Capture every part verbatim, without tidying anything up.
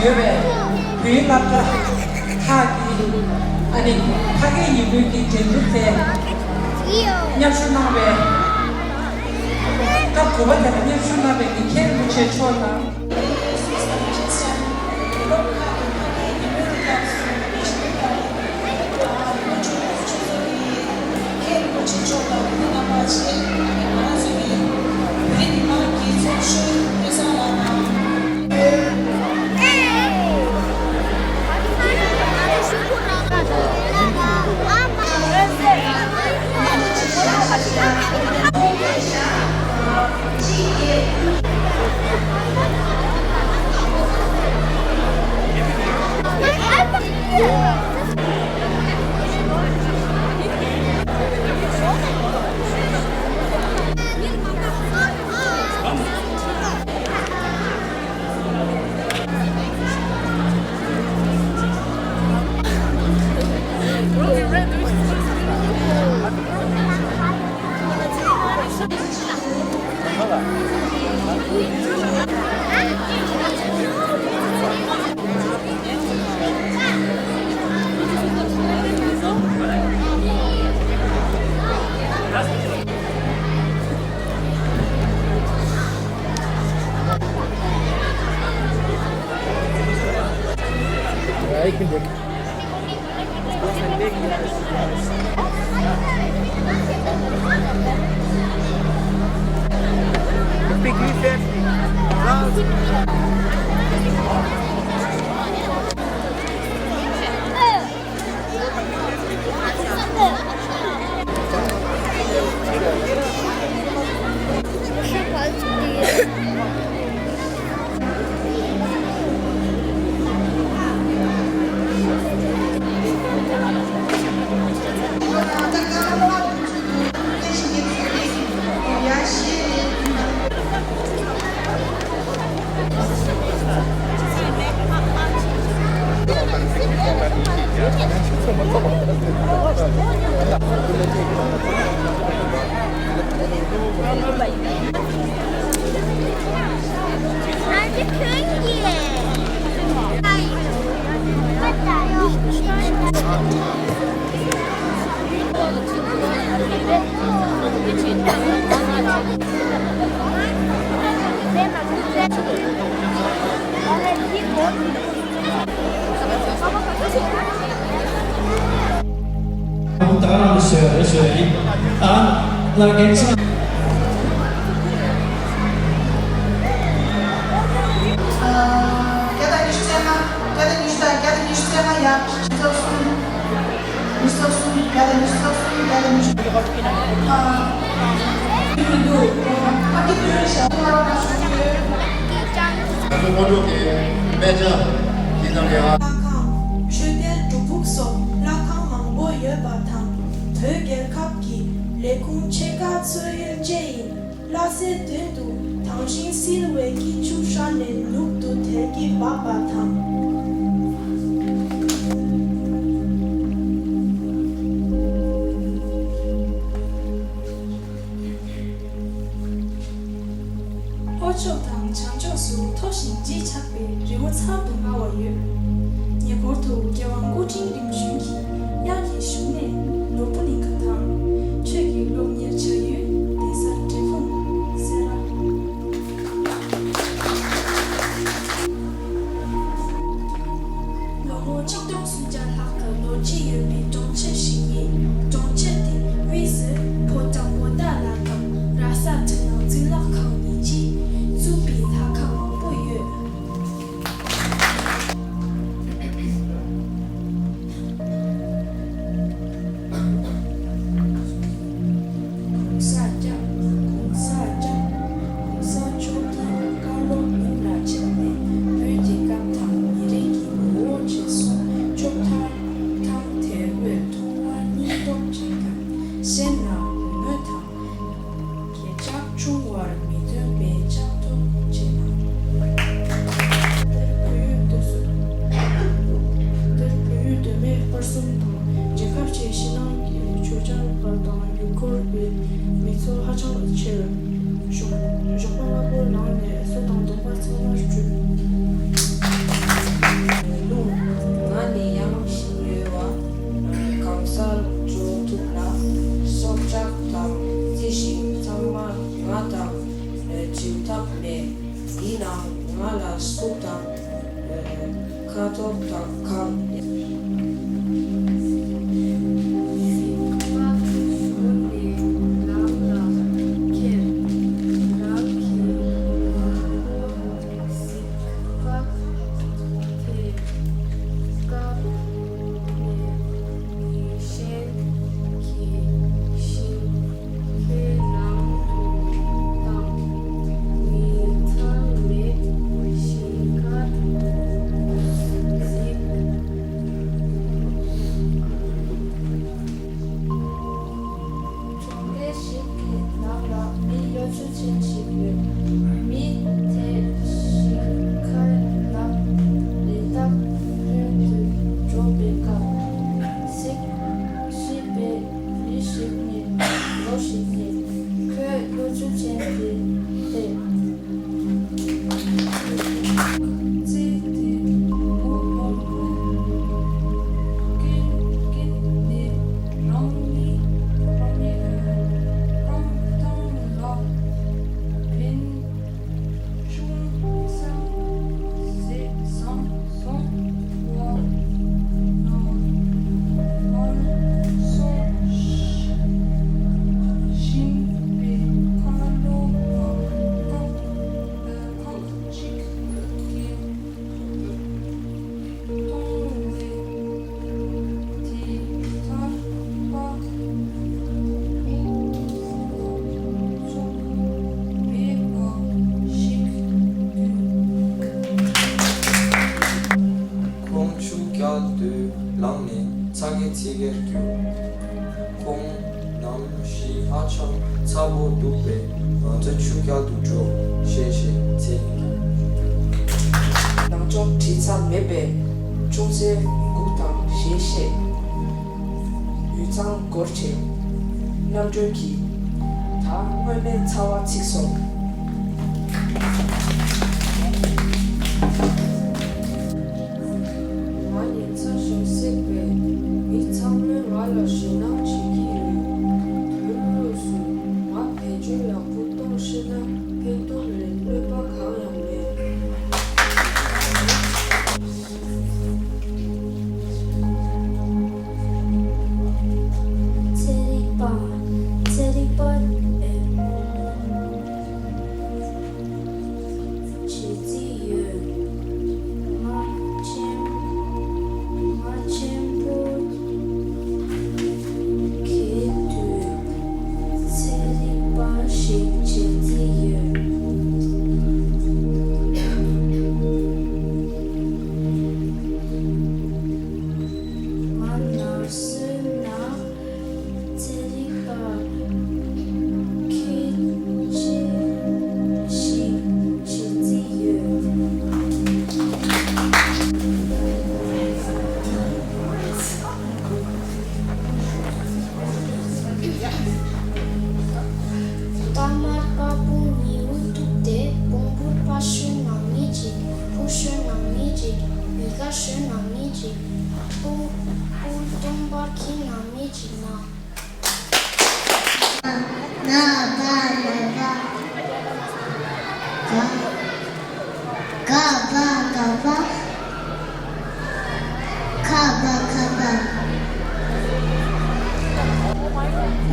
ཡོད་པའི་བོད་ཡིག་སློབ་གྲྭ་ཁག་གི་ཨ་ནི་ཕ་སྐད་ཡིག་སྒྱུར་གྱི་འགྲན་བསྡུར་དེ་མཉམ་ཞུགས་གནང་བའི་སྐབས་དགུ་པ་དེ་ལ་མཉམ་ཞུགས་གནང་བའི་མཁན་རིན་པོ་ཆེ་མཆོག་དང་། ད་རང་ཞོ་རེ་ཞོ་ཡིན། ཨ་ལ་རྒན་ཆ། བརྒྱ་དང་ཉི་ཤུ་རྩ་ལྔ། བརྒྱ་དང་ཉི་ཤུ་དང་བརྒྱ་དང་ཉི་ཤུ་རྩ་ལྔ་ཡ། ཉི་ཤུ་རྩ་གསུམ། ཉི་ཤུ་རྩ་གསུམ། བརྒྱ་དང་ཉི་ཤུ་རྩ་གསུམ། བརྒྱ་དང་ཉི་ཤུ། ཨ། མི་འདུག་ཨ་ཀི་ཏུ་ཤ་ཏུ་ར་མ་ཤུ་ཏུ། ང་ཚོ་དམངས་ཁྲོད་ཀྱི་དཔེ་ཆ་འདི་ཙམ་རེད་ཨ། ལྷ་ཁང་། མཆོད་རྟེན་སྒྲུབ་ཕུག་སོགས་ལྷ་ཁང་མང་པོ་ཡོད་པ་དང་། བོད་རྒྱལ་ཁབ་ཀྱི་ལས་ཁུངས་ཆེ་ཁག་ཚོ་ཡུལ་བཅས་ཡིན། ལྷ་སའི་མདུན་དུ་དྭངས་ཤིང་བསིལ་བའི་སྐྱིད་ཆུ་ཧྲ་ནས་ནུབ་ཏུ་དལ་གྱིས་འབབ་པ་དང་། ལྷོ་ཕྱོགས་དང་བྱང་ཕྱོགས་སུ་མཐོ་ཞིང་བརྗིད་ཆགས་པའི་རི་བོ་ཚང་དུ་མངའ་བ་ཡོད། ཉེ་འཁོར་དུ་རྒྱལ་དབང་སྐུ་ཕྲེང་རིམ་བྱོན་གྱི་དབྱངས་ཀྱི་བཞུགས་གནས་ནོར་བུ་གླིང་ག་དང་། ཆོས་ཀྱི་སློབ་གཉེར་བྱ་ཡུལ་གདན་ས་འབྲས་སྤུངས་སེ་ར། ལོ་ངོ་ཆིག་སྟོང་སུམ་བརྒྱ་ལྷག་གི་ལོ་རྒྱུས་ཡོད་པའི་གྲོང་ཁྱེར་ཞིག་ཡིན། གྲོང་ཁྱེར་དེའི་དབུས་སུ་ཕོ་བྲང་པོ་ཏཱ་ལ་དང་ར་ས་ཁྲི་ནང་གཙུག་ལག་ཁང་གཉིས་ཀྱིས་གཙོས་པའི་ལྷ་ཁང་མང་པོ་ཡོད། ཐབས་མེད། ཡིན་ནའང་ང་ལ་གཟུགས་དང་། ཁ་དོག་དང་གང་། གྲོང་ཁྱེར་ཞིག་གི་ནང་ལ་མི་ཡོ་ཆུ་ཅན་ཞིག་ཡོད། མི་དེ་ཞིང་ཁའི་ནང་ལས་ཐག་རིང་དུ་འགྲོ་བའི་སྐབས། གཟིགས་ཤེས་པའི་མི་ཞིག་ནས་ལོ་ཞིག་ནས་ཁོའི་ཡོ་ཆུ་ཅན་དེ་བལྟས། རྩེ་དེ་མུ་བོར་བའི་ཀུན་ཀུན་ནས་རང་ཉིད་རང་ཉིད་ཀྱི་རྐང་ཐང་ལ་ཕན་ཆུང་ཙམ་ཟད་བཟང་སོང་བ་ན་མར་སོང་ཞིང་པའི་ཁ་ལོ་བ་ཁ། ཁག་ཅིག་གིས་མཐོང་བས་དེ་ཐར་པ་ཚོགས་མེད་པ་ཞིག་འདུག་ཁོང་ཆུ་རྐྱལ་དུ་ལངས་ནས་ཚ་གྱང་ཚིག་གེར་གྱུར། ཁོང་གནམ་གཤིས་ཧ་ཅང་ཚ་པོ་འདུག་པས་ང་ཚོ་ཆུ་རྐྱལ་དུ་འགྲོ་ཞེས་ཞེས་ཚེ་རིང་གིས། ནང་སྦྱོང་བྲིས་ཚར་མེད་པས་ཅུང་ཟད་སྒུག་དང་ཞེས་བཤད། ཡུད་ཙམ་འགོར་རྗེས་རྣམ་གྲོལ་གྱིས་ད་སྔོན་མའི་ཚ་བ་ཚིག་སོང་། ང་ནི་ཚ་ཞིང་བསྲེགས་པས་མི་ཚང་མས་ང་ལ་ཞེད་སྣང་བྱེད་ཀྱི་ཡོད། དོན་དངོས་སུ་ང་བེད་སྤྱོད་ཡག་པོ་གཏོང་ཤེས་ན་ཕན་ཐོགས་ལས་གནོད་པ་གང་ཡང་མེད། ཚན་རིག་པ། ཚན་རིག་པ། བྱེད་རྩིས་ཡོད། རྨ་ཆེན། རྨ་ཆེན་པོ་གི་དུས་ཚན་རིག་པ་ཞིག་བྱེད་རྩིས་ཡོད། ང་ནར་སོན་ན། ཚན་རིག་པ་ཁྱད་ཆོས་ཤིག་བྱེད་རྩིས་ཡོད། རྟ་དམར་དཀར་པོ་ཉི་འོད་གཏུབས་ཏེ་བོང་བུར་པ་ཞོན་ནམ་མི་ཅིག་ཕུ་ཞོན་ནམ་མི་ཅིག་མི་ཁ་ཞོན་ནམ་མི་ཅིག་ཕུ་ཕུ་སྟོན་པ་ཁྱེད་ནམ་མི་ཅིག་ན། ན་བ་ན་བ། ག་ག་བ་ག་བ། ཁ་བ་ཁ་བ།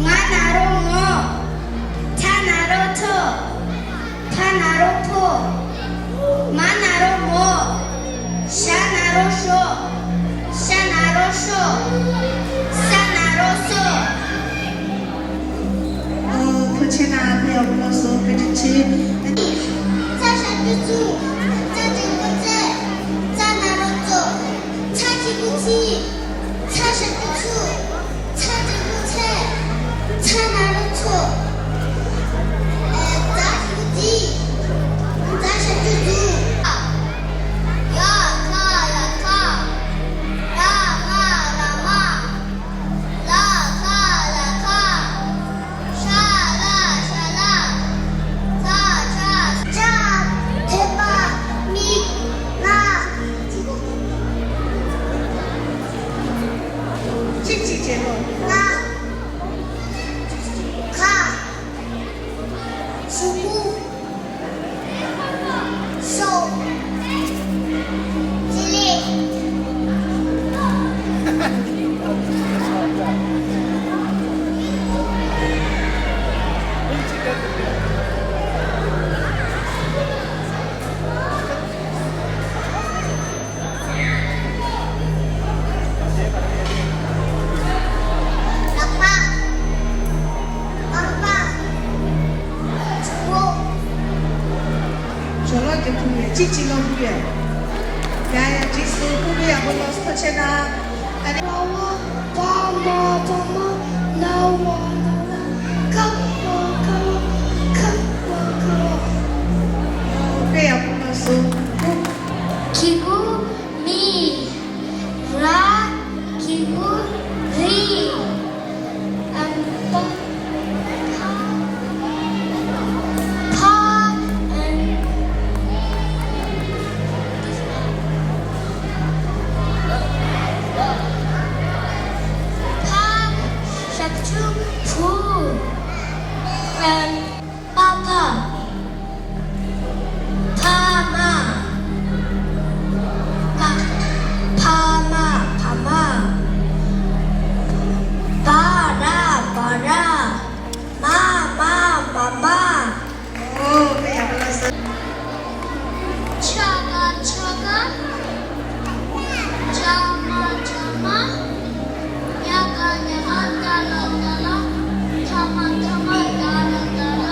ང་ན་རོ་ངོ། ཐ་ན་རོ་ཐོ། ཕ་ན་རོ་ཕོ། མ་ན་རོ་མོ། ཤ་ན་རོ་ཤོ། ཤ་ན་རོ་ཤོ། ས་ན་རོ་སོ། ཨོ། ཕོ་ཆེ་ན་ཕེ་ཡོ་ལོ་སོ་ཕེ་ཏི་ཆེ། ཚ་ཞབས་ཀྱུ་ཚུ། ཚ་འགྲེང་བུ་ཚེ། ཚ་ན་རོ་ཚོ། ཚ་གཅིག་པུ་ཚི། ཚ་ཞབས་ཀྱུ་ཚུ། ཚ་འགྲེང་བུ་ཚེ། ཚ་ན་རོ་ཚོ། ཨེ། ཛ་ཞབས་ཀྱུ་ཛི། ཛ་ཞབས་ཀྱུ་ཛུ། ཡ་ཁ་ཡ་ཁ། ར་མ་ར་མ། ལ་ཁ་ལ་ཁ། ཤ་ལ་ཤ་ལ། ཚ་ཆ། ཅ་ཐེ་པ། ལོ་རྒྱུག་ཐུབ་ཡོད། གཅིག་གཅིག་ལོ་རྒྱུག་ཡོད། ཡ་ཡ་འགྲིག་སོང་། ཕྲུ་གུ་ཡག་པོ་ལོས་ཐུགས་རྗེ་གནང་། ཨ་ནི། པ་བ་པ་མ་པ་མ། ན་བ་ན་བ། ཀ་བ་ཀ་བ། ཁ་བ་ཁ་བ། དཔེ་ཡག་པོ་ལོས་སོང་། གི་གུ་མི། ར། གི་གུ་རི། ཨམ། པ། ཕ། ཕ། ཨམ། ཕ། ཞབས་ཀྱུ་བུ། ཨམ། པ་པ། ཕ་མ། པ། ཕ་མ། ཕ་མ། བ་ར། བ་ར། མ་མ། མ་མ། ཨོ། དཔེ་ཡག་པོ་ལོས་སོང་། ཆ་ག་ཆ་ག། ཇ་མ་ཇ་མ། ཉ་ག་ཉ་ག། ཏ་ལ་ཏ་ལ། ཐ་མ་ཐ་མ། ད་ལ་ད་ལ།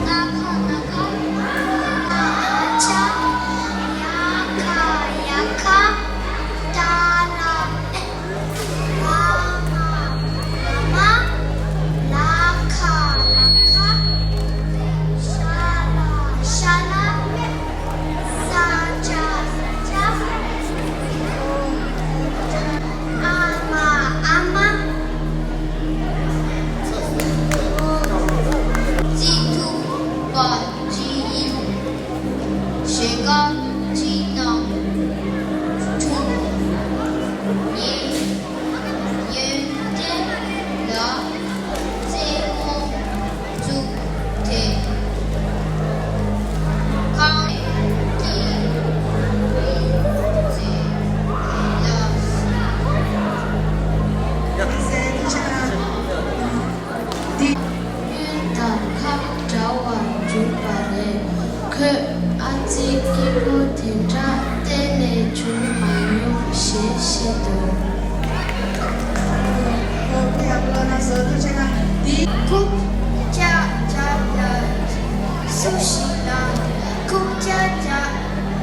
ན་ཁ་ན་ཁ། ད་ལ་ཆ། ཡ་ཁ་ཡ་ཁ། ཏ་ལ། བ་མ་བ་མ། ལ་ཁ་ལ་ཁ། ཤ་ལ་ཤ་ལ། ས་ཆ་ས་ཆ། ཨ་མ་ཨ་མ། རྩིས་ཐུབ་པ་ཅི་ཡིན། ཞེ་དགའ་ཅི་གནང་། ཆུང་། ཉེ། ཡོན་ཏན་ལ་རྩེད་མོ་བཙུགས་ཏེ། གང་གི་རྩེད་ལ། འདི། ཡུལ་དང་ཁམས་འདྲ་བར་གྱུར་པ་རེད། ཁོས་ཨ་ཙི་སྐྱེས་བུ་དེ་འདྲ་གཏན་ནས་བྱུང་མ་མྱོང་ཞེས་བཤད་དོ། འདི། རྐུབ་བཀྱག་བཀྱག་ལ་སུ་ཞིག་ལངས། རྐུབ་བཀྱག་བཀྱག་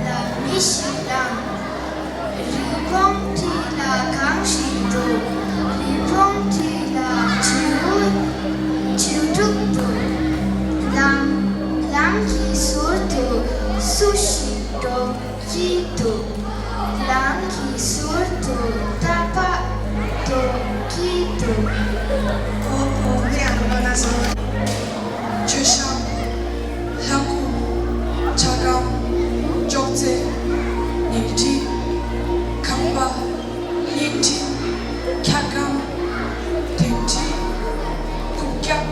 ལ་མི་ཞིག་ལངས། རི་བོང་དེ་ལ་གང་ཞིག་འདུག་རི་བོང་དེ་ལ་བྱིའུ་བྱིའུ་ཕྲུག་འདུག་ལམ། ལམ་གྱི་ཟུར་དུ་སུ་ཞིག་འགྲོ་གི་འདུག་ལམ་གྱི་ཟུར་དུ་རྟ་ཕག་འགྲོ་གི་འདུག་ཁོ་བོ་མི་ཡང་ལོ་ན་སོང་། མཆོད་བཤམས། ལྷ་སྐུ། ཆ་སྒམ། ཅོག་ཙེ། ཉལ་ཁྲི། ཁང་པ། བརྙན་འཕྲིན། འཁྱག་སྒམ། དོན་ཁྲི། རྐུབ་བཀྱག་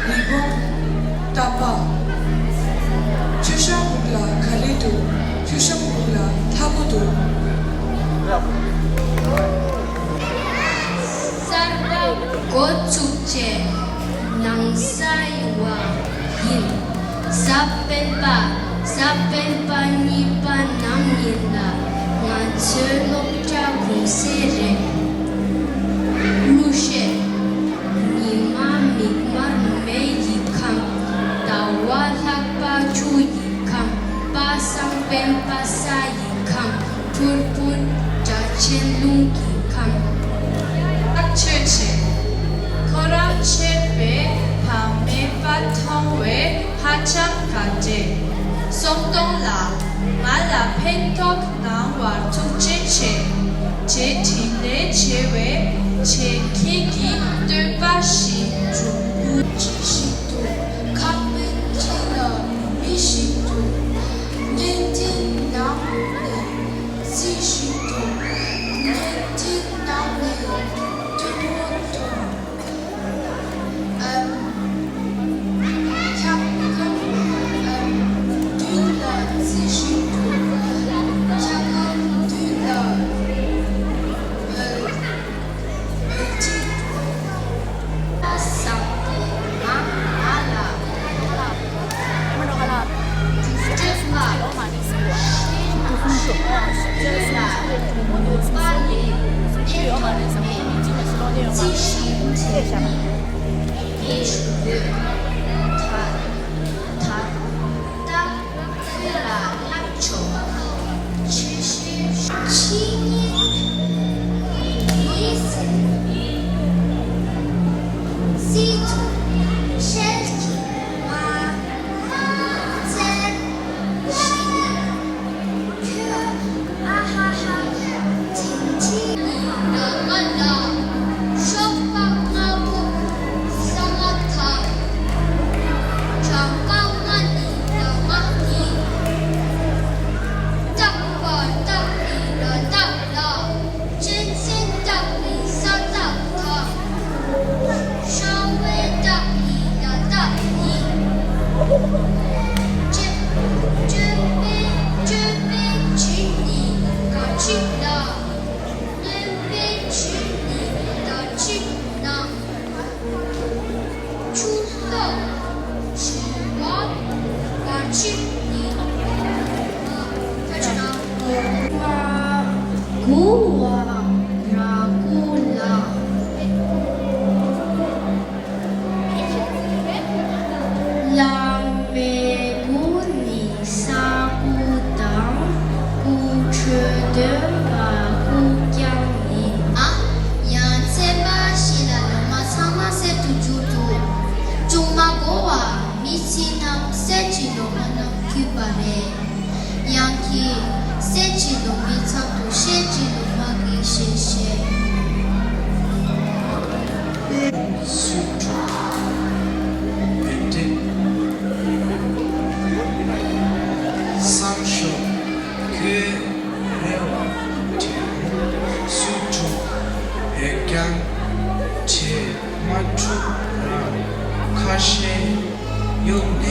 རི་བོང་། རྟ་ཕག་མཆོད་བཤམས་སྦུག་ལ་ག་རེ་འདུག་མཆོད་བཤམས་སྦུག་ལ་ལྷ་སྐུ་འདུག་གསར་པ་འགོ་ཚུགས་ཆེད་ནང་ས་ཡི་བ་ཡིན། གཟའ་སྤེན་པ། གཟའ་སྤེན་པ་གཉིས་པ་ནམ་ཡིན་ལ་ང་ཚོའི་སློབ་གྲྭ་གུང་སེང་རེད། གླུ་གཞས། ཉི་མ་མིག་དམར་མེ་ཡི་ཁམས། ཟླ་བ་ལྷག་པ་ཆུ་ཡི་ཁམས། པ་སངས་སྤེན་པ་ས་ཡི་ཁམས། ཕུར་ཕུར་སྒྲ་ཆེན་རླུང་གི་ཁམས། ཐག་ཆོད་བྱས། ཁོ་རང་ཆད་པའི་བག་མེད་པ་མཐོང་བས་ཧ་ཅང་དགའ་བྲལ། སོམ་སྟོང་ལགས། ང་ལ་ཕན་ཐོགས་གནང་བར་ཐུགས་རྗེ་ཆེ། ཅེས་དྲིན་ལན་འཇལ་བའི་ཆེད་ཁྱེད་ཀྱིས་བསྟོད་པ་ཞིག་འབྱུང་ཁུངས་ཅི་ཞིག་ཏུ་ཁང་པའི་དཀྱིལ་ལ་མི་ཞིག་འདུག་བརྙན་འཕྲིན་ནང་ནས་རྩིས་ཞིག་འདུག་བརྙན་འཕྲིན་ནང་ནས་སྟོན་མོ་མཐོང་། ཨམ། འཁྱག་སྒམ། ཨམ། མདུན་ལ་རྩིས་ཞིག་འདུག་འཁྱག་སྒམ་མདུན་ལ། ཨ། གཉིས། མགོ་བ་ར་གུ་ལ། བླ་མའི་སྐུ་ནི་ས་སྐུ་དང་། སྐུ་ཁྲོ་འདོན་པ་སྐུ་རྐྱང་ཡིན། ཨ། ཡང་ཚེས་པ་བཞི་ལ་ལོ་མ་ཚང་མ་གསེར་དུ་འགྱུར་འདུག་ཅུང་མ་འགོར་བར་མི་ཚེ་རྣམས་གསེར་གྱི་ལོ་མ་རྣམས་བརྒྱུད་པ་རེད། ཡང་གི་གསེར་གྱི་ལོ་མའི་ཚབ་ཏུ་ཤེལ་གྱི་ལོ་མ་གི་ཞལ་བཞེས། སུ་དྲུག་བོད་འདྲེ། སང་ཞོགས་ཁོས་རེ་བ་དྲན། སུ་དྲུག་བོད་རྐྱང་བྲེས་མ་དྲུག་རང་ཁ་ཤས། གཡུག་ནས་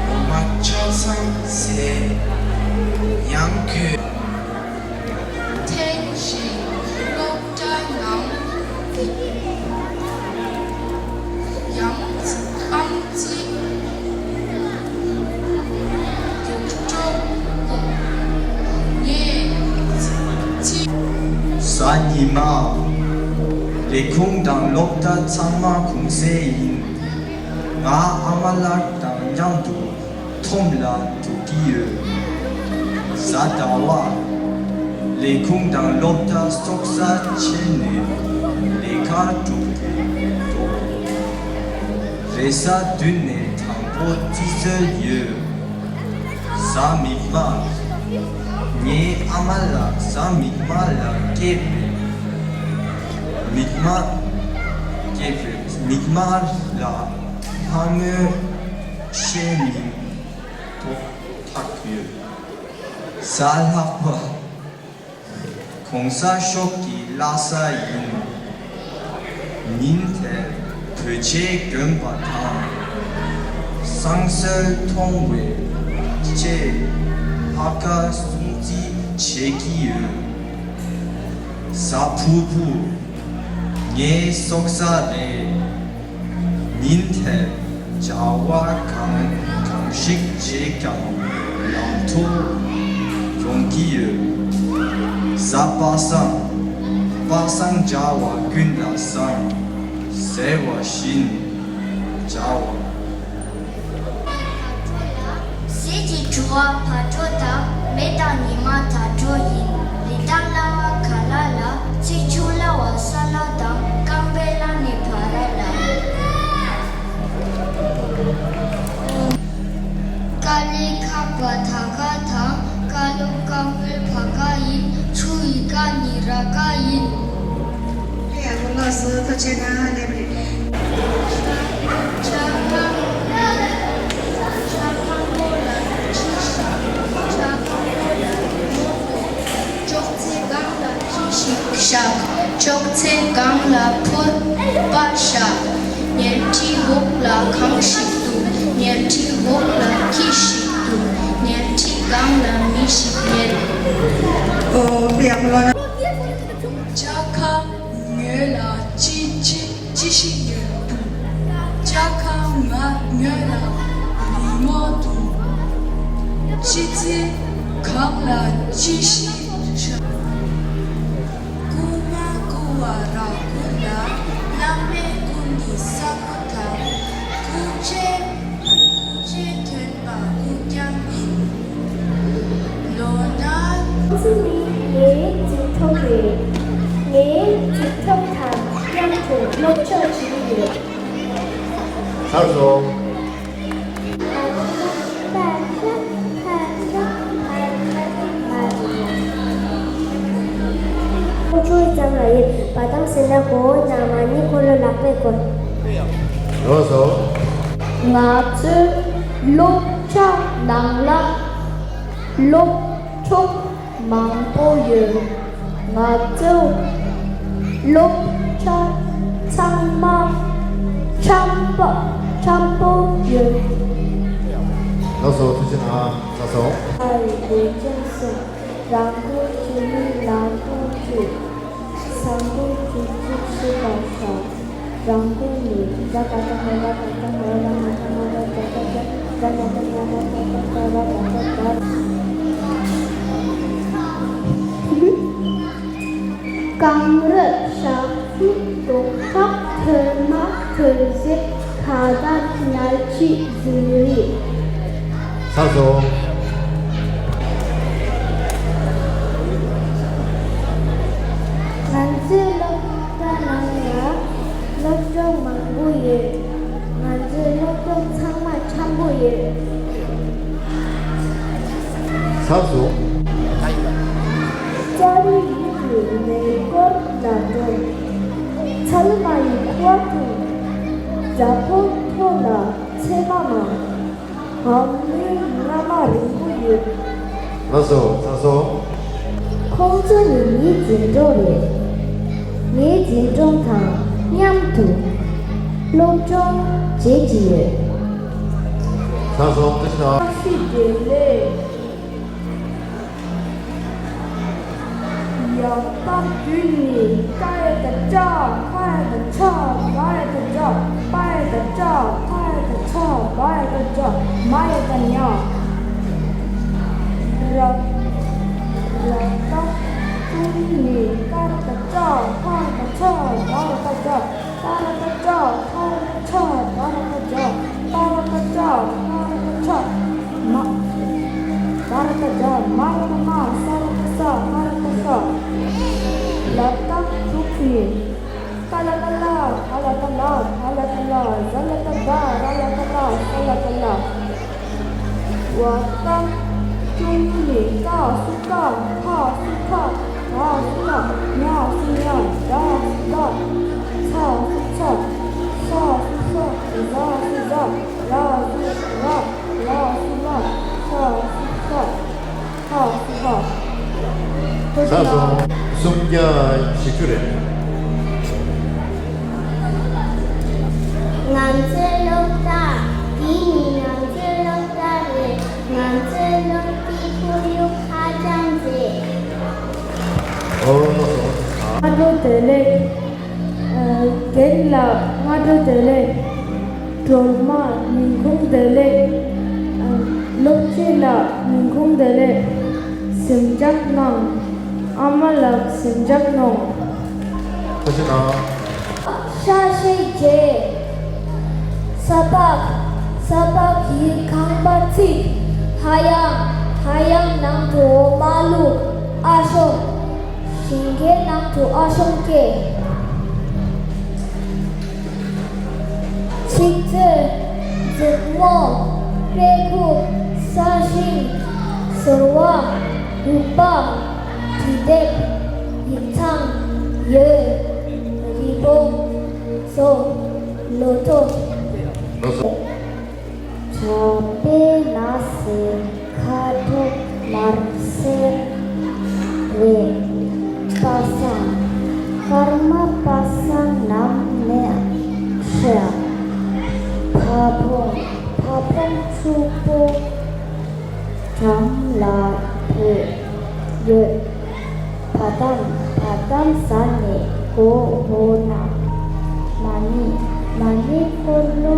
འོ་མ་ཆ་ཚང་ཟས། ཡང་ཁོས། ཐེངས་ཤིག་སློབ་གྲྭ་ནང་ཡང་ཨང་རྩིས་རྒྱུགས་སྤྲོད་ངས་ཚིག་གཟའ་ཉི་མ། ལས་ཁུངས་དང་སློབ་གྲྭ་ཚང་མ་གུང་སེང་ཡིན། ང་ཨ་མ་ལགས་དང་མཉམ་དུ་ཁྲོམ་ལ་འགྲོ་གི་ཡོད། གཟའ་ཟླ་བ། ལས་ཁུངས་དང་སློབ་གྲྭ་སོགས་ས་ཆེན་ནས་ལས་ཀ་སྒྲུབ་དགོས་འདུག་རེས་གཟའ་བདུན་ནས་དང་པོ་རྩིས་སྲོལ་ཡོད། གཟའ་མིག་དམར། ངའི་ཨ་མ་ལགས་གཟའ་མིག་དམར་ལ་སྐྱེས་པས། མིག་དམར། སྐྱེས་པས་མིག་དམར་ལ་ལྷ་མོའི་ཆས་མིང་ཐོགས་ཐག་ཡོད། གཟའ་ལྷག་པ། གོང་ས་མཆོག་གི་བླ་གཟའ་ཡིན། ཉིན་དེར་བོད་ཆས་གྱོན་པ་དང་། བསང་གསོལ་འཐུང་བའི་ཆེད་ལྷ་ཁང་སྲུང་བརྩི་བྱེད་ཀྱི་ཡོད། གཟའ་ཕུར་བུ། ངའི་སྲོག་གཟའ་རེད། ཉིན་དེར་བྱ་བ་གང་གང་ཞིག་བྱས་ཀྱང་ལམ་འགྲོ་ཡོང་གི་ཡོད། གཟའ་པ་སངས། པ་སངས་བྱ་བ་ཀུན་ལ་བཟང་ཟེར་བ་བཞིན་བྱ་བ། གཟའ་ཀ་བ་བ་དྲོ་དང་མེ་དང་ཉི་མ་དྭ་དྲོ་ཡིན། རི་དྭགས་གླ་བ་ག་ལ་ལ། ཚེས་བཅུ་གླ་བ་ས་ལ་དང་རྐང་པའི་གླ་ནི་བ་ར་ལ། ཀ་ལི་ཁ་བ་ད་ག་དང་། ཀ་ལོ་ཀ་མོལ་བ་ག་ཡིན། ཆུ་ཡི་ཀ་ནི་ར་ག་ཡིན། ཡག་པོ་ལགས་སོ། ཐུགས་རྗེ་གནང་། སླེབས་རེད། ཇ་ཁང་། ཇ་ཁང་པོ་ལ་ཅི་ཞིག་ཇ་ཁང་པོ་ལ་མོ་གོ་ཅོག་ཙེ་སྒང་ལ་ཅི་ཞིག་བཞག་ཅོག་ཙེ་སྒང་ལ་ཕོར་པ་བཞག་ཉལ་ཁྲིའི་འོག་ལ་གང་ཞིག་འདུག་ཉལ་ཁྲིའི་འོག་ལ་ཁྱི་ཞིག་འདུག་ཉལ་ཁྲིའི་སྒང་ལ་མི་ཞིག་ཉལ། ཨོ། ཡག་པོ་ལགས། ཇ་ཁང་ངོས་ལ་ཅི་ཅི་ཅི་ཞིག་ཡོད་འདུག་ཇ་ཁང་ང་ངོས་ལ་རི་མོ་འདུག་ཅོག་ཙེ་སྒང་ལ་ཅི་ཞིག་བཞག་རྐུན་མ་རྐུ་བ་ར་རྐུ་ལ། བླ་མའི་སྐུ་ནི་ས་སྐུ་དང་། སྐུ་མཆེད། སྐུ་མཆེད་ཐོན་པ་སྐུ་རྐྱང་ཡིན། ལོ་ན། ཚུལ་ནི་ངའི་རྩིས་ཐོ་རེད། ངའི་རྩིས་ཐོ་དང་མཉམ་དུ་སློབ་སྦྱོང་བྱེད་ཀྱི་ཡོད། ཚར་སོང་། ཁོ་ཚོའི་ཙམ་ལ་ཡོད་པ་དང་ཟེར་ན། མགོ་བོ་ནང་མ་ནི་ཁོ་ལོ་ལག་པས་བསྐོར། རོ་སོ། ང་ཚོའི་སློབ་གྲྭ་ནང་ལ་སློབ་ཕྲུག་མང་པོ་ཡོད། ང་ཚོའི་སློབ་གྲྭ་ཚང་མ་འཁྱམ་པོ་འཁྱམ་པོ་ཡོད། ལགས་སོ། ཐུགས་རྗེ་གནང་། ལགས་སོ། ཨ་ཡི་དགོས་ཅན་སོང་། རང་དགོས་ཆུ་མིག་ལ་དགོས་ཆུ། བཟང་པོ་ཆུ་ཆུ་ཞེས་པ་བྱ། རང་ཁུལ་ནི་ཛ་ད་ད་ཧ་ལ་ད་ད་ཧ་ལ་ན་ད་ན་ད་ད་ད་ད་ཛ་ན་ད་ན་ད་ད་ད་ད་ད་ད་ད། གངས་རི་ཞག་ཚི་རྡོ་ཁྲག་ཐོན་མ་ཐོན་ཟེར་ཁ་དར་ཉལ་ཆི་ཟིན་རི། ཚར་སོང་། ང་ཚོའི་སློབ་གྲྭ་ནང་ལ་སློབ་སྦྱོང་མང་པོ་ཡོད། ང་ཚོའི་སློབ་སྦྱོང་ཚང་མ་འཆམ་པོ་ཡོད། ཚར་སོང་། ལྕགས་རི་ཡུལ་གྱི་གནས་སྐོར་ལ་འགྲོ། ཚལ་མ་ཡི་ཁུ་བ་འཐུང་། རྒྱ་ཕོ་ཐོ་ལ་ཚེར་མ་མང་། འོ་མའི་རྔ་མ་རིང་པོ་ཡོད། ལགས་སོ། ཚར་སོང་། ཁོང་ཚོ་ནི་ངའི་འཛིན་གྲོགས་རེད། ངའི་འཛིན་གྲོགས་དང་མཉམ་དུ་སློབ་སྦྱོང་བྱེད་ཀྱི་ཡོད། ཚར་སོང་། བཀྲ་ཤིས་བདེ་ལེགས། ཡ་ད་བདུན་ནི་ཀ་ཡ་ད་ཅ། ཁ་ཡ་ད་ཆ། ག་ཡ་ད་ག། པ་ཡ་ད་པྲ། ཐ་ཡ་ད་ཐྲ། བ་ཡ་ད་བྲ། མ་ཡ་ད་མྱ། ར་ར་ད་ཏུན་ནི་ཀ་ར་ད་ཀྲ། ཁ་ར་ད་ཁྲ། ག་ར་ད་ག། ཏ་ར་ད་ཏྲ། ཐ་ར་ད་ཐྲ། ག་ར་ད་ག། པ་ར་ད་པྲ། ཁ་ར་ད་ཁྲ། མ། ག་ར་ད་ག། མ་ར་ད་མ། ས་ར་ད་ས། ཧ་ར་ད་ཧ། ལ་ད་དྲུག་ནི། ཀ་ལ་ཀ་ལ། ག་ལ་ག་ལ། ཕ་ལ་ཕ་ལ། ཟ་ལ་ད་ཟ། ར་ལ་ད་ར། ས་ལ་ད་ས། བ་ད་བཅུ་གཉིས་ནི། ཀ་སུ་ཀ། ཁ་སུ་ཁ། ག་སུ་ག། ཉ་སུ་ཉ། ད་སུ་ད། ཚ་སུ་ཚ། ཤ་སུ་ཤ། ཟ་སུ་ཟ། ལ་སུ་ལ། ལ་སུ་ལ། ཤ་སུ་ཤ། ཧ་སུ་ཧ། ཚར་སོང་། སུམ་བརྒྱ་བཞི་བཅུ་རེད། ང་ཚོའི་སློབ་གྲྭ། འདི་ནི་ང་ཚོའི་སློབ་གྲྭ་རེད། ང་ཚོའི་སློབ་གྲྭའི་ཁོར་ཡུག་ཧ་ཅང་མཛེས། ཨོ་ལགས་སོ། སྔ་དྲོ་བདེ་ལེགས། ཨ། རྒན་ལགས་སྔ་དྲོ་བདེ་ལེགས། སྒྲོལ་མ་ཉིན་གུང་བདེ་ལེགས། ཨ། སློབ་སྤྱི་ལགས་ཉིན་གུང་བདེ་ལེགས། གཟིམ་འཇག་གནང་། ཨ་མ་ལགས་གཟིམ་འཇག་གནང་། ཐུགས་རྗེ་གནང་། ཤ་ཤེད་རྒྱས། ས་ཕག་ས་ཕག་གི་ཁང་པ་བརྩིགས། ཧ་ཡང་ཧ་ཡང་ནང་དུ་འོ་མ་བླུགས། ཨ་ཤོང་། ཞིང་ཁའི་ནང་དུ་ཨ་ཤོང་སྐྱེས། ཚིག་མཛོད། མཛུབ་མོ། དཔེ་ཁུག་ས་ཞིང་། ཟོར་བ། སྒྲུག་པ། དྲིལ་དེབ། ཡིག་ཚང་། འོད། རི་བོང་། མཚོ། ལོ་ཐོ། ལགས་སོ། གྲྭ་པའི་ན་སེ་ཁ་དོག་དམར་སེར་རེད། པ་སངས། སྐར་མ་པ་སངས་ནམ་མེ་ཁྲ། ཕ་བོང་ཕ་བོང་ཕྱུག་པོ་འགྲམ་ལ་བུད་ཡོད། བ་དམ་བ་དམ་ཟ་ནས་མགོ་བོ་ན། མ་ཎི་མ་ཎི་འཁོར་ལོ་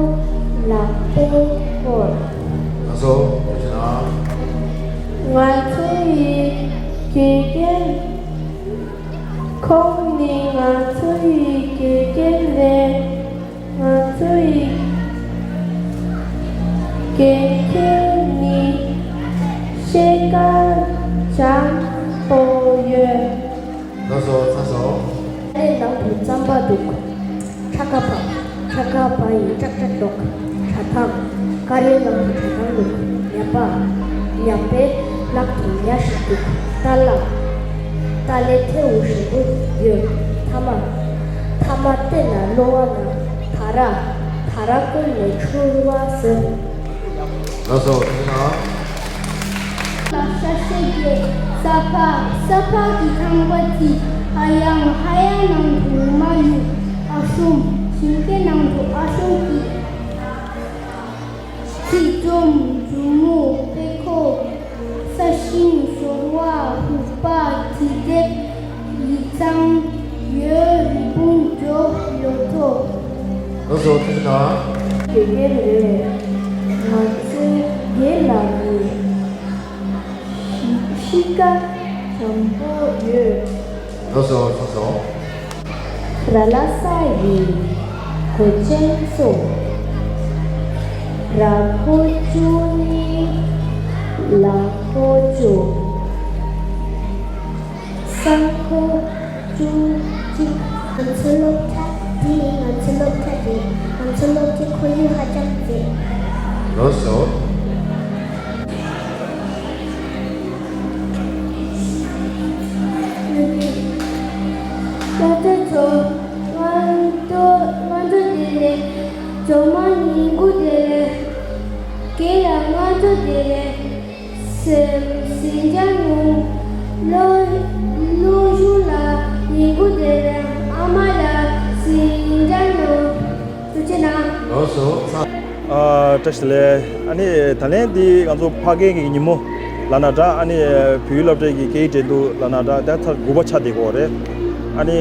ལག་པས་བསྐོར། ལགས་སོ། ཐུགས་རྗེ་གནང་། ང་ཚོ་ཡི་དགེ་རྒན། ཁོང་ནི་ང་ཚོ་ཡི་དགེ་རྒན་རེད། ང་ཚོ་ཡི་དགེ་རྒན་ནི་ཤེལ་དཀར་འཇམ་པོ་ཡོད། ལགས་སོ། ཚར་སོང་། ཀ་རའི་ནང་དུ་རྩམ་པ་འདུག་ཁྲ་ཁ་པ། ཁྲ་ཁ་པ་ཡི་ཀྲག་ཀྲག་འདུག་ཁྲ་ཐང་། ཀ་རའི་ནང་དུ་ཁྲ་ཐང་འདུག་ཉ་པ། ཉ་པའི་ལག་ཏུ་ཉ་ཞིག་འདུག་ཏ་ལ། ཏ་ལའི་ཐལ་བ་ཞིམ་པོ་ཡོད། ཐ་མ། ཐ་མ་བལྟས་ན་གློ་བ་ན། ད་ར། ད་ར་བསྐོལ་ནས་ཕྱུར་བ་ཟེར། ལགས་སོ། ཐུགས་རྗེ་གནང་། ལ་ཤ་ཤེད་རྒྱས། ས་ཕག་ས་ཕག་གི་ཁང་པ་བརྩིགས། ཧ་ཡང་ཧ་ཡང་ནང་དུ་འོ་མ་བླུགས། ཨ་ཤོང་། ཞིང་ཁའི་ནང་དུ་ཨ་ཤོང་སྐྱེས། རྩིས་ཀྲུམ། མཛུབ་མོ། དཔེ་ཁུག་ས་ཞིང་། ཟོར་བ། ལྷུག་པ། དྲིལ་དེབ། ཡིག་ཚང་། འོད། རི་བོང་། འཇོ། ལོ་ཐོ། ལགས་སོ། ཐུགས་རྗེ་གནང་། དགེ་རྒན་རེད། ང་ཚོའི་རྒན་ལགས་ནི་གཤིས་ཀ་བཟང་པོ་ཡོད། ལགས་སོ། ལགས་སོ། ར་ལ་ས་ཡི་གོས་ཆེན་ཚོ། ར་ཕོ་བཅུ་གཉིས། ལ་ཕོ་བཅུ། སང་ཕོ་བཅུ་གཅིག། ང་ཚོའི་སློབ་གྲྭ་འདི་ནི་ང་ཚོའི་སློབ་གྲྭ་རེད། ང་ཚོའི་སློབ་གྲྭའི་ཁོར་ཡུག་ཧ་ཅང་མཛེས། ལགས་སོ། སློབ་གྲྭ་ཚོ། སྔ་དྲོ། སྔ་དྲོ་བདེ་ལེགས། སློབ་མ་ཉིན་གུང་བདེ་ལེགས། རྒན་ལགས་སྔ་དྲོ་བདེ་ལེགས། སེམས་ཟིན་བྱ་ནུ། ལོ། ལོ་གཞུང་ལ་ཉིན་གུང་བདེ་ལེགས། ཨ་མ་ལ་ཟིན་བྱ་ནུ། ཐུགས་རྗེ་གནང་། ལགས་སོ། ཨ། བཀྲ་ཤིས་བདེ་ལེགས། ཨ་ནི་ད་ལན་འདི་ང་ཚོ་ཕ་སྐད་ཀྱི་ཉིན་མོ་ལབ་ན་འདྲ། ཨ་ནི་བོད་ཡིག་སློབ་གྲྭའི་གི་སྐད་ཡིག་འགྲན་བསྡུར་ལབ་ན་འདྲ། ད་ཚར་དགུ་པ་ཆགས་བསྡད་ཀྱི་ཡོད་རེད། ཨ་ནི།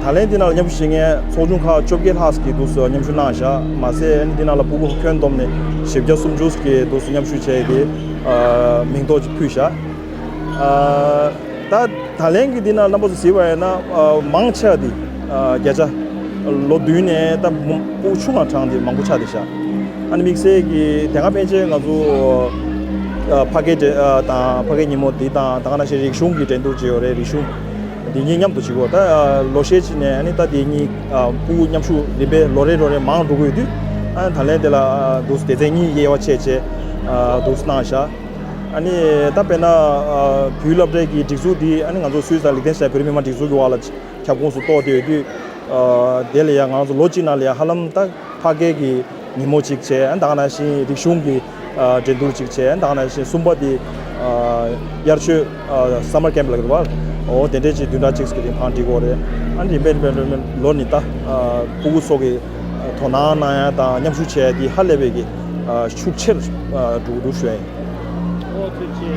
ཨ། ད་ལན་འདི་ནང་ལ་མཉམ་ཞུགས་བྱེད་མཁན་ཚོགས་ཆུང་ཁག་བཅོ་བརྒྱད་ལྷག་ཅིག་གིས་འདུག་སེ་མཉམ་ཞུགས་གནང་བཞག་མ་ཟད་ཨ་ནི་འདི་ནང་ལ་སྤུ་གུ་ཁྱོན་བསྡོམས་ནས་བཞི་བརྒྱ་སུམ་ཅུ་ཞིག་གིས་འདུག་སེ་མཉམ་ཞུགས་བྱས་ཏེ། ཨ། མིང་ཐོ་ཅིག་ཕུལ་བཞག་ཨ། ད་ད་ལན་གྱི་འདི་ནང་རྣམ་པ་ཚོ་གཟིགས་པ་ཡིན་ན། ཨ། མང་ཆེ་བ་འདི། ཨ། བརྒྱ་ཆ་ལོ་བདུན་ནས་ད་སྤུ་གུ་ཆུང་བ་གྲངས་འདི་མང་པོ་ཆགས་བསྡད་ཤག་ཨ་ནི་དམིགས་བསལ་གྱི་དེ་སྔ་ཕན་ཆད་ང་ཚོ། ཨ། ཕ་སྐད་འགྲན། ཨ། དང་ཕ་སྐད་ཉིན་མོ་འདི་དང་ད་ག་ནང་བཞིན་རིག་གཞུང་གི་འགྲན་བསྡུར་བྱས་ཡོད་རེད། རིག་གཞུང་འདི་གཉིས་མཉམ་དུ་བྱེད་ཀྱི་ཡོད། ད། ཨ། ལོ་ཤས་ཅིག་ནས་ཨ་ནི་ད་འདི་གཉིས། ཨ། སྤུ་གུ་མཉམ་ཞུགས་རིམ་པས་ལོ་རེ་ལོ་རེ་མང་འགྲོ་གི་ཡོད་དུས། ཨ། ད་ལན་དེ་ལ། ཨ། འདུག་སེ་སྡེ་ཚན་གཉིས་དབྱེ་བ་ཕྱེ་བྱས། ཨ། འདུག་སེ་གནང་བཞག་ཨ་ནི་ད་དཔེར་ན། ཨ། བོད་སློབ་གྲྭའི་གི་སྒྲིག་འཛུགས་འདི་ཨ་ནི་ང་ཚོ་སུད་སི་དང་ལིག་ཏེན་སི་ཏན་བོད་རིགས་མི་མང་སྒྲིག་འཛུགས་ཀྱི་འོག་ལ་ཁྱབ་ཁོངས་སུ་གཏོགས་བསྡད་ཡོད་དུས། ཨ། དེ་ལ་ཡང་ང་ཚོ་ལོ་གཅིག་ནང་ལ་ཡང་ཧ་ལམ་ད་ཕ་སྐད་ཀྱི་ཉིན་མོ་གཅིག་བྱས། ཨ། ད་ག་ནང་བཞིན་རིག་གཞུང་གི། ཨ། འགྲན་བསྡུར་གཅིག་བྱས། ཨ། ད་ག་ནང་བཞིན་གསུམ་པ་དེ། ཨ། དབྱར་ཆོས། ཨ། སམ་མར་ཀེམ་ལབ་ཀྱི་རེད་པ། འོ་དེ་འདྲས་ཅིག་བདུན་ཕྲག་གཅིག་གི་རིང་ཕར་འགྲིག་གི་ཡོད་རེད། ཨ་ནི་རིམ་པས་རིམ་པས་རིམ་པས་ལོ་ནི་ད། ཨ། སྤུ་གུ་ཚོ་གི། ཨ། དོ་སྣང་གནང་ཡ་དང་མཉམ་ཞུགས་བྱས་ཡ་དེ་ཧ་ལས་པའི་གི། ཨ། ཤུགས་ཆེར། ཨ། འགྲོ་གི་འདུག་ཞུ་ཡ་ཡིན། ཨོ་ཐུགས་རྗེ་ཆེ།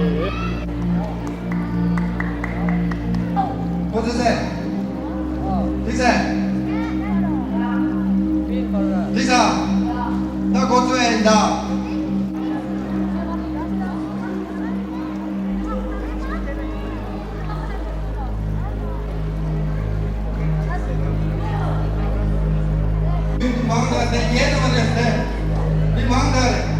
ཁོ་ཚོ་ཚེ། འདི་ཚེ། འདི་ཚ། ད་ཁོ་ཚོ་ཡིན་ད། མི་མང་དག་དེ་ཡས་ནས་མ་རེད་དེ། མི་མང་དག་རེད།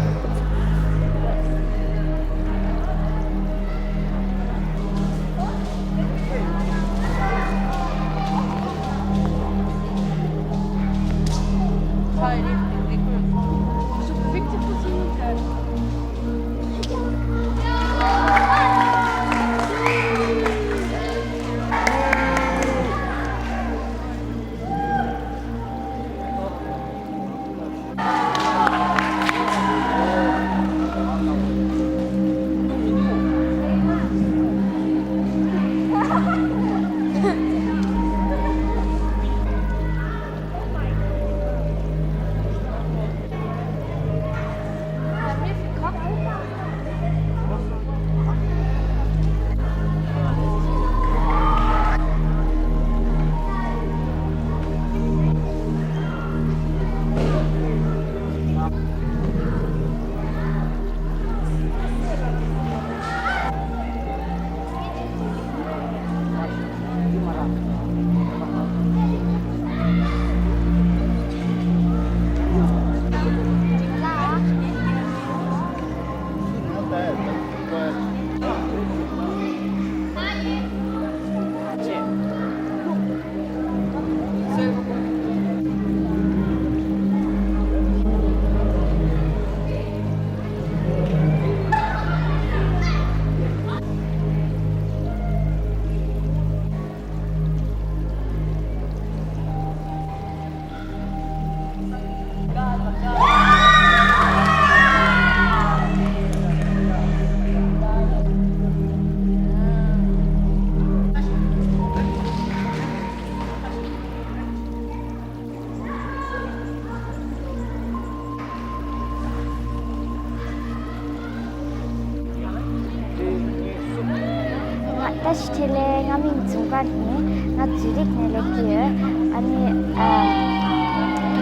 ང་བཀྲ་ཤིས་འཕྲིན་ལས། ང་མིང་འཛུམ་དཀར་ཡིན། ང་ཛུ་རིག་ནས་སླེབས་ཀྱི་ཡོད། ཨ་ནི། ཨ།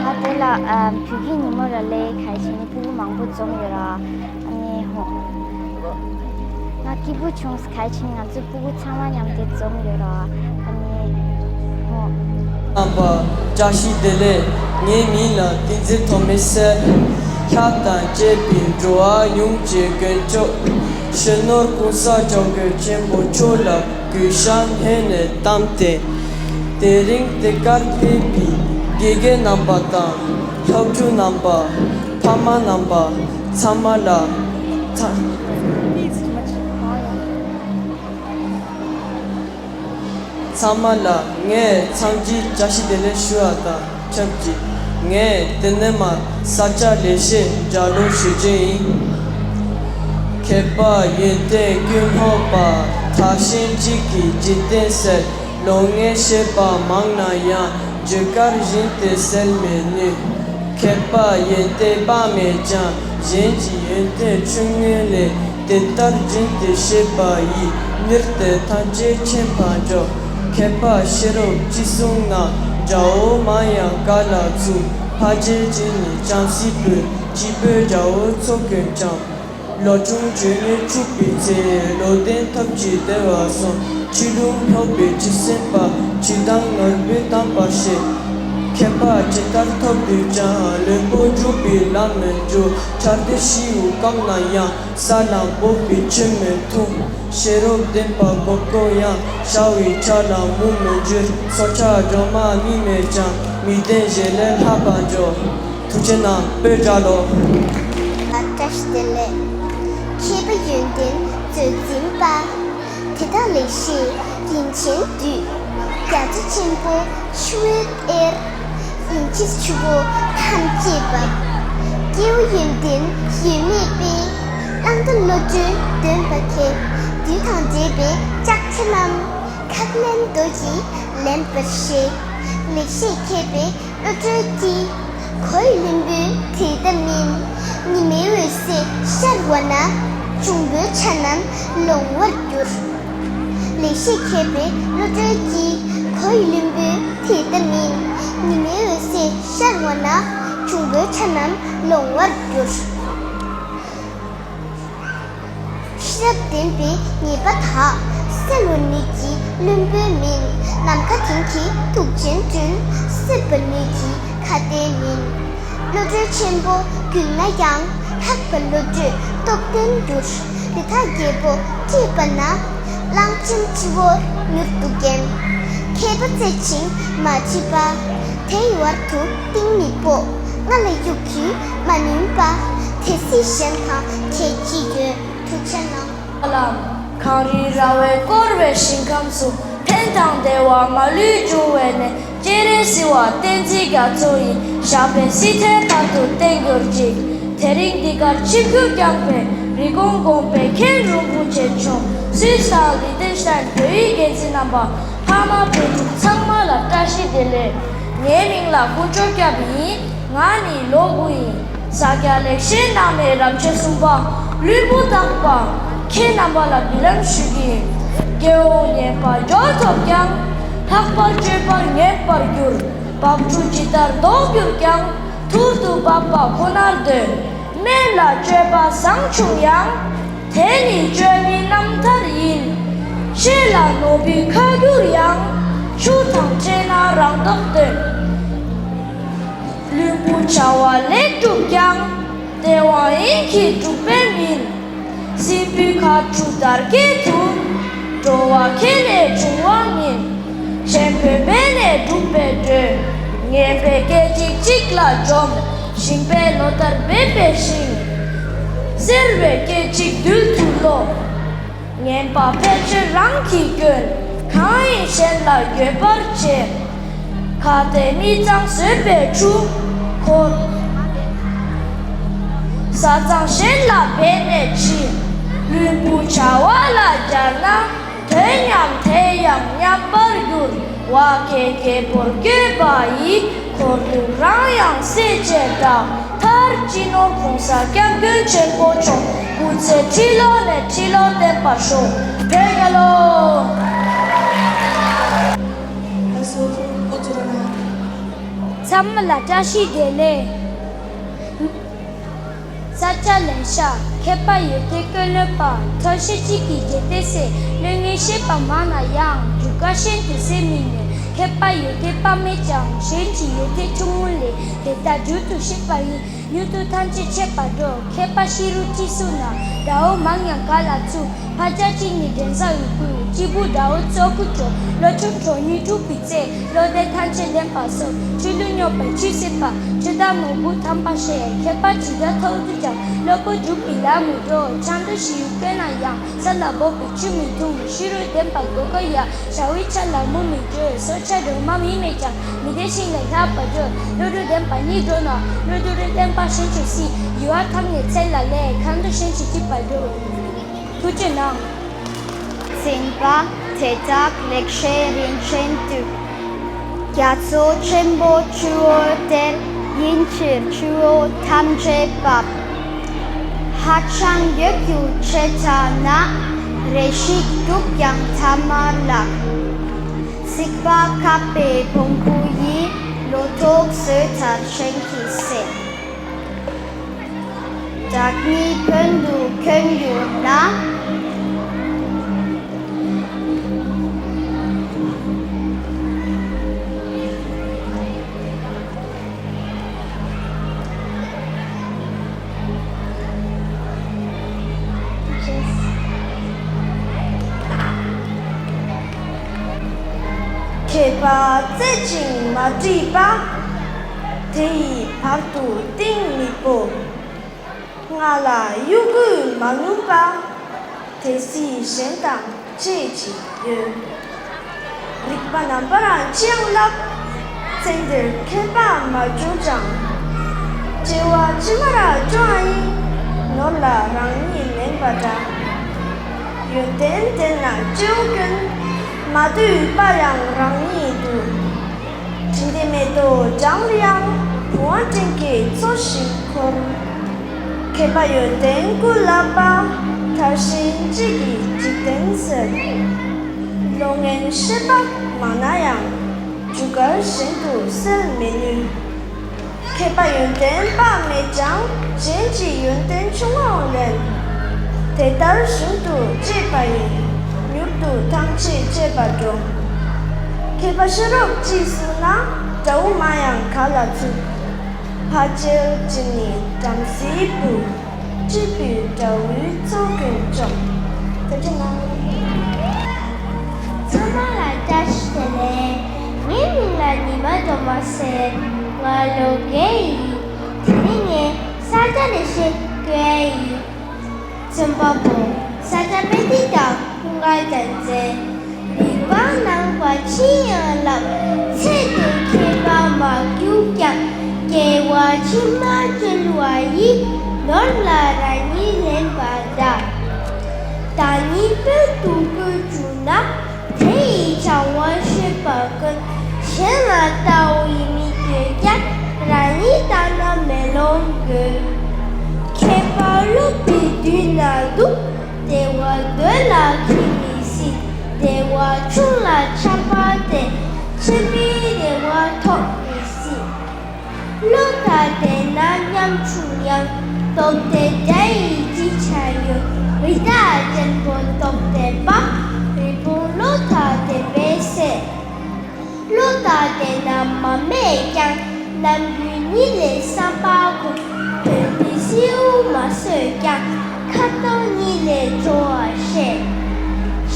ད་ དེ་ལ་ཨ་བོད་ཀྱི་ཉིན་མོ་ར་ལས་གལ་ཆེན་ནི་སྤུ་གུ་མང་པོ་འཛོམས་ཡོད་ར། ཨ་ནི་ཧོ། ང་སྐྱིད་པོ་བྱུང་། གལ་ཆེན་ང་ཚོ་སྤུ་གུ་ཚང་མ་མཉམ་དུ་འཛོམས་ཡོད་ར། ཨ་ནི་ཧོ། རྣམ་པ་བཀྲ་ཤིས་བདེ་ལེགས། ངའི་མིང་ལ་བསྟན་འཛིན་ཐོགས་མེད་ཟེར། ཆབ་དང་བཅས་པའི་འགྲོ་བ་ཡོངས་ཀྱི་མགོན་སྐྱོབ། སྤྱི་ནོར་གོང་ས་སྐྱབས་མགོན་ཆེན་པོ་མཆོག་ལ་གུས་ཞབས་སྙིང་ནས་བསྟིམས་ཏེ། དེ་རིང་འདི་གར་ཕེབས་པའི་དགེ་རྒན་རྣམ་པ་དང་། སློབ་ཕྲུག་རྣམ་པ། ཕ་མ་རྣམ་པ་ཚང་མ་ལ། ཚ། ཚང་མ་ལ་ངས་འཚམས་འདྲི་བཀྲ་ཤིས་བདེ་ལེགས་ཞུ་བ་དང་ཆབས་ཅིག་ངས་དེ་ནས་མར་ས་སྐྱ་ལེགས་བཤད་ལྗགས་ཀློག་ཞུ་རྒྱུ་ཡིན། མཁས་པ་ཡོན་ཏན་ཀུན་སློང་པ། ཐབས་ཤེས་གཅིག་གིས་འཇིག་རྟེན་གསལ། ལོ་ངན་བྱས་པ་མང་ན་ཡང་། རྒྱུ་སྐར་བཞིན་དུ་གསལ་མི་ནུས། མཁས་པ་ཡོན་ཏན་དཔག་མེད་ཀྱང་། གཞན་གྱི་ཡོན་ཏན་ཆུང་ངུ་ལས། དེ་ལྟར་རྒྱུན་དུ་བྱས་པ་ཡིས། མྱུར་དུ་ཐམས་ཅད་མཁྱེན་པར་འགྱུར། མཁས་པ་ཤེས་རབ་ཅི་གསུང་ན། དགྲ་བོ་མང་ཡང་བཀའ་ལ་ཚུགས། ཕ་རྒྱལ་གྱི་ནི་བྱམས་སྲིད་པོས། སྐྱེས་བུ་དགྲ་བོ་ཚོགས་ཀུན་བསྐྱངས། ལོ་ཆུང་ཆོས་ཉིད་ཕྱུག་པའི་ཚེ། བློ་ལྡན་ཐབས་ཀྱིས་བདེ་བར་གསུངས། ཆོས་ལུགས་སློབ་པའི་ཆོས་སེམས་དཔའ། ཆོས་དང་ནོར་བུས་གཏམས་པར་བྱེད། མཁས་པ་ཇི་ལྟར་ཐོབ་དུས་ཀྱང་། བླུན་པོ་སྒྲུབ་པའི་ལམ་མི་འགྲོ། ཆར་དུ་ཤིའུ་སྐམ་ན་ཡང་། ས་ལ་འབབ་པའི་ཆུ་མི་འཐུང་། ཤེས་རབ་ལྡན་པ་གོ་གོ་ཡང་། ཤ་བའི་ཁྲག་ལ་མུ་མི་འགྱུར། སྲོག་ཆགས་སྦྲང་མ་རྙིད་མེད་ཀྱང་། མི་ལྡན་གཞན་ལས་ལྷག་པར་འགྱུར། ཐུགས་རྗེ་གནང་། བོད་རྒྱལ་ལོ། བཀྲ་ཤིས་བདེ་ལེགས། མཁས་པ་ཡོན་ཏན་མཛོད་འཛིན་པ། དེ་དག་ལེགས་བཤད་རིན་ཆེན་བསྡུས། རྒྱ་མཚོ་ཆེན་པོ་ཆུ་བོའི་གཏེར། དབྱིན་ཇིའི་ཆུ་བོ་ཐམས་ཅད་འབབ། སྐྱེ་བོ་ཡོན་ཏན་ཡོད་མེད་དཔེ། གླང་དར་བློ་གྲོས་འདོན་པ་མཁས། དུས་དང་འབྲེལ་བའི་ལྕགས་ཁྱི་རྣམས། ཁ་སྨན་རྡོ་ཡིས་ལེན་པར་ཤེས། ལེགས་བཤད་མཁས་པའི་བློ་གྲོས་ཀྱིས། གོ་ཡི་བླུན་པོའི་དེ་ལྟ་མིན། ཉི་མའི་འོད་ཟེར་ཤར་བ་ན། འབྱུང་པོའི་ཆ་རྣམས་ལོང་བར་འགྱུར། ལེགས་བཤད་མཁས་པའི་བློ་གྲོས་ཀྱིས། གོ་ཡི་བླུན་པོའི་དེ་ལྟ་མིན། ཉི་མའི་འོད་ཟེར་ཤར་བ་ན། འབྱུང་པོའི་ཆ་རྣམས་ལོང་བར་འགྱུར། ཤེས་རབ་ལྡན་པའི་ཉེས་པ་དག་སེལ་བ་ནུས་ཀྱི་བླུན་པོའི་མིན། ནམ་མཁའ་ལྡིང་གི་དུག་ཅན་བསྐྲུན། སྲེག་པ་ནུས་ཀྱི་ཁྭ་ཏའི་མིན། བློ་གྲོས་ཆེན་པོ་གྱུར་ན་ཡང་། ལྷག་པའི་བློ་གྲོས་སྟོབས་ལྡན་འགྱུར། རི་དྭགས་རྒྱལ་པོ་བཀྲེས་པ་ན། གླང་ཆེན་སྤྱི་བོར་མྱུར་དུ་འགེམས། མཁས་པ་རྩེ་ཞིང་མ་བྱིས་པ། དེ་ཡི་བར་དུ་གཏིང་མི་དཔོག །སྔ་ལ་གཡུག་གིས་མ་ནོན་པ། དེ་སྲིད་གཞན་དང་ཁྱད་ཅི་ཡོད། ཐུགས་རྗེ་གནང་། ལམ། གངས་རིའི་ར་བས་བསྐོར་བའི་ཞིང་ཁམས་སུ། ཕན་དང་བདེ་བ་མ་ལུས་འབྱུང་བའི་གནས། སྤྱན་རས་གཟིགས་དབང་བསྟན་འཛིན་རྒྱ་མཚོ་ཡི། ཞབས་པད་སྲིད་མཐའི་བར་དུ་བརྟན་གྱུར་ཅིག །དེ་རིང་འདི་གར་ཆིབས་བསྒྱུར་བསྐྱངས་པའི། རི་གོང་དགོན་པའི་མཁན་རིན་པོ་ཆེ་མཆོག །སུད་སི་དང་ལི་ཏེན་ཤི་ཏན་བོད་ཡིག་འགན་འཛིན་རྣམ་པ། ཕ་མ་བུ་ཕྲུག་ཚང་མ་ལ་བཀྲ་ཤིས་བདེ་ལེགས། ངའི་མིང་ལ་དཀོན་མཆོག་སྐྱབས་ཡིན། ང་ནི་ལོ་དགུ་ཡིན། ས་སྐྱ་ལེགས་བཤད་གནང་མའི་རབ་བྱེད་གསུམ་པ། བླུན་པོ་དག་པ། ཁྱེད་རྣམ་པ་ལ་འབུལ་ལམ་ཞུ་གི་ཡིན། སྐྱེ་བོ་ངན་པ་སྦྱོར་ཐོབ་ཀྱང་། ལྷག་པར་སྤྱོད་པར་ངན་པར་འགྱུར། བབ་ཕྲུག་ཇི་ལྟར་བཟློག་གྱུར་ཀྱང་། ཐུར་དུ་བབས་པ་ཁོ་ནར་འདོད། དམན་ལ་སྤྱོད་པ་བཟང་བྱུང་ཡང་། དེ་ནི་སྤྱོད་མིན་རྣམ་ཐར་ཡིན། ཆེ་ལ་ནོར་བུས་ཁ་བསྒྱུར་ཡང་། ཆུ་དང་འཕྲད་ན་རང་ལྡོག་སྟོན། བླུན་པོའི་བྱ་བ་ལེགས་བསྒྲུབས་ཀྱང་། དེ་དབང་ཡིན་གྱིས་གྲུབ་པས་མིན། སྲིན་པོའི་ཁ་ཕྱོགས་དར་སྐེད་དུ། འགྲོ་བ་ཁས་ལེན་འབྱུང་བ་མིན། ཆེན་པོའི་མེ་ནས་སྒྲུབ་པའི་སྒྲོས། ངན་པའི་སྐད་ཅིག་གཅིག་ལ་འཇོམས། ཞིང་པས་ལོ་ལྟར་འབེབས་པའི་ཞིང་། སེར་བའི་སྐད་ཅིག་རྡུལ་དུ་རློག །ངན་པ་ཕལ་ཆེར་རང་གིས་གྱོན། གང་ཡིན་གཞན་ལ་འགྱོད་པར་བྱེད། ཁྭ་ཏས་མི་གཙང་བཟོས་པའི་ཆུ། འཁོར། ས་གཙང་གཞན་ལ་འབད་ནས་འཆི། བླུན་པོའི་བྱ་བ་ལ་སྦྱར་ན། དོན་ཉམས་དེ་ཡང་ཉམས་པར་འགྱུར། བ་ཁའི་རྒྱལ་པོར་བསྐོས་པ་ཡི། འཁོར་དུ་རང་ཡང་སྲེག་བྱེད་འདྲ། མཐར་སྤྱི་ནོར་༸གོང་ས་༸སྐྱབས་མགོན་ཆེན་པོ་མཆོག །སྐུ་ཚེ་ཁྲི་ལོ་ནས་ཁྲི་ལོ་བརྟན་པར་ཤོག །བོད་རྒྱལ་ལོ། ཚང་མ་ལ་བཀྲ་ཤིས་བདེ་ལེགས། ས་སྐྱ་ལན་ཤ་མཁས་པ་ཡོན་ཏན་ཀུན་ལོན་པ། ཐབས་ཤེས་གཅིག་གིས་རྒྱལ་བསྟན་གསལ། བློ་ངན་བཤད་པ་མང་ན་ཡང་། རྒྱུ་སྐར་བཞིན་དུ་གསལ་མི་ནུས། མཁས་པ་ཡོན་ཏན་དཔག་མེད་ཀྱང་། གཞན་གྱི་ཡོན་ཏན་ཆུང་ངུ་ལས། དེ་ལྟར་རྒྱུན་དུ་བཤད་པ་ཡིས། མྱུར་དུ་ཐམས་ཅད་ཁྱད་པར་འགྲོ། མཁས་པ་ཤེས་རབ་ཅི་གསུངས་ན། དགྲ་བོ་མང་ཡང་ག་ལ་ཚུགས། ཕར་རྒྱག་གཅིག་ནི་འགྲན་ཟླ་འོས་ཀུན། གཅིག་པུ་དགྲ་བོ་གཙོ་བོར་གྱུར། བློ་ཆུང་གྲོགས་རྙིང་འཁྲུག་པའི་ཚེ། བློ་ལྡན་ཐམས་ཅད་ལེན་པ་སོགས། ཆོས་ལུགས་སྙོམས་པའི་ཆོས་སྲིད་པ། ཆོས་དང་ནོར་བུ་ཐམས་ཅད་བཤད། མཁས་པ་ཇི་ལྟར་ཐོབ་ཏུ་ཀྱང་། བློ་ཕུགས་འཇུག་པའི་ལམ་མི་འགྲོ། ཆང་དུ་ཞི་ཡུལ་དཀོན་ན་ཡང་། ས་ལ་འབབ་པའི་ཆུ་མི་འཐུང་། ཤེས་རབ་ལྡན་པ་གོ་སྐབས་ཡག་བྱ་བའི་ཆ་ལ་མུ་མི་འགྱུར། སྲོག་ཆགས་སྒྲོལ་མ་མི་མེད་ཀྱང་། མི་ལྡན་ཞིང་ལས་ལྷག་པར་འགྱུར། བློ་གྲོས་ལྡན་པ་གཉིས་འགྲོགས་ན། བློ་གྲོས་བརྟན་པ་གཞན་གྱིས་གཟིགས། ཡུལ་བ་ཐམས་ངེས་ཚེ་ལ་ལས། གང་འདུལ་གཞན་གྱིས་སྐྱིད་པར་འགྲོ། ཐུགས་རྗེ་གནང་། གསན་པ་དེ་དག་ལེགས་བཤད་རིན་ཆེན་གདུང་། རྒྱ་མཚོ་ཆེན་པོ་ཆུ་བོར་གཏེར། ཡིན་ཕྱིར་ཆུ་བོ་ཐམས་ཅད་འབབ། ཧ་ཅང་ཡོད་རྒྱུ་ཆེ་དྲགས་ན། རེ་ཞིག་དཀྲུགས་ཀྱང་མཐའ་མར་བརླག། ཚིག་པ་ཁ་པའི་བོང་བུ་ཡིས། ལོ་ཏོག་ཟོས་ཚར་གཞན་གྱིས་ཟས། བདག་ཉིད་བོད་དུ་འཁོན་གྱུར་ན། མཁས་པ་རྩེ་ཞིང་མ་དྲིས་པ། དེ་ཡི་བར་དུ་གཏིང་མི་སྤོ། ང་ལ་གཡོ་འགུལ་མ་ནུས་པ། དེ་སྲིད་གཞན་དང་ཕྱད་ཅི་ཡོད། རིག་པ་རྣམ་པར་ཅི་ཡང་བསླབ། ཚེ་འདིར་མཁས་པ་མ་གྱུར་ཀྱང་། སྐྱེ་བ་ཕྱི་མར་སྐྱོང་བ་ཡིན། ནོར་ལ་རང་ཉིད་ལེན་པ་འདྲ། ཡོན་ཏན་ལྡན་ན་སྐྱེ་བོ་ཀུན། མ་དུས་པ་ཡང་རང་ཉིད་དུ། དྲིན་ལྡན་མེ་ཏོག་བགྲང་བའི་དབྱངས། བུང་བ་སྤྲིན་གྱི་མཚོ་བཞིན་འཁོར། མཁས་པ་ཡོན་ཏན་ཀུན་བསླབ་པ། ཐབས་ཤེས་གཅིག་གིས་འཇིག་རྟེན་གསལ། བློ་ངན་བཤད་པ་མང་ན་ཡང་། རྒྱུ་སྐར་བཞིན་དུ་གསལ་མི་ནུས། མཁས་པ་ཡོན་ཏན་དཔག་མེད་ཀྱང་། གཞན་གྱི་ཡོན་ཏན་ཆུང་ངུའང་ལེན། དེ་ལྟར་རྒྱུན་དུ་སྤྱད་པ་ཡིས། མྱུར་དུ་ཐམས་ཅད་སྤྱད་པར་འགྲོ། མཁས་པ་ཤེས་རབ་ཅི་གསུངས་ན། དགྲ་བོ་མང་ཡང་ག་ལ་ཚུགས། ཕ་ཁྱེར་གཅིག་ནི་བྲམ་ཟེའི་བུ། སྐྱེས་བུ་དགྲ་བོའི་ཚོགས་ཀུན་བཅོམ། ཐུགས་རྗེ་གནང་། ཚང་མ་ལ་བཀྲ་ཤིས་བདེ་ལེགས། ངའི་མིང་ལ་ཉི་མ་སྒྲོལ་མ་ཟེར། ང་ལོ་བརྒྱད་ཡིན། དེ་རིང་ངས་ས་སྐྱ་ལེགས་བཤད་སྐྱོར་ཡ་ཡིན། རྩོམ་པ་པོ། ས་སྐྱ་པཎྜི་ཏ་ཀུན་དགའ་རྒྱལ་མཚན། རིག་པ་རྣམ་པར་ཅི་ཡང་བསླབ། ཚེ་འདིར་མཁས་པ་མ་གྱུར་ཀྱང་། སྐྱེ་བ་ཕྱི་མར་འགྲོ་བ་ཡི། ནོར་ལ་རང་ཉིད་ལེན་པ་འདྲ། བདག་ཉིད་དཔོན་དུ་བཀོད་གྱུར་ན། དེ་ཡི་བྱ་བ་བྱེད་པ་ཀུན། གཞན་ལ་ལྟ་བའི་མིག་ཡོད་ཀྱང་། རང་ཉིད་ལྟ་ན་མེ་ལོང་དགོས། མཁས་པ་སློབ་པའི་མདུན་ན་འདུག། བདེ་བ་འདོད་ལ་མཁས་མི་སྲིད། བདེ་བ་ཆུང་ལ་ཆགས་པ་དེས། ཆེན་པོའི་བདེ་བ་ཐོབ་མི་སྲིད། བློ་ཐག་བྲལ་ན་ཉམ་ཆུང་ཡང་། སྟོབས་ལྡན་དགྲ་ཡི་རྗེས་ཆ་ཡོད། རི་དྭགས་ཆེན་པོ་སྟོབས་ལྡན་པ། རི་བོང་བློ་ཐག་བྲལ་བས་གསལ། བློ་ཐག་བྲལ་ན་མ་སྨད་ཀྱང་། རྣམ་འགྱུར་གཉིས་ལས་བསམ་པ་འཁོར། བོད་པའི་སེའུ་མ་གསོད་ཀྱང་། ཁ་གདངས་གཉིས་ལས་འགྲོ་བ་ཤེས།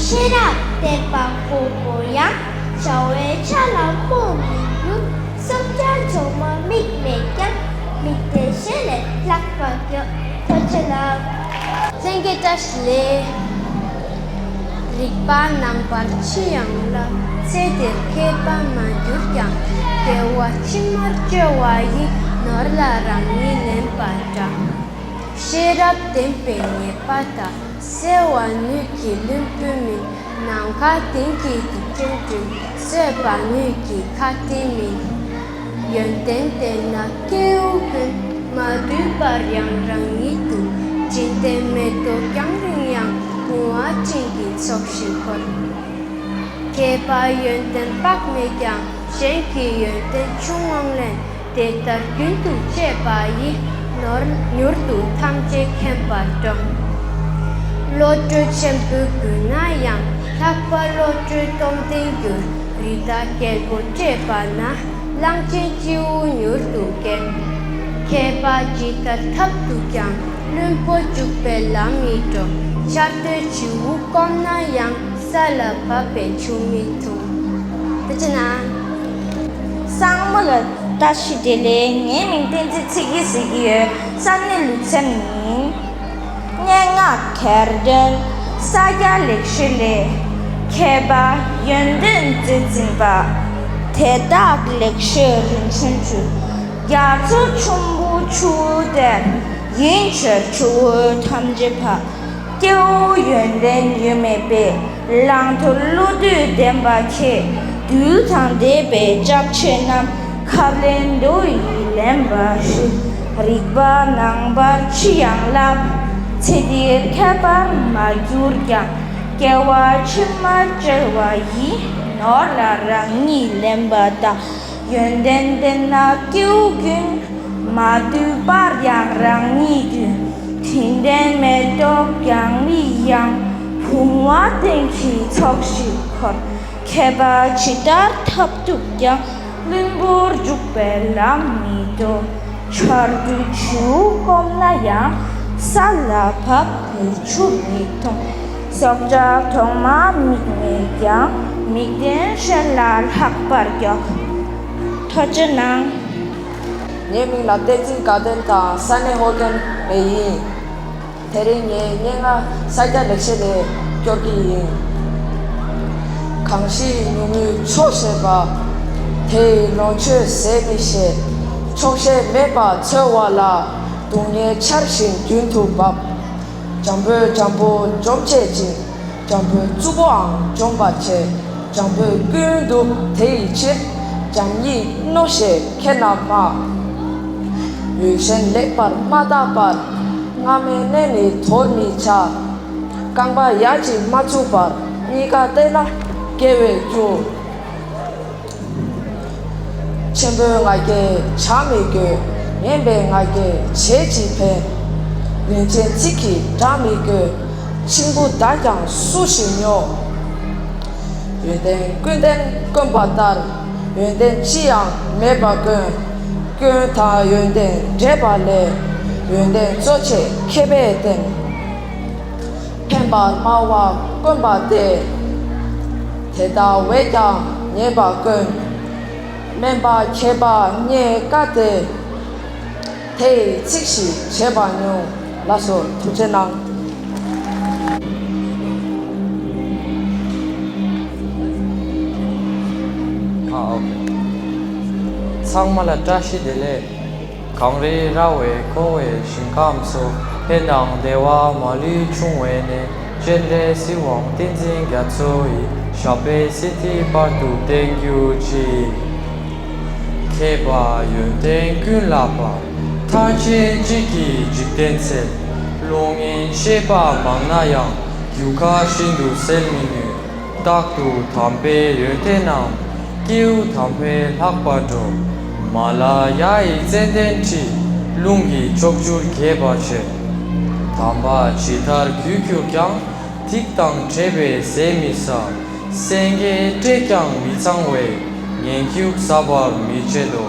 ཤེས་རབ་བསྟན་པ་གོ་གོ་ཡང་། བྱ་བའི་ཆ་ལ་རྨོངས་མི་འགྱུར། བསམ་བྱ་འཇོག་མ་མིག་མེད་ཀྱང་། མིག་དེ་གཞན་ལས་ལྷག་པར་གྱུར། ཐུགས་རྗེ་གནང་། ལྷན་རྒྱས་བཀྲ་ཤིས་བདེ་ལེགས། རིག་པ་རྣམ་པར་ཅི་ཡང་བསླབ། ཚེ་འདིར་མཁས་པ་མ་གྱུར་ཀྱང་། སྐྱེ་བ་ཕྱི་མར་སྐྱོ་བ་ཡི། ནོར་ལ་རང་ཉིད་ལེན་པ་འདྲ། ཤེས་རབ་བསྟན་པའི་ཉེས་པ་དག། གསལ་བ་ནུས་ཀྱི་བླུན་པོ་མིན། ནམ་མཁའ་ལྡིང་གི་རྡུལ་ཕྲན་བསྲུང་། གསོད་པ་ནུས་ཀྱི་མཁའ་ལྡིང་མིན། ཡོན་ཏན་ལྡན་ན་སྐྱེ་བོ་ཀུན། མ་དུས་པར་ཡང་རང་ཉིད་དུ། དྲིན་ལྡན་མེ་ཏོག་རྒྱང་རིང་ཡང་། བུང་བ་སྤྲིན་གྱི་ཚོགས་བཞིན་འཁོར། མཁས་པ་ཡོན་ཏན་དཔག་མེད་ཀྱང་ གཞན་གྱི་ཡོན་ཏན་ཆུང་ངུ་ལས། དེ་ལྟར་རྒྱུན་དུ་སྤྱད་པ་ཡིས། ནོར་མྱུར་དུ་ཐམས་ཅད་མཁྱེན་པར་འགྲོ། བློ་གྲོས་ཆེན་པོས་གུས་ན་ཡང་། ལྷག་པར་བློ་གྲོས་སྟོབས་ལྡན་གྱུར། རི་དྭགས་རྒྱལ་པོ་བསྐྲད་པ་ན། གླང་ཆེན་སྤྱི་བོ་མྱུར་དུ་བརྒྱན། མཁས་པ་ཇི་ལྟར་ཐབས་སྡུག་ཀྱང་། བླུན་པོ་འཇུག་པའི་ལམ་མི་འགྲོ། ཆར་སྡོད་བྱིའུ་སྐོམ་ན་ཡང་། ས་ལ་བབས་པའི་ཆུ་མི་འཐུང་། དེ་ཅི་ན། སངས་མོ་ལ་བཀྲ་ཤིས་བདེ་ལེགས། ངའི་མིང་བསྟན་འཛིན་ཚེ་སྐྱིད་ཟེར་གྱི་ཡོད། ས་གནས་ལུ་ཚན་ཡིན། སྙན་ངག་གྱེར་འདོན། ས་སྐྱ་ལེགས་བཤད་ལས། མཁས་པ་ཡོན་ཏན་མཛོད་འཛིན་པ། དེ་དག་ལེགས་བཤད་རིན་ཆེན་ཆུ། རྒྱ་མཚོ་ཆེན་པོའི་ཆུ་བོ་དེར། ཡིན་ཕྱིར་ཆུ་བོ་ཐམས་ཅད་འཕགས། སྐྱེ་བོ་ཡོན་ཏན་ཡོད་མེད་པས། བླང་དོར་བློ་གྲོས་ལྡན་པ་མཁས། དུས་དང་འདས་པའི་ལྕགས་ཆས་རྣམས། ཁབ་ལེན་མདོ་ཡིས་ལེན་པ་ཞིག་རིག་པ་ནང་པར་ཅི་ཡང་བསླབ། ཚེ་འདིར་མཁས་པར་མ་གྱུར་ཀྱང་། སྐྱེ་བ་ཕྱི་མར་སྐྱེ་བ་ཡི། ནོར་ལ་རང་ཉིད་ལེན་པ་དང་། ཡོན་ཏན་ལྡན་ན་སྐྱེ་བོ་ཀུན། མ་བཏུལ་པར་ཡང་རང་ཉིད་དུ། དྲིན་ལྡན་མེ་ཏོག་རྒྱང་བའི་གཡང་། བུང་བ་སྟོན་གྱི་ཚོགས་ཤིག་འཁོར། མཁས་པ་ཇི་ལྟར་ཐབས་སྡུག་ཀྱང་། བླུན་པོར་འཇུག་པའི་ལམ་མི་འགྲོ། ཆར་དུས་ཆུ་སྐོམ་ན་ཡང་། ས་ལ་བབས་པའི་ཆུ་མི་འཐུང་། སྲོག་ཆགས་གྲོག་མ་མིག་མེད་ཀྱང་། མིག་ལྡན་གཞན་ལ་ལྷག་པར་མགྱོགས། ཐུགས་རྗེ་གནང་། ངའི་མིང་ལ་བསྟན་འཛིན་དགའ་ལྡན་དང་ས་གནས་ཧོར་ཁེན་པ་ཡིན། དེ་རིང་ངས་སྙན་ངག་ས་སྐྱ་ལེགས་བཤད་ལས་སྐྱོར་གྱི་ཡིན། གང་ཞིག་ཉུང་ངུས་ཆོག་ཤེས་པ། དེ་ཡི་ལོངས་སྤྱོད་ཟད་མི་ཤེས། ཆོག་ཤེས་མེད་པར་འཚོལ་བ་ལ། སྡུག་བསྔལ་ཆར་བཞིན་རྒྱུན་དུ་འབབ། འཇམ་པོས་འཇམ་པོ་འཇོམས་བྱེད་ཅིང་། འཇམ་པོས་རྩུབ་པོའང་འཇོམས་པར་བྱེད། འཇམ་པོས་ཀུན་བཏུལ་དེ་ཡི་ཕྱིར། འཇམ་ཉིད་རྣོ་ཞེས་ཁྱེད་རྣམས་སྨྲ། ཡུལ་གཞན་ལེགས་པར་མ་བརྟགས་པར། སྔ་མའི་གནས་ནི་དོར་མི་བྱ། རྐང་པ་ཡར་གྱིས་མ་བཙུགས་པར། གཉིས་ཀ་བསྟེན་ན་དགེ་བའི་རྒྱུ། ཆེན་པོའི་ང་རྒྱལ་བྱ་མི་དགོས། ངན་པའི་ང་རྒྱལ་བྱས་ཅི་ཕན། རིན་ཆེན་ཚིག་གིས་བྲ་མི་དགོས། ཆིང་བུ་བདག་ཀྱང་སུ་ཞིག་སྨྱོ། ཡོན་ཏན་ཀུན་ལྡན་དཀོན་པ་ལྟར། ཡོན་ཏན་ཅི་ཡང་མེད་པ་དཀོན། སྐྱོན་དང་ཡོན་ཏན་འདྲེས་པ་ལས། ཡོན་ཏན་གཙོ་ཆེ་མཁས་པས་བསྟེན། ཕན་པར་སྨྲ་བ་དཀོན་པ་སྟེ། དེ་ལྟ་བས་ཀྱང་ཉེས་པ་དཀོན། དམན་པ་མཁས་པ་རྙེད་དཀའ་སྟེ། དེ་ཡི་ཚིག་བཞིན་བྱས་པ་ཉུང་། ལགས་སོ། ཐུགས་རྗེ་གནང་། ཨ། ཨོ་ཁེ། ཚང་མ་ལ་བཀྲ་ཤིས་བདེ་ལེགས། གངས་རི་ར་བས་བསྐོར་བའི་ཞིང་ཁམས་སུ། ཕན་དང་བདེ་བ་མ་ལུས་འབྱུང་བའི་གནས། སྤྱན་རས་གཟིགས་དབང་བསྟན་འཛིན་རྒྱ་མཚོ་ཡི། ཞབས་པད་སྲིད་མཐའི་བར་དུ་བརྟན་གྱུར་ཅིག། མཁས་པ་ཡོན་ཏན་ཀུན་བསླབ་པ། ཐམས་ཅད་གཅིག་གི་འཇིག་རྟེན་ཚེ། བློ་ངན་ཤེས་པ་མང་ན་ཡང་། རྒྱུ་སྐར་བཞིན་དུ་སེལ་མི་ནུས། རྟག་ཏུ་དམ་པའི་ཡོན་ཏན་རྣམས། སྐྱེས་བུ་དམ་པས་ལྷག་པར་སྒྲོགས། མ་ལ་ཡ་ཡི་ཙན་དན་ཁྲིད། རླུང་གི་ཕྱོགས་བཅུར་རྒྱས་པར་བྱེད། དམ་པ་ཇི་ལྟར་རྒྱུད་གྱུར་ཀྱང་། ཐིགས་དང་ཕྲད་པས་ཟད་མི་ཟ། སེང་གེས་བསྐྲད་ཀྱང་མི་གཙང་བའི། ངན་སྐྱུགས་ཟ་བར་མི་བྱེད་དོ།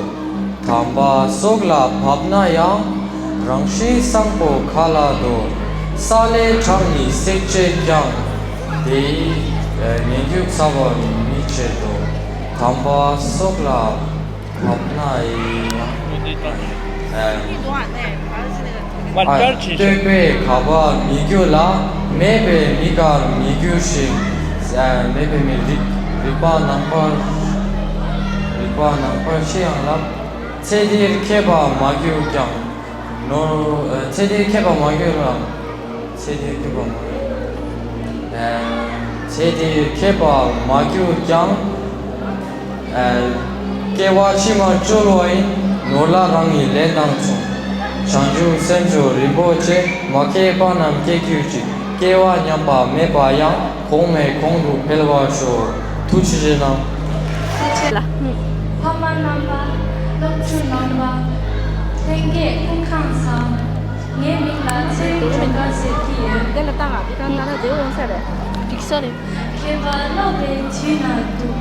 དམ་པ་སྲོག་ལ་བབ་ན་ཡང་། རང་བཞིན་བཟང་པོ་ཁ་ལ་དོར། ས་ལས་དྲངས་ནི་བསྲེགས་བཅད་ཀྱང་། དེ་ཡི་ངན་སྐྱུགས་ཟ་བར་མི་བྱེད་དོ། དམ་པ་སྲོག་ལ་བབ་ན་ཡང་། ཨ། ཨ། བསྟོད་པས་དགའ་བར་མི་འགྱུར་ལ། སྨད་པས་མི་དགར་མི་འགྱུར་ཞིང་། ཨ། སྨད་པའི་མི་རིགས། རིགས་པ་ནང་པར། རིགས་པ་ནང་པར་ཅི་ཡང་བསླབ། ཚེ་འདིར་མཁས་པ་མ་གྱུར་ཀྱང་། ནོར། ཨ། ཚེ་འདིར་མཁས་པ་མ་གྱུར་ལ། ཚེ་འདིར་མཁས་པ་མ་གྱུར། ཨ། ཚེ་འདིར་མཁས་པ་མ་གྱུར་ཀྱང་། ཨ། སྐྱེ་བ་ཕྱི་མར་འཆོལ་བ་ཡིན། ནོར་ལ་རང་ཉིད་ལེན་དང་མཚུངས། བྱང་ཆུབ་སེམས་མཆོག་རིན་པོ་ཆེ། མ་སྐྱེས་པ་རྣམས་སྐྱེ་གྱུར་ཅིག། སྐྱེ་བ་ཉམས་པ་མེད་པ་ཡང་། གོང་མའི་གོང་དུ་འཕེལ་བར་ཤོག། ཐུགས་རྗེ་ཆེ་གནང་། ཐུགས་རྗེ་ཆེ་ལགས། ཕ་མ་རྣམ་པ། སློབ་ཕྲུག་རྣམ་པ། ལྷན་རྒྱས་སྐུ་ཁམས་བཟང་། ངའི་མིང་ལ་ཚེ་རིང་སྒྲོལ་དཀར་ཟེར་གྱི་ཡོད། འདི་ལ་བཏང་ང་། འདི་གང་ལྟར་བདེ་པོ་ཡོང་ས་རེད། འགྲིག་ས་རེད། མཁས་པ་ཀློག་པའི་དུས་ན་འདུག་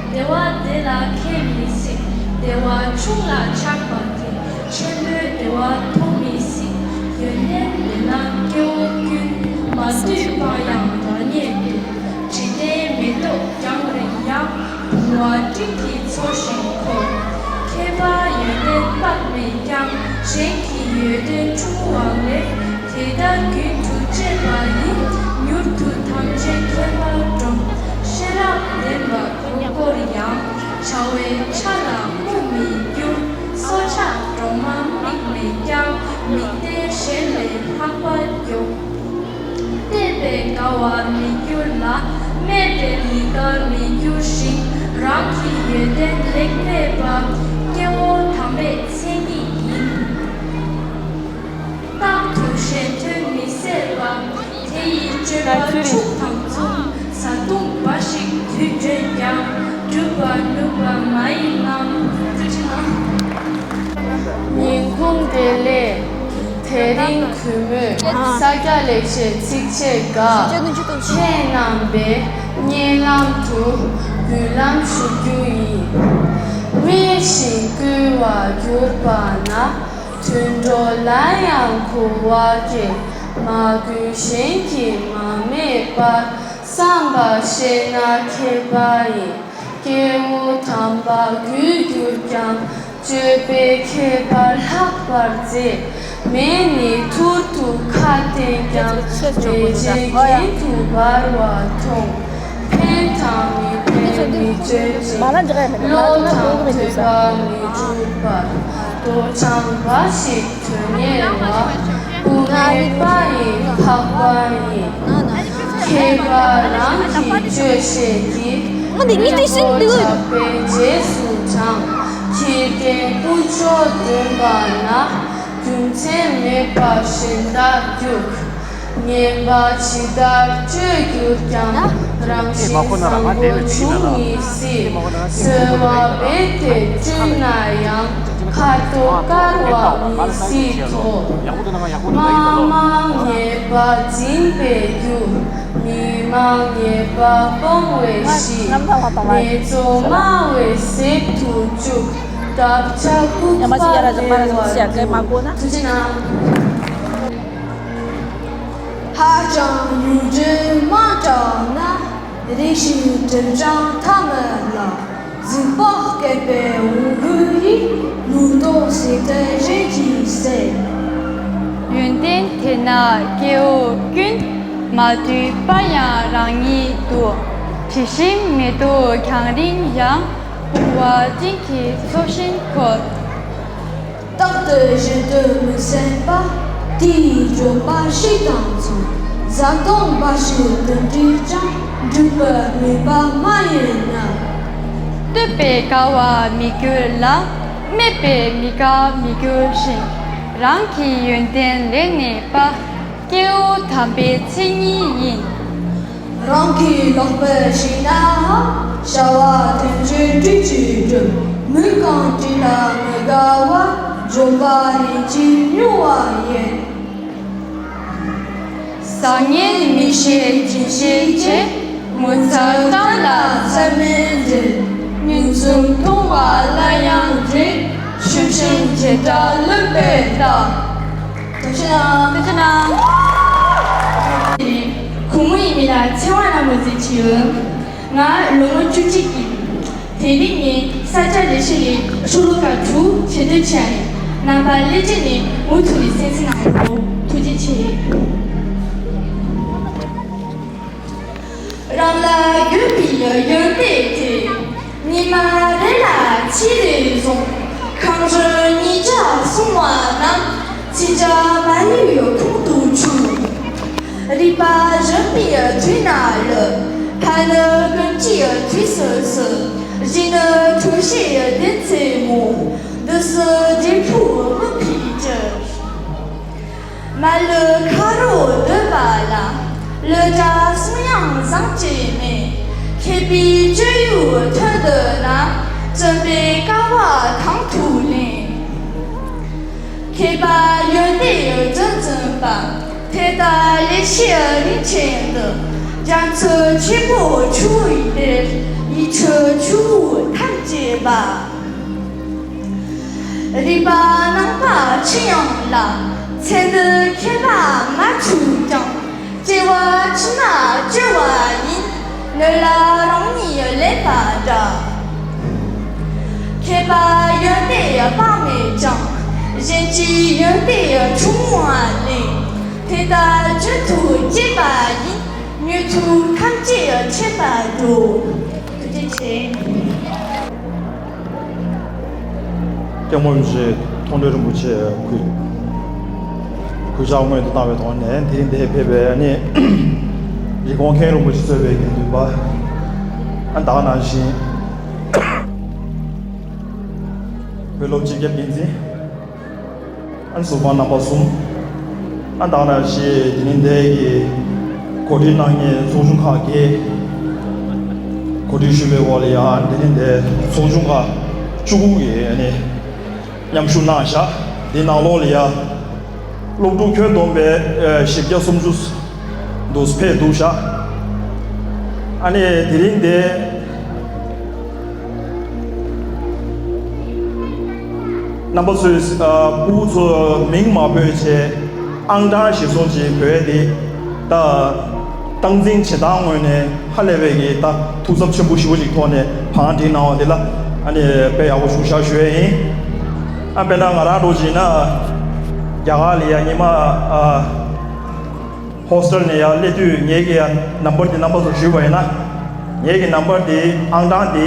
བདེ་བ་བདེ་ལ་ཁྱད་མི་སྲིད། བདེ་བ་ཆུང་ལ་ཆགས་པ་དེ། ཆེན་པོའི་བདེ་བ་ཐོབ་མི་སྲིད། ཡོན་ཏན་ལྡན་ན་སྐྱེ་བོ་ཀུན། མ་བཏུལ་བ་ཡང་རང་ཉིད་དུ། དྲི་ལྡན་མེ་ཏོག་རྒྱང་རིང་ཡང་། བུང་བ་སྤྲིན་གྱིས་འཚོ་ཞིང་འཁོར། མཁས་པ་ཡོན་ཏན་དཔག་མེད་ཀྱང་། གཞན་གྱི་ཡོན་ཏན་ཕྲེང་བ་ལས། དེ་ལྟར་རྒྱུན་དུ་སྤྱད་པ་ཡིས། མྱུར་དུ་ཐམས་ཅད་མཁྱེན་པར་འགྲོ། ཤེས་རབ་ལྡན་པ་གོས་བསྐོར་ཡང་། བྱ་བའི་ཆ་ལ་དམིགས་མི་འགྱུར། སྲོག་ཆགས་གྲོག་མ་དམིགས་མེད་ཀྱང་། དམིགས་གཏད་གཞན་ལས་ལྷག་པར་མགྱོགས། བསྟན་པས་དགའ་བར་མི་འགྱུར་ལ། སྨད་པས་མི་དགའ་མི་འགྱུར་ཞིང་། རང་གི་ཡོན་ཏན་ལེགས་སྨྲས་པ། སྐྱེ་བོ་དམ་པའི་མཚན་ཉིད་ཡིན། རྟག་ཏུ་གཞན་དོན་མི་ཟད་པ། དེ་ཡི་སྤྱོད་པ་ཕྱུགས་དང་མཚུངས། བཟའ་བཏུང་འབའ་ཞིག་དུས་འདྲ་ཡང་། སྒྲུབ་པ་ནུས་པ་མ་ཡིན་ནམ། ཐུགས་རྗེ་གནང་། ཉིན་གུང་བདེ་ལེགས། དེ་རིང་གུས་མོས་ས་སྐྱ་ལེགས་བཤད་ཚིགས་བཅད་འགའ་ཁྱེད་རྣམ་པའི་སྙན་ལམ་དུ་འབུལ་ལམ་ཞུ་རྒྱུ་ཡིན། སྨྲས་ཤིང་བསྐུལ་བར་གྱུར་པ་ན། དུད་འགྲོ་ལ་ཡང་གོ་བ་སྐྱེ། མ་གུས་གཞན་གྱིས་མ་སྨྲས་པར། བསམ་པར་ཤེས་ན་མཁས་པ་ཡིན། སྐྱེ་བོ་དམ་པ་གུས་གྱུར་ཀྱང་། སྤྱོད་པའི་ཁྱད་པར་ལྷག་པར་མཛེས། མེ་ནི་ཐུར་དུ་ཁ་བསྟན་ཀྱང་། མེ་ལྕེ་གྱེན་དུ་འབར་བ་མཐོང་། ཕན་དང་མི་ཕན་མི་སྤྱོད་ཅིང་། བློ་དང་ཐོས་པ་མི་འཁྲུགས་པར། རྡོ་གྲང་འབའ་ཞིག་དོན་གཉེར་བ། སྐུ་ངལ་པ་ཡི་འཕགས་པ་ཡིན། མཁས་པ་རང་གིས་དཔྱོད་ཤེས་ཀྱི། ངོ་འདི་གཉིས་དེ་ཤིན་ཏུ། ཆགས་པའི་རྗེས་སུ་འབྲང་། ཁྱི་རྒན་ཀུ་ཅོ་འདོན་པ་ན། རྒྱུ་མཚན་མེད་པར་གཞན་ལྟར་རྒྱུག་ངན་པ་ཇི་ལྟར་སྤྱོད་གྱུར་ཀྱང་། རང་བཞིན་བཟང་པོ་འབྱུང་ནི་སྲིད། གསོལ་བ་འབེབས་ཏེ་བཅུག་ན་ཡང་། ཁ་དོག་དཀར་བ་མི་སྲིད་དོ། མ་མང་ཉེས་པ་འཛིན་པའི་རྒྱུ། མི་མང་ཉེས་པ་སྤོང་བའི་གཞི། ནེ་ཙོ་སྨྲ་བའི་གཟེབ་ཏུ་བཅུག །དག་བྱ་ལྐུགས་པ་སྟེར་བར་འགྱུར། ཐུགས་རྗེ་གནང་། ཧ་ཅང་ཡུལ་འདྲེ་མ་དྲག་ན། རེ་ཞིག་གྲིབ་ཅང་ཐ་མལ་ལ། གཟུགས་པོ་བསྐལ་པའི་འོ་སྐོལ་ཡིས། ལུང་རྟོགས་ཟེར་ཏེ་གཞན་གྱིས་ཟེར། ཡོན་ཏན་དེ་ན་སྐྱེ་བོ་ཀུན། མ་བཏུལ་བ་ཡང་རང་ཉིད་དུ། དྲི་ཞིམ་མེ་ཏོག་རྒྱང་རིང་ཡང་། བུང་བ་སྤྲིན་གྱིས་འཚོ་ཞིང་འཁོར། རྟག་ཏུ་གཞན་དོན་མི་སེམས་པ། དེ་ཡི་སྤྱོད་པ་ཞིག་དང་མཚུངས། བཟའ་བཏུང་འབའ་ཞིག་དོན་འགྲུབ་ཀྱང་། འགྲུབ་པའི་ནུས་པ་མ་ཡིན་ན། བསྟོད་པས་དགའ་བར་མི་འགྱུར་ལ། སྨད་པས་མི་དགའ་མི་འགྱུར་ཞིང་། རང་གི་ཡོན་ཏན་ལེགས་གནས་པ། སྐྱེ་བོ་དམ་པའི་མཚན་ཉིད་ཡིན། རང་གིས་ལག་པས་བཤིག་ན་ཧ། བྱ་བ་དོན་ཆེན་སྤྲུལ་གྱིས་འགྲུབ། མི་རྐང་དྲིན་ལ་མི་དགའ་བ། འཇོམས་པ་ལན་གཅིག་མྱོང་བ་ཡིན། བཟང་ངན་མི་ཤེས་སྦྱིན་ཤེས་ཆེ། ངོ་མཚར་གཏམ་ལ་ཚད་མེད་འཛིན། ཉིན་གསུམ་མཐོང་བ་སླར་ཡང་འདྲེ། ཤུགས་ཤིང་བྱེ་བྲག་ལུས་པའི་རྟགས། ཐུགས་རྗེ་གནང་། ཐུགས་རྗེ་གནང་། ཁོང་མོ་ཡི་མིང་ལ་ཚེ་དབང་ལྷ་མོ་ཟེར་གྱི་ཡོད། ང་ལོ་ངོ་བཅུ་གཅིག་ཡིན། དེ་རིང་ངས་ས་སྐྱ་ལེགས་བཤད་ལས་ཤོ་ལོ་ཀ་དྲུག་ཆེད་བཏོན་བྱས་ནས་རྣམ་པ་སླེབས་བྱས་ནས་མུ་མཐུད་ནས་གསན་གཟིགས་གནང་རོགས། ཐུགས་རྗེ་ཆེ། རང་ལ་དགོས་པའི་ཡོན་ཏན་དེ། ཉི་མ་རེ་ལ་ཆེ་རེ་བཟུང་། ཁང་བུ་ཉིས་བརྒྱ་སོང་བ་རྣམས། ཕྱི་དགྲ་མ་ལུས་ཁོང་དུ་ཆུད། རིག་པ་གཞོན་པའི་དུས་ན་ལུས། ཕ་ནི་ཀུན་གྱི་དུས་སུ་སྲིད། གཞི་ནི་འཁྲུལ་ཤེས་ལྡན་ཚེ་མོ། འདི་སྲིད་འབྲས་བུ་མི་ཕོད་ཀྱི། མ་ལུས་ཁ་རོག་སྡོད་པ་ལ། ལུས་དྲག་གསུང་དབྱངས་བཟང་བྱེད་མེད། མཁས་པའི་སྤྱོད་ཡུལ་ཐོན་འདོད་ན། བཙུན་པའི་ཀ་བ་དང་དུ་ལེན། མཁས་པ་ཡོན་ཏན་རྫུན་འཛིན་པ། དེ་ལྟར་ལེགས་བཤད་རིན་ཆེན་འདི། རྒྱ་མཚོ་ཆེན་པོ་ཆུ་བོའི་གཏེར། ཡིད་འཕྲོག་ཆུ་བོ་ཐམས་ཅད་པ། རིག་པ་ནང་པ་ཆུ་ཡང་ལ། ཚེ་འདི་མཁས་པ་མ་ཆུག་ཀྱང་། སྐྱེ་བ་ཕྱི་མ་སྐྱོ་བ་ཡིན། ནོར་ལ་རང་ཉིད་ལེན་པ་འདྲ། མཁས་པ་ཡོན་ཏན་སྤང་མེད་ཀྱང་། གཞན་གྱི་ཡོན་ཏན་ཆུང་བ་ལེན། དེ་ལྟར་རྒྱུན་དུ་སྐྱེས་པ་ཡིན། ཉོན་མོངས་ཐམས་ཅད་ཆད་པར་འགྲོ། ཐུགས་རྗེ་ཆེ། སྐྱབས་མགོན་རིན་པོ་ཆེ་མཐོང་གྲོལ་རིན་པོ་ཆེ་གུས་གུས་ཕྱག་སྔོན་དུ་བཏང་བའི་ཐོག་ནས། དེ་རིང་འདིར་ཕེབས་པའི་ནི་རིན་གོང་མཁན་རིན་པོ་ཆེ་གཙོས་པའི་དགེ་འདུན་པ། ཨ་ད་ག་ནང་བཞིན་བོད་སློབ་སྤྱི་ཁྱབ་འགན་འཛིན། ཨ་ནི་ཟུར་དཔང་རྣམ་པ་གསུམ། ཨ་ད་ག་ནང་བཞིན་དེ་རིང་འདིར་གི་གོ་སྒྲིག་གནང་མཁན་ཚོགས་ཆུང་ཁག་གི་གོ་སྒྲིག་ཞུས་པའི་འོག་ལ་ཡང་དེ་རིང་འདིར་ཚོགས་ཆུང་ཁག་བཅུ་དགུ་གི་ཨ་ནི་མཉམ་ཞུགས་གནང་བཞག་འདི་ནང་ལོགས་ལ་ཡང་སློབ་ཕྲུག་ཁྱོན་བསྡོམས་པའི་ཨ་བཞི་བརྒྱ་སུམ་ཅུ་འདུག་ཕེབས་འདུག་བཞག་ཨ་ནི་དེ་རིང་འདིར་རྣམ་པ་ཚོས་ཨ་སྤུ་གུ་ཚོ་མིང་མ་འབོད་བྱས། ཨང་གྲངས་གཞིར་བཟུང་ཅིག་འབོད་དེ། ད་སྟངས་འཛིན་བྱེད་སྟངས་ངོས་ནས་ཧ་ལས་པའི་གི་ད་ཐུགས་འཚབ་ཆེན་པོ་ཞེ་པོ་ཅིག་ཐོག་ནས་བང་སྒྲིག་གནང་བ་འདི་ལ་ཨ་ནི་དཔེ་ཡག་པོ་བྱུང་ཤག་ཞུ་ཡས་ཡིན། ཨ་དཔེར་ན་ང་རང་འདྲ་བོ་ཅིག་ཡིན་ན་རྒྱ་གར་ལ་ཡ་ཉི་མ་ཨ་ཧོ་སི་ཊེལ་ནས་ཡར་སླེབས་དུས་ངེད་ཀྱི་ཡ་ནམ་བར་དེ་རྣམ་པ་ཚོར་ཞུས་པ་ཡིན་ན། ངེད་ཀྱི་ནམ་བར་དེ་ཨང་གྲངས་དེ་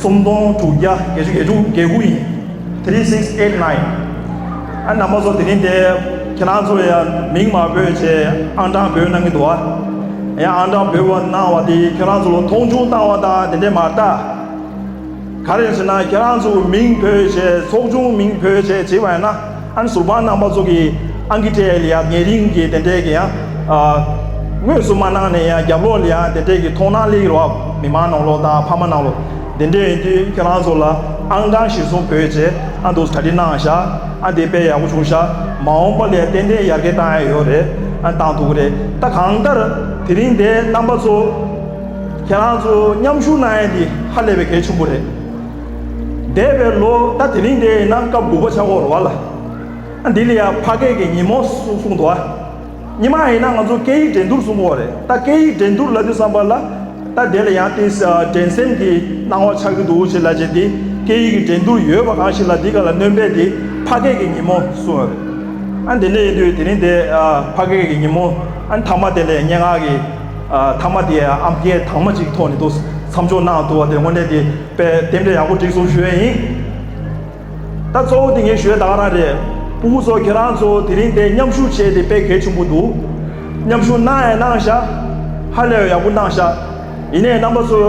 སུམ་སྟོང་དྲུག་བརྒྱ་བརྒྱད་ཅུ་གྱ་དགུ་ཡིན། three six eight nine། ཨ་རྣམ་པ་ཚོ་དེ་རིང་དེ་ཁྱེད་རང་ཚོ་ཡ་མིང་མ་འབོད་བྱས་ཨང་གྲངས་འབོད་གནང་གི་འདུག་ཨ། ཡ་ཨང་གྲངས་འབོད་པ་གནང་བ་དེ་ཁྱེད་རང་ཚོ་ལ་མཐོང་ཆུང་བཏང་བ་དང་དེ་འདྲས་མ་རེད་ད། ག་རེ་ཟེར་ན་ཁྱེད་རང་ཚོ་མིང་འབོད་བྱས་ཚོགས་ཆུང་མིང་འབོད་བྱས་བྱས་པ་ཡིན་ན། ཨ་ནི་ཟུར་དཔང་རྣམ་པ་ཚོ་གིས་ཨང་ཀི་སྤྲད་ལ་ཡ་ཉེ་རིང་གི་དེ་འདྲས་ཀྱི་ཡང་ཨ་དངོས་སུ་མ་གནང་ནས་ཡང་རྒྱབ་ལོགས་ལ་ཡང་དེ་འདྲས་ཀྱི་མཐོང་སྣང་སླེབས་ཀྱི་རེད་བ། མི་མང་ནང་ལོགས་དང་ཕ་མ་ནང་ལོགས་དེ་འདྲས་ཡིན་དུས་ཁྱེད་རང་ཚོ་ལ་ཨང་གྲངས་གཞིར་བཟུང་འབོད་བྱས་ཨ་འདུག་གྲ་སྒྲིག་གནང་བཞག་ཨ་འདི་དཔེ་ཡག་པོ་བྱུང་ཤག་མ་འོངས་པ་ལ་ཡ་ཏན་ཏན་ཡར་རྒྱས་བཏང་ཡ་ཡོད་རེད། ཨ་བཏང་ཐུབ་ཀྱི་རེད། ད་གང་ལྟར་དེ་རིང་འདིར་རྣམ་པ་ཚོ་ཁྱེད་རང་ཚོ་མཉམ་ཞུགས་གནང་ཡ་འདི་ཧ་ལས་པའི་གལ་ཆེན་པོ་རེད། འདས་པའི་ལོ་ད་དེ་རིང་དེ་ཡིན་ན་སྐབས་དགུ་པ་ཆགས་ཀྱི་ཡོད་རེད་བ་ལ། ཨ་འདི་ལ་ཡང་ཕ་སྐད་ཀྱི་ཉིན་མོ་གསུངས་གསུངས་འདུག་ཨ། ཉི་མ་ཡིན་ན་ང་ཚོ་སྐད་ཡིག་འགྲན་བསྡུར་གསུང་གི་ཡོད་རེད། ད་སྐད་ཡིག་འགྲན་བསྡུར་ལབ་དུས་ཙམ་པ་ལ་ད་དེ་ལ་ཡང་དེ་འགྲན་སེམས་ཀྱི་སྣང་བ་ཆགས་ཀྱི་འདུག་ཅེས་ལབ་བྱས་དེ་སྐད་ཡིག་གི་འགྲན་བསྡུར་ཡོད་པ་གང་ཞིག་ལ་འདི་ག་ལ་སྣོན་པས་དེ་ཕ་སྐད་ཀྱི་ཉིན་མོ་གསུངས་ཡོད་རེད། ཨ་འདི་འདྲ་ཡིན་དུས་དེ་རིང་དེ་ཕ་སྐད་ཀྱི་ཉིན་མོ་ཨ་ཐ་མ་དེ་ལ་སྙན་ངག་གི་ཐ་མ་དེ་ཨམ་སྐད་དྭངས་མ་ཅིག་ཐོག་ནས་འདུག་མཚམས་འཇོག་གནང་འདུག་བ། དེ་དངོས་གནས་དེ་དཔེ་རྟེན་འབྲེལ་ཡག་པོ་སྒྲིག་སོང་ཞུ་ཡས་ཡིན། ད་གཙོ་བོ་དེ་ངས་ཞུ་ཡས་ད་ག་རང་རེད། སྤུ་གུ་ཚོ་ཁྱེད་རང་ཚོ་དེ་རིང་དེ་མཉམ་ཞུགས་བྱས་ཏེ་དཔེ་གལ་ཆེན་པོ་འདུག་མཉམ་ཞུགས་གནང་ཡས་གནང་ཤག་ཧ་ལས་ཡག་པོ་གནང་ཤག་ཡིན་ནའི་རྣམ་པ་ཚོ་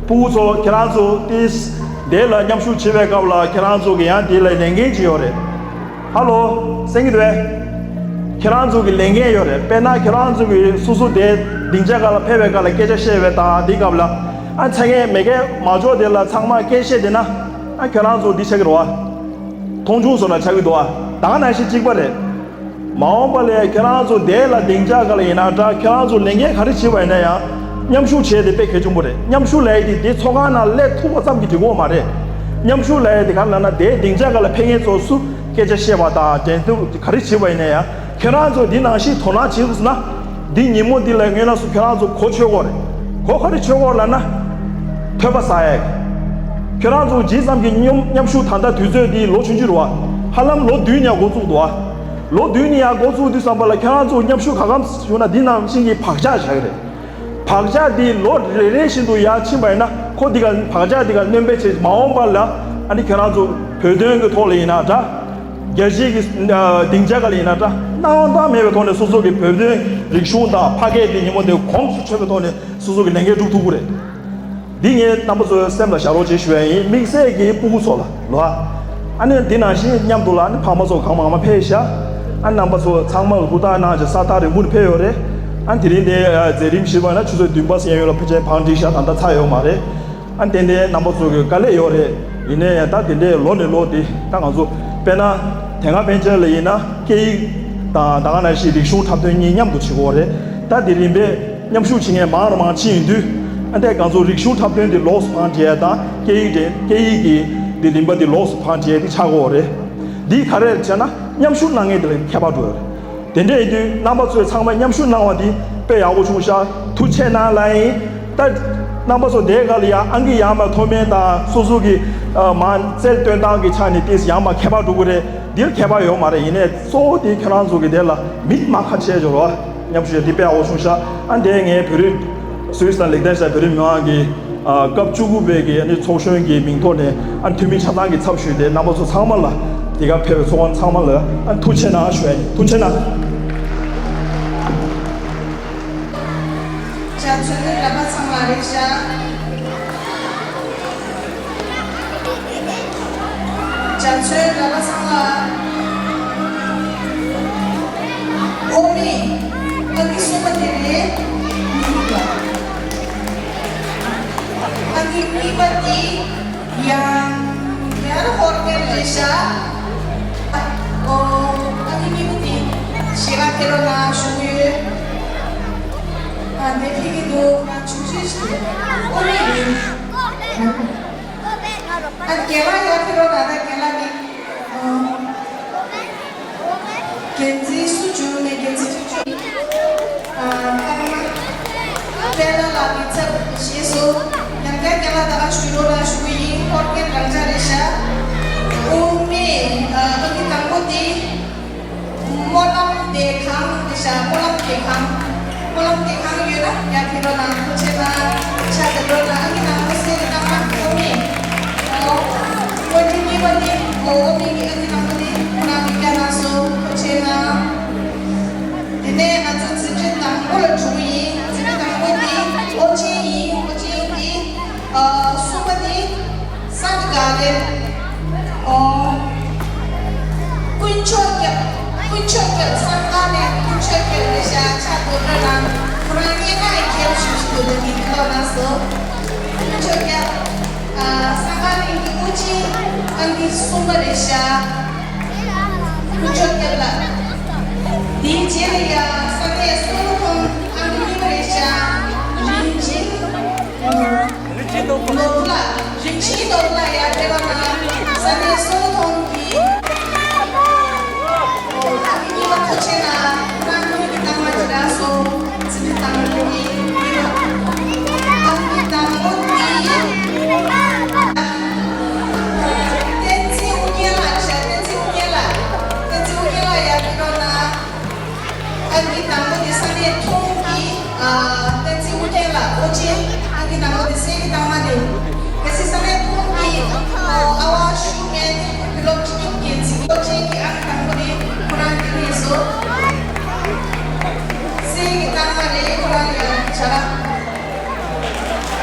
སྤུ་གུ་ཚོ་ཁྱེད་རང་ཚོ་དེ་དེ་ལ་མཉམ་ཞུགས་བྱེད་པའི་སྐབས་ལ་ཁྱེད་རང་ཚོ་གི་ཡང་དེ་ལ་ལས་འགན་ཅིག་ཡོད་རེད། ཧ་ལོ། གསན་གྱི་འདུག་གས། ཁྱེད་རང་ཚོ་གི་ལས་འགན་ཡོད་རེད། དཔེར་ན་ཁྱེད་རང་ཚོ་གི་སོ་སོ་དེ་སྡིངས་ཆ་སྒང་ལ་ཕེབས་པའི་སྐབས་ལ་སྐད་ཆ་བཤད་པའི་དང་དེའི་སྐབས་ལ་ཨ་ཚ་གས་མེད་གས་མ་འཇོག་དེ་ལ་ཚང་མ་སྐད་བཤད་བསྡད་ན་ཨ་ཁྱེད་རང་ཚོ་འདི་ཆགས་ཀྱི་རེད་བ། མཐོང་ཆུང་བཟོ་འདྲ་ཆགས་ཀྱི་འདུག་བ། ད་ག་ནང་བཞིན་གཅིག་པ་རེད། མ་འོངས་པ་ལ་ཁྱེད་རང་ཚོ་དེ་ལ་སྡིངས་ཆ་སྒང་ལ་ཡིན་ན་འདྲ། ཁྱེད་རང་ཚོ་ལས་འགན་ག་རེ་བྱེད་པ་ཡིན་ན་ཡང་མཉམ་ཞུགས་བྱས་ཏེ་དཔེ་གལ་ཆེན་པོ་རེད། མཉམ་ཞུགས་ལབ་ཡས་དེ་དེ་ཚོགས་ཁང་ནང་སླེབས་ཐུབ་པ་ཙམ་གྱིས་འགྲིག་གི་ཡོད་མ་རེད། མཉམ་ཞུགས་ལབ་ཡས་དེ་ག་རེ་ལབ་ན་དེའི་སྡིངས་ཆ་སྒང་ལ་ཕེབས་མཁན་ཚོ་སུ་སྐད་ཆ་བཤད་པ་དང་འགྲན་བསྡུར་ག་རེ་བྱེད་པ་ཡིན་ན་ཡང་། ཁྱེད་རང་ཚོ་འདི་ནང་བཞིན་དོ་སྣང་བྱེད་ཐུབ་ན། འདི་ཉིན་མོ་འདི་ལ་ངས་ལ་སུ་ཁྱེད་རང་ཚོ་གོ་ཆོད་གོ་རེད། གོ་ག་རེ་ཆོད་གོ་ལབ་ན། ཐོས་པ་ཟ་ཡ། ཁྱེད་རང་ཚོ་ཇི་ཙམ་གྱི་མཉམ་མཉམ་ཞུགས་ད་ལྟ་དུས་ཚོད་འདི་ལོ་ཆུང་ཆུང་རེད་བ། ཧ་ལམ་ལོ་བདུན་ཡང་འགོ་བཙུགས་འདུག་བ། ལོ་བདུན་ནས་ཡང་འགོ་བཙུགས་དུས་ཙམ་པ་ལ་ཁྱེད་རང་ཚོ་མཉམ་ཞུགས་ག་གམ་བྱུང་ན་འདི་ནང་བཞིན་གྱི་བག་ཆགས་བཞག་གི་རེད། བག་ཆགས་འདི་ལོ་རེ་རེ་བཞིན་དུ་ཡར་ཕྱིན་པ་ཡིན་ན་ཁོ་འདི་ག་བག་ཆགས་འདི་ག་སྣོན་པ་བྱེད། མ་འོངས་པ་ལ་ཨ་ནི་ཁྱེད་རང་ཚོ་བོད་དོན་གྱི་ཐོག་ལ་ཡིན་ན་འདྲ། རྒྱལ་སྤྱིའི་གི་སྡིངས་ཆ་སྒང་ལ་ཡིན་ན་འདྲ། སྣང་བ་བཏང་མེད་པའི་ཐོག་ནས་སོ་སོ་གི་བོད་དོན་རིག་གཞུང་དང་ཕ་སྐད་དེ་ཉིན་མོ་དེ་གོམས་སུ་ཆོད་པའི་ཐོག་ནས་སོ་སོ་གི་ལས་འགན་སྒྲུབ་ཐུབ་ཀྱི་རེད། འདི་ངས་རྣམ་པ་ཚོའི་སེམས་ལ་བཞག་རོགས་བྱེད་ཞུ་ཡ་ཡིན། དམིགས་བསལ་གྱི་སྤུ་གུ་ཚོ་ལ་ལོ། ཨ་ནི་འདི་ནང་བཞིན་མཉམ་དུ་ལ་ཨ་ནི་ཕ་མ་ཚོ་གང་མང་མང་ཕེབས་ཤག་ཨ་རྣམ་པ་ཚོ་ཚང་མ་ཧུར་ཐག་གནང་བྱས་ས་ཐག་རིང་པོ་ནས་ཕེབས་ཡོད་རེད། ཨ་དེ་རིང་དེ་མཛད་རིམ་བཞི་པ་ན་ཆུ་ཚོད་བདུན་པ་གཡས་གཡོན་ལ་ཕལ་ཆེར་བང་སྒྲིག་ཤག་ད་ལྟ་ཚར་ཡོད་མ་རེད། ཨ་ཏན་ཏན་རྣམ་པ་ཚོ་གི་དཀའ་ལས་ཡོད་རེད། ཡིན་ནའི་ད་དེ་འདྲའི་ལོ་ནས་ལོ་དེ་ད་ང་ཚོ་དཔེར་ན་དེ་སྔ་ཕན་ཆད་ལ་ཡིན་ན་སྐད་ཡིག་དང་ད་ག་ནང་བཞིན་རིག་གཞུང་འཁྲབ་སྟོན་གཉིས་མཉམ་དུ་བྱེད་ཀྱི་ཡོད་རེད། ད་དེ་རིམ་པས་མཉམ་ཞུགས་བྱེད་མཁན་མང་རུ་མང་ཕྱིན་ཡོང་དུས་ཨ་ནི་ང་ཚོ་རིག་གཞུང་འཁྲབ་སྟོན་དེ་ལོགས་སུ་བང་སྒྲིག་ཡ་དང་སྐད་ཡིག་དེ་སྐད་ཡིག་གི་དེ་རིམ་པ་དེ་ལོགས་སུ་བང་སྒྲིག་ཡ་དེ་ཆགས་ཀྱི་ཡོད་རེད། འདི་ག་རེ་བྱས་ན་མཉམ་ཞུགས་གནང་མཁན་དེ་ལ་ཁྱད་པར་འགྲོ་ཡོད་རེད། དེ་འདྲ་ཡིན་དུས་རྣམ་པ་ཚོས་ཚང་མ་མཉམ་ཞུགས་གནང་བ་འདི་དཔེ་ཡག་པོ་བྱུང་ཤག་ཐུགས་རྗེ་ཆེ་གནང་ལབ་ཡིན། ད་རྣམ་པ་ཚོ་དེའི་སྒང་ལ་ཡང་ཨང་ཀི་ཡར་མར་མཐོ་དམན་དང་སོ་སོ་གི་ཨ་མ་རྩལ་སྟོན་སྟངས་ཀྱི་ཆ་ནས་ཏོག་ཙམ་ཡར་མར་ཁྱད་པར་འགྲོ་གི་རེད། འདིར་ཁྱད་པར་ཡོད་མ་རེད། ཡིན་ནའི་གཙོ་བོ་དེ་ཁྱོད་རང་ཚོ་གི་དེ་ལ་མིག་མ་ཁ་ཕྱེ་འཇོག་རོགས། མཉམ་ཞུགས་བྱས་འདི་དཔེ་ཡག་པོ་བྱུང་ཤག་ཨ་འདས་ངས་བོད་རིགས་སུད་སི་དང་ལིག་ཏེན་ཤི་ཏན་བོད་རིགས་མི་མང་གི་ཨ་སྐབས་བཅུ་དགུ་པའི་གི་ཨ་ནི་ཚོགས་གཞོན་གྱི་མིང་ཐོག་ནས་ཨ་འཐུས་མི་ཆ་ཚང་གི་ཚབ་ཞུས་ཏེ་རྣམ་པ་ཚོ་ཚང་མ་ལ་འདི་ག་ཕེབས་པའི་ཚོགས་ཁང་ཚང་མ་ལ་ཨ་ཐུགས་རྗེ་གནང་ཞུ་ཡ་ཡིན། ཐུགས་རྗེ་གནང་། ཇ་ཚོད་ནི་ར་པ་ཚང་མ་རེད་ཤག་ཇ་ཚོད་ར་པ་ཚང་མ། ཨོ་མི། ཨ་ནི་གསུམ་པ་དེ་རེད། ཨ་ནི་གཉིས་པ་དེ། ཡང་ཡར་ཧོར་གན་རེད་ཤག་ཨོ། ཨ་ནི་གཉིས་པ་དེ་ཞེ་ག་ཁྱེར་རོགས་གནང་ཞུ་གི་ཡོད། ཨ་འདི་ཕི་གི་འདུག་ང་ཆུང་ཆུང་ཞིག་རེད། ཨོ་ནི་རེད། ཨ་རྒན་ལགས་ཡར་ཁྱེར་རོགས་གནང་། ད་རྒན་ལགས་ནི་ཨོ། འགན་འཛིན་སུ་བྱུང་ནས་འགན་འཛིན་སུ་བྱུང་། ཨ་ཨ་མ། པད་ལ་ལགས་ཀྱི་ཚབ་བཞེས་སོ། ཡང་བསྐྱར་རྒན་ལགས་ད་ག་ཞུ་རོགས་ར་ཞུ་གི་ཡིན། ཧོར་གན་རང་འཇགས་རེད་ཤག་ཨོ་མེ། ཨ་ཨ་ནི་དང་པོ་དེ། སྨོན་ལམ་སྡེ་ཁང་རེད་ཤག་སྨོན་ལམ་སྡེ་ཁང་། སྨོན་ལམ་སྡེ་ཁང་ཡོད་ན་ཡར་ཕེབས་རོགས་གནང་། ཐུགས་རྗེ་གནང་། ཕྱག་འཚལ་རོགས་གནང་། ཨ་ནི་དང་པོ་སེ་རི་ཏང་མ་ཨོ་མེ། ཨོ། ཨོ་ནི་གཉིས་པ་དེ་ཨོ་ཨོ་མེ་གི་ཨ་ནི་དང་པོ་དེ་ཁོ་རང་གིས་བསྐྱངས་གནང་སོང་། ཐུགས་རྗེ་གནང་། དེ་ནས་ང་ཚོ་འཛིན་གྲྭ་དང་པོ་ལ་འགྲོ་གི་ཡིན། འཛིན་གྲྭ་དང་པོ་དེ་ཨོ་ཅེ་ཡིན། ཨོ་ཅེ་ཡིན་དེ་ཨ་གསུམ་པ་དེ་སན་ག་ལེ། ཨོ། དཀོན་མཆོག་རྒྱལ། དཀོན་མཆོག་རྒྱལ། སན་ག་ལེ་དཀོན་མཆོག་རྒྱལ་རེད་ཤག་ཕྱག་རྡོག་རྡོག་གནང་། ཁོ་རང་སྙན་ངག་གི་མཁས་པ་ཞིག་ཞིག་འདུག་ད་ནི་ཀློག་གནང་སོང་། དཀོན་མཆོག་རྒྱལ། ཨ་སན་ག་ལེ་གི་ཨོ་ཅེ་ཨང་ཀི་གསུམ་པ་རེད་ཤག་དཀོན་མཆོག་རྒྱལ་ལགས། དེའི་རྗེས་ལ་ཡ་ས་གནས་སོ་ལོ་ཐོང་ཨང་ཀི་གཉིས་པ་རེད་ཤག་རིན་ཆེན་ནོར་བུ་ལགས། རིན་ཆེན་ནོར་བུ་ལགས་ཡར་ཕེབས་རོགས་གནང་། ས་གནས་སོ་ལོ་ཐོང་གི་ཨང་ཀི་གཉིས་པ་ཐུགས་རྗེ་གནང་། ཁོ་རང་ཁོང་གི་རྟགས་མ་ཅིག་རག་སོང་། འཛིན་གྲྭ་དང་པོ་གི་ཨང་ཀི་དང་པོ་དེ། བསྟན་འཛིན་ཨོ་རྒྱན་ལགས་རེད་ཤག་བསྟན་འཛིན་ཨོ་རྒྱན་ལགས། བསྟན་འཛིན་ཨོ་རྒྱན་ལགས་ཡར་ཕེབས་རོགས་གནང་། ཨང་ཀི་དང་པོ་དེ་ས་གནས་ཐོང་གི་ཨ་བསྟན་འཛིན་ཨོ་རྒྱན་ལགས། ཨོ་ཅེ་ཨང་ཀི་དང་པོ་དེ་སེ་གི་རྟགས་མ་དེ། གལ་སྲིད་ས་གནས་ཐོང་གི་ཨ་ཨ་བ་ཞུ་མེད་དེ་བོད་སློབ་སྤྱི་ཁྱབ་འགན་འཛིན་ཨོ་ཅེ་གི་ཨང་ཀི་དང་པོ་དེ་ཁོ་རང་གི་རེད་སོ། སེ་གི་རྟགས་མ་རེད། ཁོ་རང་ཡར་བྱ་ར།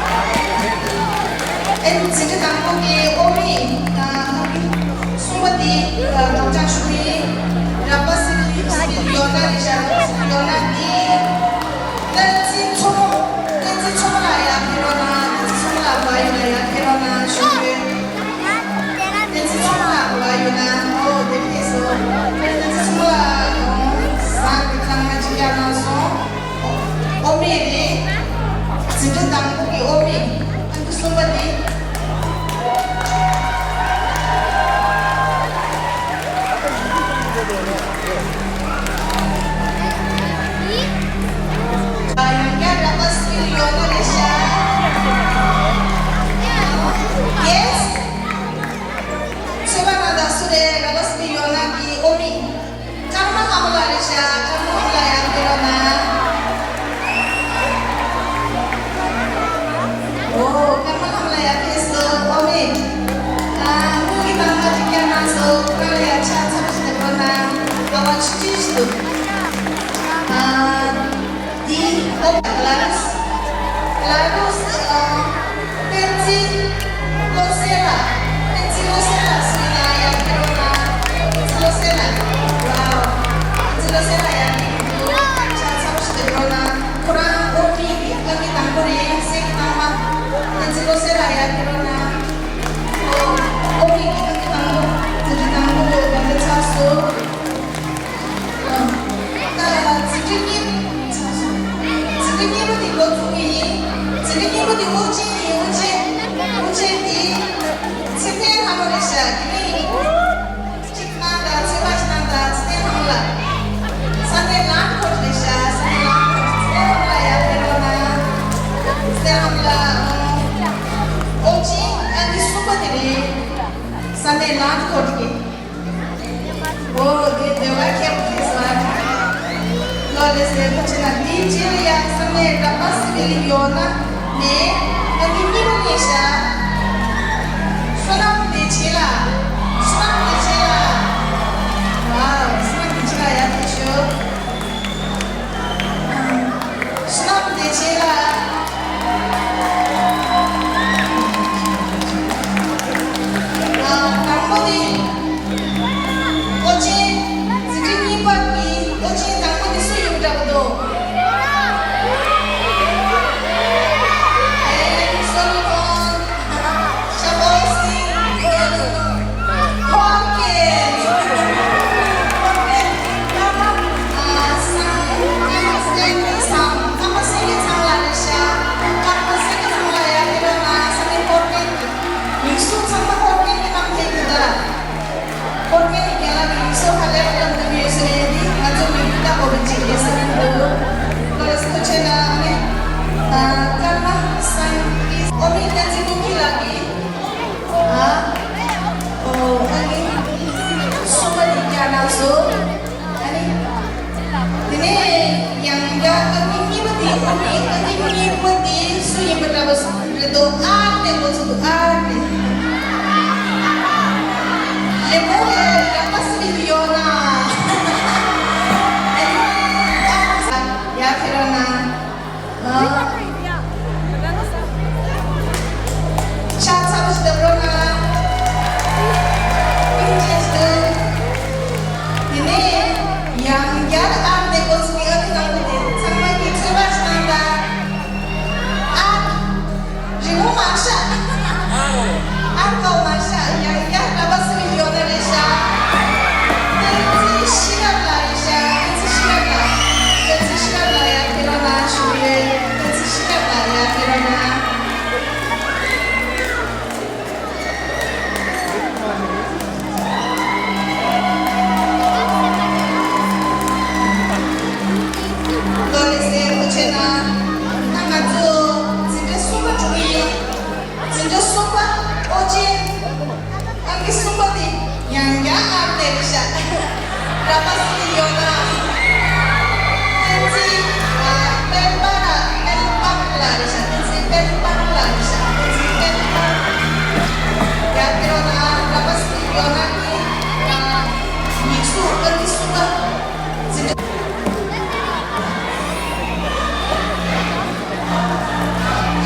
ཨེ་འཛིན་གྲྭ་དང་པོ་གི་ཨོ་མི་དང་ཨང་ཀི་གསུམ་པ་དེ་སློབ་སྦྱོང་ཞུ་གི་ཡིན། ར་པ་སི་ལི་སི་ཡོ་ན་རེད་ཤག་ར་པ་སི་ལི་ཡོ་ན་དེ་བསྟན་འཛིན་མཚོ་མོ། བསྟན་འཛིན་མཚོ་མོ་ལགས་ཡར་ཕེབས་རོགས་གནང་། བསྟན་འཛིན་མཚོ་མོ་ལགས་བ་ཡོད་ན་ཡར་ཕེབས་རོགས་གནང་ཞུ་གི་ཡོད། བསྟན་འཛིན་མཚོ་མོ་ལགས་བ་ཡོད་ན་ཨོ་དེ་ཕེབས་སོང་། བསྟན་འཛིན་མཚོ་མོ་ལགས་ཟངས་ཀྱི་གཙང་མ་ཅིག་བཀྱག་གནང་སོང་། ཨོ་མེ་རེད། འཛིན་གྲྭ་དང་པོ་གི་ཨོ་མེ། ཨང་ཀི་གསུམ་པ་དེ། ཡང་བསྐྱར་ར་པ་སི་ལི་ཡོ་ན་རེད་ཤག Yes། ཚོད་དཔག་གནང་དང་། སུ་རེད། ར་པ་སི་ལི་ཡོ་ན་གི་ཨོ་མི། ཀརྨ་ལྷ་མོ་ལགས་རེད་ཤག་ཀརྨ་ལྷ་མོ་ལགས་ཡར་ཕེབས་རོགས་གནང་། ཨོ། ཀརྨ་ལྷ་མོ་ལགས་ཡར་ཕེབས་སོང་། ཨོ་མེ། ཨ། དངུལ་གྱི་རྟགས་མ་ཅིག་བསྐྱངས་གནང་སོང་། ཁོ་རང་ལ་ཡར་ཕྱག་འཚལ་ཞིག་འདེབས་རོགས་གནང་། ཨ་བ་ཆུང་ཆུང་ཞིག་འདུག་ཨ། འདི་ཨོ་མེ་ལ་རུས། ལ་རུས། ཨ། བསྟན་འཛིན་བློ་གསལ་ལགས། བསྟན་འཛིན་བློ་གསལ་ལགས་སུ་ཡིན་ན་ཡར་ཕེབས་རོགས་གནང་། བསྟན་འཛིན་བློ་གསལ་ལགས། ཝའོ། བསྟན་འཛིན་བློ་གསལ་ལགས་ཡར་ཕེབས་འདུག་ཕྱག་འཚལ་ཞིག་འདེབས་རོགས་གནང་། དེ་གཉིས་པོ་དེ་དབུ་ཅན་ཡིན། དབུ་ཅན། དབུ་ཅན་དེ་ཚེ་བརྟན་ལྷ་མོ་རེད་ཤག་དེ་ནས་གཅིག་གནང་དང་། ཚེ་དཔག་གནང་དང་། ཚེ་བརྟན་ལྷ་མོ་ལ། ས་གནས་ལན་ཁོར་རེད་ཤག་ས་གནས་ལན་ཁོར། ཚེ་བརྟན་ལྷ་མོ་ལ་ཡར་ཕེབས་རོགས་གནང་། ཚེ་བརྟན་ལྷ་མོ་ལ། ཨོ། དབུ་ཅན་ཨང་ཀི་གསུམ་པ་དེ་རེད། ས་གནས་ལན་ཁོར་གྱི། ཨོ། དེ་དེ་བ་ཁྱད་པར་ཅན་ཟེར་བ། ལོ་ལེ་སེ་ཁོ་ཆེ་ན་དེའི་རྗེས་ལ་ཡང་ས་གནས་ར་པ་སི་ཝི་ལི་ཡོ་ན་ནས་ཨང་ཀི་གཉིས་པ་སླེབས་ཤག་བསོད་ནམས་བདེ་ཆེན་ལགས། བསོད་ནམས་བདེ་ཆེན་ལགས། ཝའོ། བསོད་ནམས་བདེ་ཆེན་ལགས། ཡར་ཕེབས་ཤོག་བསོད་ནམས་བདེ་ཆེན་ལགས། ཨ། དང་པོ་དེ། ཨོ་ཅེ། འཛིན་གྲྭ་གཉིས་པ་གི་ཨོ་ཅེ་དང་པོ་དེ་སུ་ཡིན་འདྲ་པོ་འདུག་ཨེ། སོ་ལོ་མོན། ཤ་པོ་སི། ཧོར་གེ། ཧོར་གེ། ཨ། སང་། ཨ་མ་སེང་གེ་ཚང་། ཨ་མ་སེང་གེ་ཚང་ལགས་རེད་ཤག་ཨ་མ་སེང་གེ་ཚང་ལགས། ཡར་ཕེབས་རོགས་གནང་། ས་གནས་ཧོར་གེ། མིང་གཟུགས་ཚང་མ་ཧོར་གེ་གི་རྣམ་ཐར་འདུག་ད། ཧོར་གེ་ནི་རྒན་ལགས་ཀྱི་མིང་གཟུགས་ཧ་ལས་པ་ལབ་འདུག་ཡོད་ས་རེད། འདི་ང་ཚོ་མི་བུ་ལྟ་བུ་རེད་ཅེས་ཡོད་ས་མི་འདུག་ལོ་ལ་སུ་ཆེ་ན་ནི། ཨ། ཀརྨ་སངས་སྐྱིད། ཨོ་མི་བསྟན་འཛིན་ཀུན་སྐྱིད་ལགས་ཀྱིས། ཨ། ཨོ། ཨང་ཀི་གསུམ་པ་འདི་བཀྱག་གནང་སོང་། ཨ་ནི། དེ་ནས་ཡང་བསྐྱར་ཨང་ཀི་གཉིས་པ་དེ། ཨོ་མི་ཨང་ཀི་གཉིས་པ་དེ་སུ་ཡིན་པ་འདྲ་པོ་རེད་འདུག་ཨ་ནི་འགོ་ཚུགས་འདུག་ཨ་ནི། རི་མོ་བའི་ར་པ་སི་ཝི་ལི་ཡོ་ན། ཨ་ནི། ཡར་ཕེབས་རོགས་གནང་། ཨ། ཕྱག་འཚལ་ལོ་ཞིག་བཏབ་རོགས་གནང་། ཐུགས་རྗེ་ཆེ། དེ་ནས་ཡང་བསྐྱར་ཨ་ནི་འགོ་ཚུགས་ཀྱི་ཨ་ནི་དང་པོ་དེ་ཚང་མ་གིས་ཚོད་དཔག་ཞིག་གནང་དང་། ཨ། རི་མོ་མ་ཤག་ཨ་ཀའོ་མ་ཤག་ཡང་བསྐྱར་ར་པ་སི་ཝི་ལི་ཡོ་ན་རེད་ཤག་བསྟན་འཛིན་ཤེས་རབ་ལགས་རེད་ཤག་བསྟན་འཛིན་ཤེས་རབ་ལགས། བསྟན་འཛིན་ཤེས་རབ་ལགས། ཡར་ཕེབས་རོགས་གནང་ཞུ་གི་ཡོད། བསྟན་འཛིན་ཤེས་རབ་ལགས། ཡར་ཕེབས་རོགས་གནང་། ལོ་ལེགས་སེ་ཐུགས་རྗེ་གནང་། ད་ང་ཚོ་འཛིན་གྲྭ་གསུམ་པ་འགྲོ་གི་ཡིན། འཛིན་གྲྭ་གསུམ་པ་ཨོ་ཅེ། ཨང་ཀི་གསུམ་པ་དེ་ཡང་བསྐྱར་ཨ་ནི་རེད་ཤག་ར་པ་སི་ཝི་ལི་ཡོ་ན། བསྟན་འཛིན། ཨ། དཔལ་འབར། དཔལ་འབར་ལགས་རེད་ཤག་བསྟན་འཛིན་དཔལ་འབར་ལགས་རེད་ཤག་བསྟན་འཛིན་དཔལ་འབར། ཡར་ཕེབས་རོགས་གནང་། ར་པ་སི་ཝི་ལི་ཡོ་ན་གི། ཨ། མིང་གཟུགས་ཨང་ཀི་གསུམ་པ། འཛིན་གྲྭ།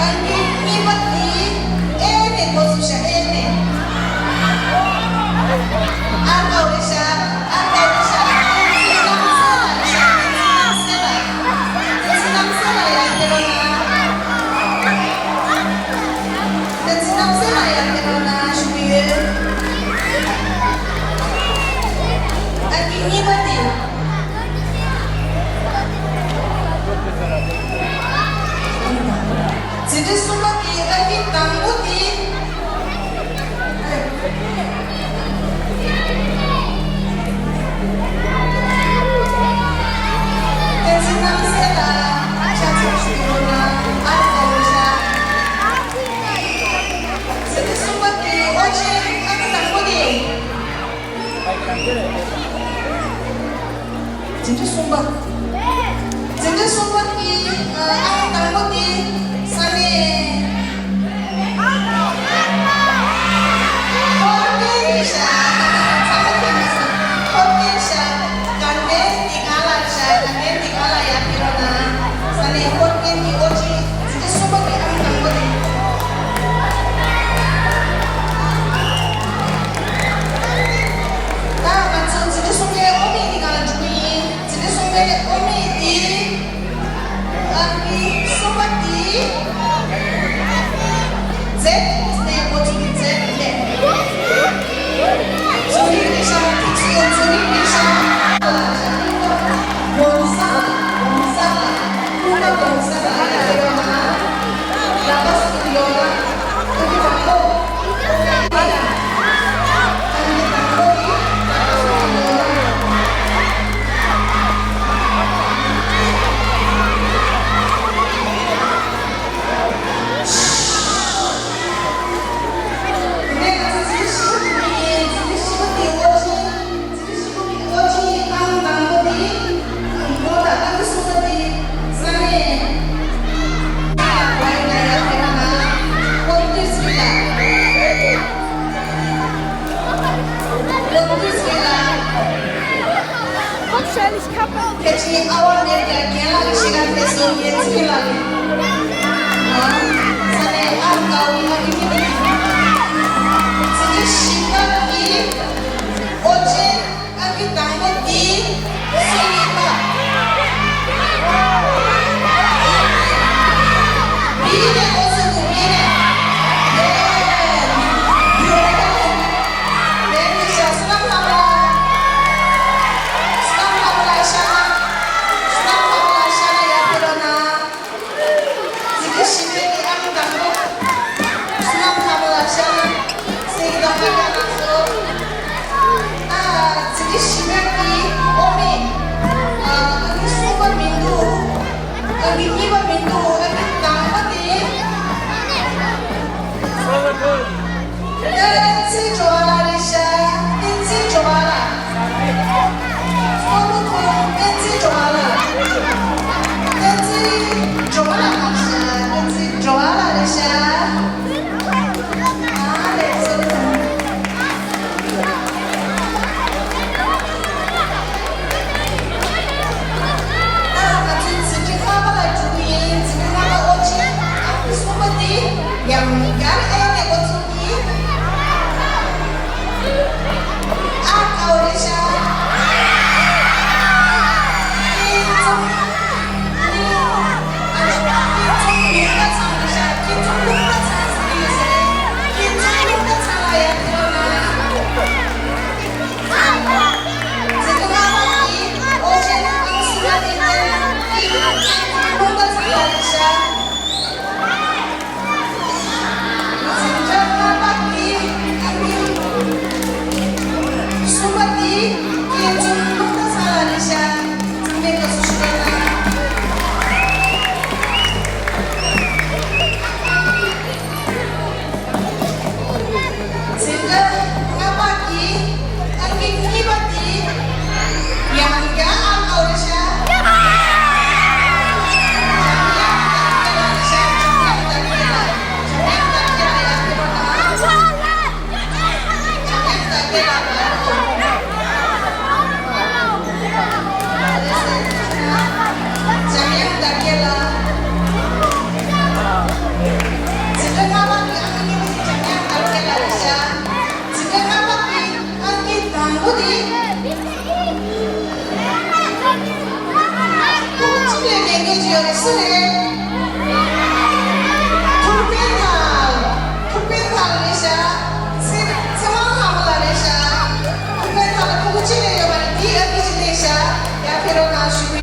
ཨང་ཀི་གཉིས་པ་དེ་ཨེ་ནས་འགོ་ཚུགས་ཤག་ཨེ་ནས། ཨ་ཀའོ་རེད་ཤག་ཨ་ཀའོ་རེད་ཤག་བསྟན་འཛིན་རྣམ་གསལ་ལགས་རེད་ཤག་བསྟན་འཛིན་རྣམ་གསལ་ལགས། བསྟན་འཛིན་རྣམ་གསལ་ལགས། ཡར་ཕེབས་རོགས་གནང་། བསྟན་འཛིན་རྣམ་གསལ་ལགས། ཡར་ཕེབས་རོགས་གནང་ཞུ་གི་ཡོད། ཨང་ཀི་གཉིས་པ་དེ། འཛིན་གྲྭ་གསུམ་པ་གི་ཨང་ཀི་དང་པོ་དེ། བསྟན་འཛིན་རྣམ་གསལ་ལགས། ཕྱག་འཚལ་ཞུ་རོགས་གནང་། ཨ་རོ་ལོ་ཤ། འཛིན་གྲྭ་གསུམ་པ་གི་ཨོ་ཅེ་ཨང་ཀི་དང་པོ་དེ། འཛིན་གྲྭ་གསུམ་པ། འཛིན་གྲྭ་གསུམ་པ་གི་ཨང་དང་པོ་དེ་ས་གནས་ཧོར་གེ་རེད་ཤག་ཚང་མ་ཁྱེད་མི་སྲིད། ཧོར་གེ་ཤག་དགའ་ལྡན་བདེ་དགའ་ལགས་ཤག་དགའ་ལྡན་བདེ་དགའ་ལགས། ཡར་ཕེབས་རོགས་གནང་། ས་གནས་ཧོར་གེ་གི་ཨོ་ཅེ་འཛིན་གྲྭ་གསུམ་པ་གི་ཨང་དང་པོ་དེ། ད་ང་ཚོ་འཛིན་གྲྭ་གསུམ་པའི་ཨོ་མའི་གི་སྒང་ལ་འགྲོ་གི་ཡིན། འཛིན་གྲྭ་གསུམ་པའི་ ཡེ་ཚིག་ལ་ལས། ས་ནས་ཨ་ཀའོ་ཡ་ཨི་མི་ནི། ཚིག་གི་ཞིབ་ཀ་གི་ཨོ་ཅེ་ཨ་གི་དང་པོ་དེ་སུ་ཡིན་པ། བི་ནས་ཨོ་སུ་གུ་བི་ནས། ཡོ། ཡོ། ལས་མི་ཤ་སུ་ནམ་ལ་མ་ལ། སུ་ནམ་ལ་མ་ལ་ཤ་ན། སུ་ནམ་ལ་མ་ལ་ཤ་ན་ཡ་ཕེ་རོ་ན། ཚིག་གི་ཞིབ་པའི་ཨ་མི་དང་པོ། སུ་ནམ་ལ་མ་ལ་ཤ་ན། ཚིག་གི་དང་པོ་ཡ་ན་སོ། ཨ། ཚིག་གི་ཞིབ་པའི་ཨོ་མི། ཨ། ཨ་མི་གསུམ་པ་མི་འདུག་ཨ་མི་གཉིས་པ་མི་འདུག་ཨ་མི་དང་པོ་དེ། བསྟན་འཛིན་ཇོ་བ་ལགས་རེད་ཤག་བསྟན་འཛིན་ཇོ་བ་ལགས། སོ་ལོ་ཐོང་བསྟན་འཛིན་ཇོ་བ་ལགས། བསྟན་འཛིན་ཇོ་བ་ལགས་མ་ཤག་བསྟན་འཛིན་ཇོ་བ་ལགས་རེད་ཤག་ཨ་ལས་སོ་ལོ་ཐོང་། ད་ང་ཚོའི་འཛིན་གྲྭ་ལྔ་པ་ལ་འགྲོ་གི་ཡིན། འཛིན་གྲྭ་ལྔ་པ་ཨོ་ཅེ་ཨ་ཁུ་གསུམ་པ་དེ་ཡང་བསྐྱར་ཨེ་ནས་འགོ་ཚུགས་ཀྱི། ཨ་ཀའོ་རེད་ཤག་ཁྱེད་ཚོ་ཨ་ཁྱེད་ཚོ་ལུང་པ་ཚང་རེད་ཤག་ཁྱེད་ཚོ་ལུང་པ་ཚང་ཟེར་གྱི་ཡོད་ས་རེད། ཁྱེད་ཚོ་ལུང་པ་ཚང་ལ་ཡར་ཕེབས་རོགས་གནང་། འཛིན་གྲྭ་ལྔ་པ་གི་ཨོ་ཅེ་ཨ་ཁུ་གསུམ་པ་དེ་ལྟར་ལུང་པ་ཚང་ལ་རེད་ཤག་འཛིན་གྲྭ་ལྔ་པ་གི་ཨ་མི་གསུམ་པ་དེ་ཁྱེད་ཚོ་ལུང་པ་ཚང་ལ་རེད་ཤག་ཚང་མས་དགའ་བསུ་ཞུ་རོགས་གནང་། འཛིན་གྲྭ་ལྔ་པ་གི་ཨང་ཀི་གཉིས་པ་དེ་ཡང་བསྐྱར་ཨ་ཀའོ་རེད་ཤག་འཇམ་དབྱངས་དར་རྒྱས་ལགས་རེད་ཤག་འཇམ་དབྱངས་དར་རྒྱས་ལགས། འཇམ་དབྱངས་དར་རྒྱས་ལགས་ཡར་ཕེབས་རོགས་གནང་། འཇམ་དབྱངས་དར་རྒྱས་ལགས་ལ། འཇམ་དབྱངས་དར་རྒྱས་ལགས། འཛིན་གྲྭ་ལྔ་པ་གི་ཨང་ཀི་གཉིས་པ་དེ་འཇམ་དབྱངས་དར་རྒྱས་ལགས་རེད་ཤག་འཛིན་གྲྭ་ལྔ་པ་གི་ཨང་ཀི་དང་པོ་དེ། ཕྲུ་གུ་གཅིག་ལས་མེད་མཁན་ཅིག་ཡོད་རེད། སུ་རེད། ཐུགས་ཕན་ཐལ། ཐུགས་ཕན་ཐལ་རེད་ཤག་ཚེ་ཚེ་དབང་ལྷ་མོ་ལགས་རེད་ཤག་ཐུགས་ཕན་ཐལ། ཕྲུ་གུ་གཅིག་ལས་ཡོད་པ་རེད། དེའི་ཨང་ཀི་གཅིག་སླེབས་ཤག་ཡར་ཕེབས་རོགས་གནང་ཞུ་གི།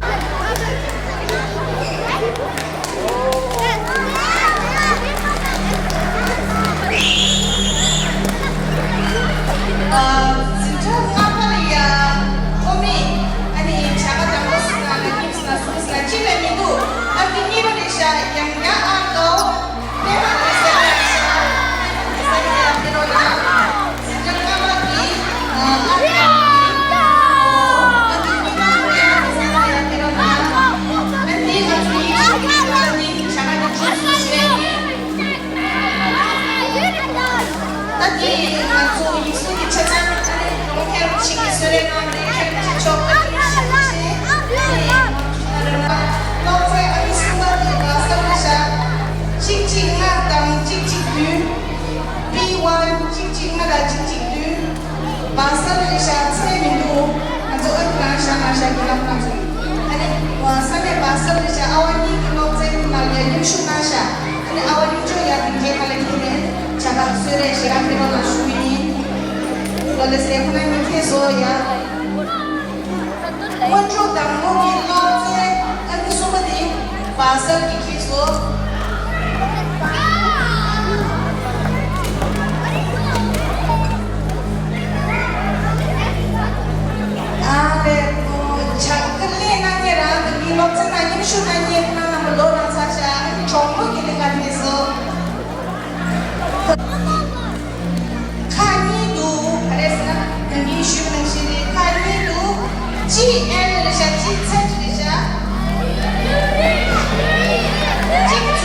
ཨ། འཛིན་གྲྭ་ལྔ་པ་ལ་ཡ་ཨོ་མི། ཨ་ནི་བྱ་དགའ་དང་པོ་སུ་ན་ལ་གཉིས་སུ་ན་གསུམ་སུ་ན་གཅིག་ལས་མི་འདུག་ཨ་ནི་གཉིས་པ་ལས་ཤག་ཡང་བསྐྱར་ཨ་ཀའོ། པད་མ་ལགས་ཟེར་ཡ་ལས་ཤག་པད་མ་ལགས་ཟེར་ཡ་ཕེབས་རོགས་གནང་། འཛིན་གྲྭ་ལྔ་པ་གི་ཨ་ཀའོ་གི་ཨ་ནི་གཉིས་པ་པད་མ་ལགས་ཟེར་ཡ་ཕེབས་རོགས་གནང་། ཨ་ནི་ང་ཚོ་ཡིག་ཆ་ཨ་ནི་བྱ་དགའ་དེ་ཚོ་སུ་ཞུ་ཡ་ཡིན། ད་དེ་ང་ཚོ་ཡིག་གཟུགས་ཀྱི་ཆ་ཚང་ཨ་ནི་གྲོང་ཁྱེར་ཆིག་གི་གསོལ་རས་གནང་ནས་ཁྱེད་ཀྱི་ཆོག་པ་དེ་ཞིག་བྱས། ཨ་ནི་ང་ཚོ་ན་རེ་ན་ཀློག་ཚེ་ཨ་ནི་གསུམ་པ་དེ་ག་ས་རེད་ཤག་གཅིག་གཅིག་ལྔ་དང་གཅིག་གཅིག་བདུན། པི་ཝན་གཅིག་གཅིག་ལྔ་དང་གཅིག་གཅིག་བདུན། བ་སར་རེད་ཤག་ཚེ་མི་འདུག་ང་ཚོ་ཨ་ནི་རང་ཤག་ང་ཤག་གི་ལམ་ང་ཚོ། ཨ་ནི་བ་ས་ནས་བ་སར་རེད་ཤག་ཨ་བ་གཉིས་ཀྱི་སློབ་ཚན་ནང་ལ་མཉམ་ཞུགས་གནང་ཤག་ཨ་ནི་ཨ་བ་གཉིས་ཆོ་ཡ་དེ་འདྲའི་ཁ་ལ་ཁྱེར་ནས་བྱ་དགའ་གསོལ་རས་ཞེ་དྲག་ཕེབས་རོགས་གནང་ཞུ་གི་ཡིན། ལོ་ལེ་སེ་ཁོ་ན་གཉིས་ཁྱེད་བཟོ་ཡ། སྔོན་འཇུག་དང་པོ་གི་སློབ་ཚན་ཨ་ནི་གསུམ་པ་དེ་བ་སར་གྱི་ཁྱེད་བཟོ། ཨ་ལས། ཇ་ཀི་ལི་ན་ཉེ་རང་གི་སློབ་ཚན་ན་མཉམ་ཞུགས་ན་ཉེ་ཁོང་རྣམ་པ་ལོ་རང་ཚ་ཤ་གྲོགས་མོ་གི་ལས་ཀ་དེ་བཟོ། ཁ་གཉིས་འདུག་ག་རེ་ཟེར་ན་ནང་གི་ཞུ་ནང་བཞིན་རེད། ཁ་གཉིས་འདུག་གཅིག་ཨེ་ལ་རེད་ཤག་གཅིག་ཚེ་རེད་ཤག་གཅིག་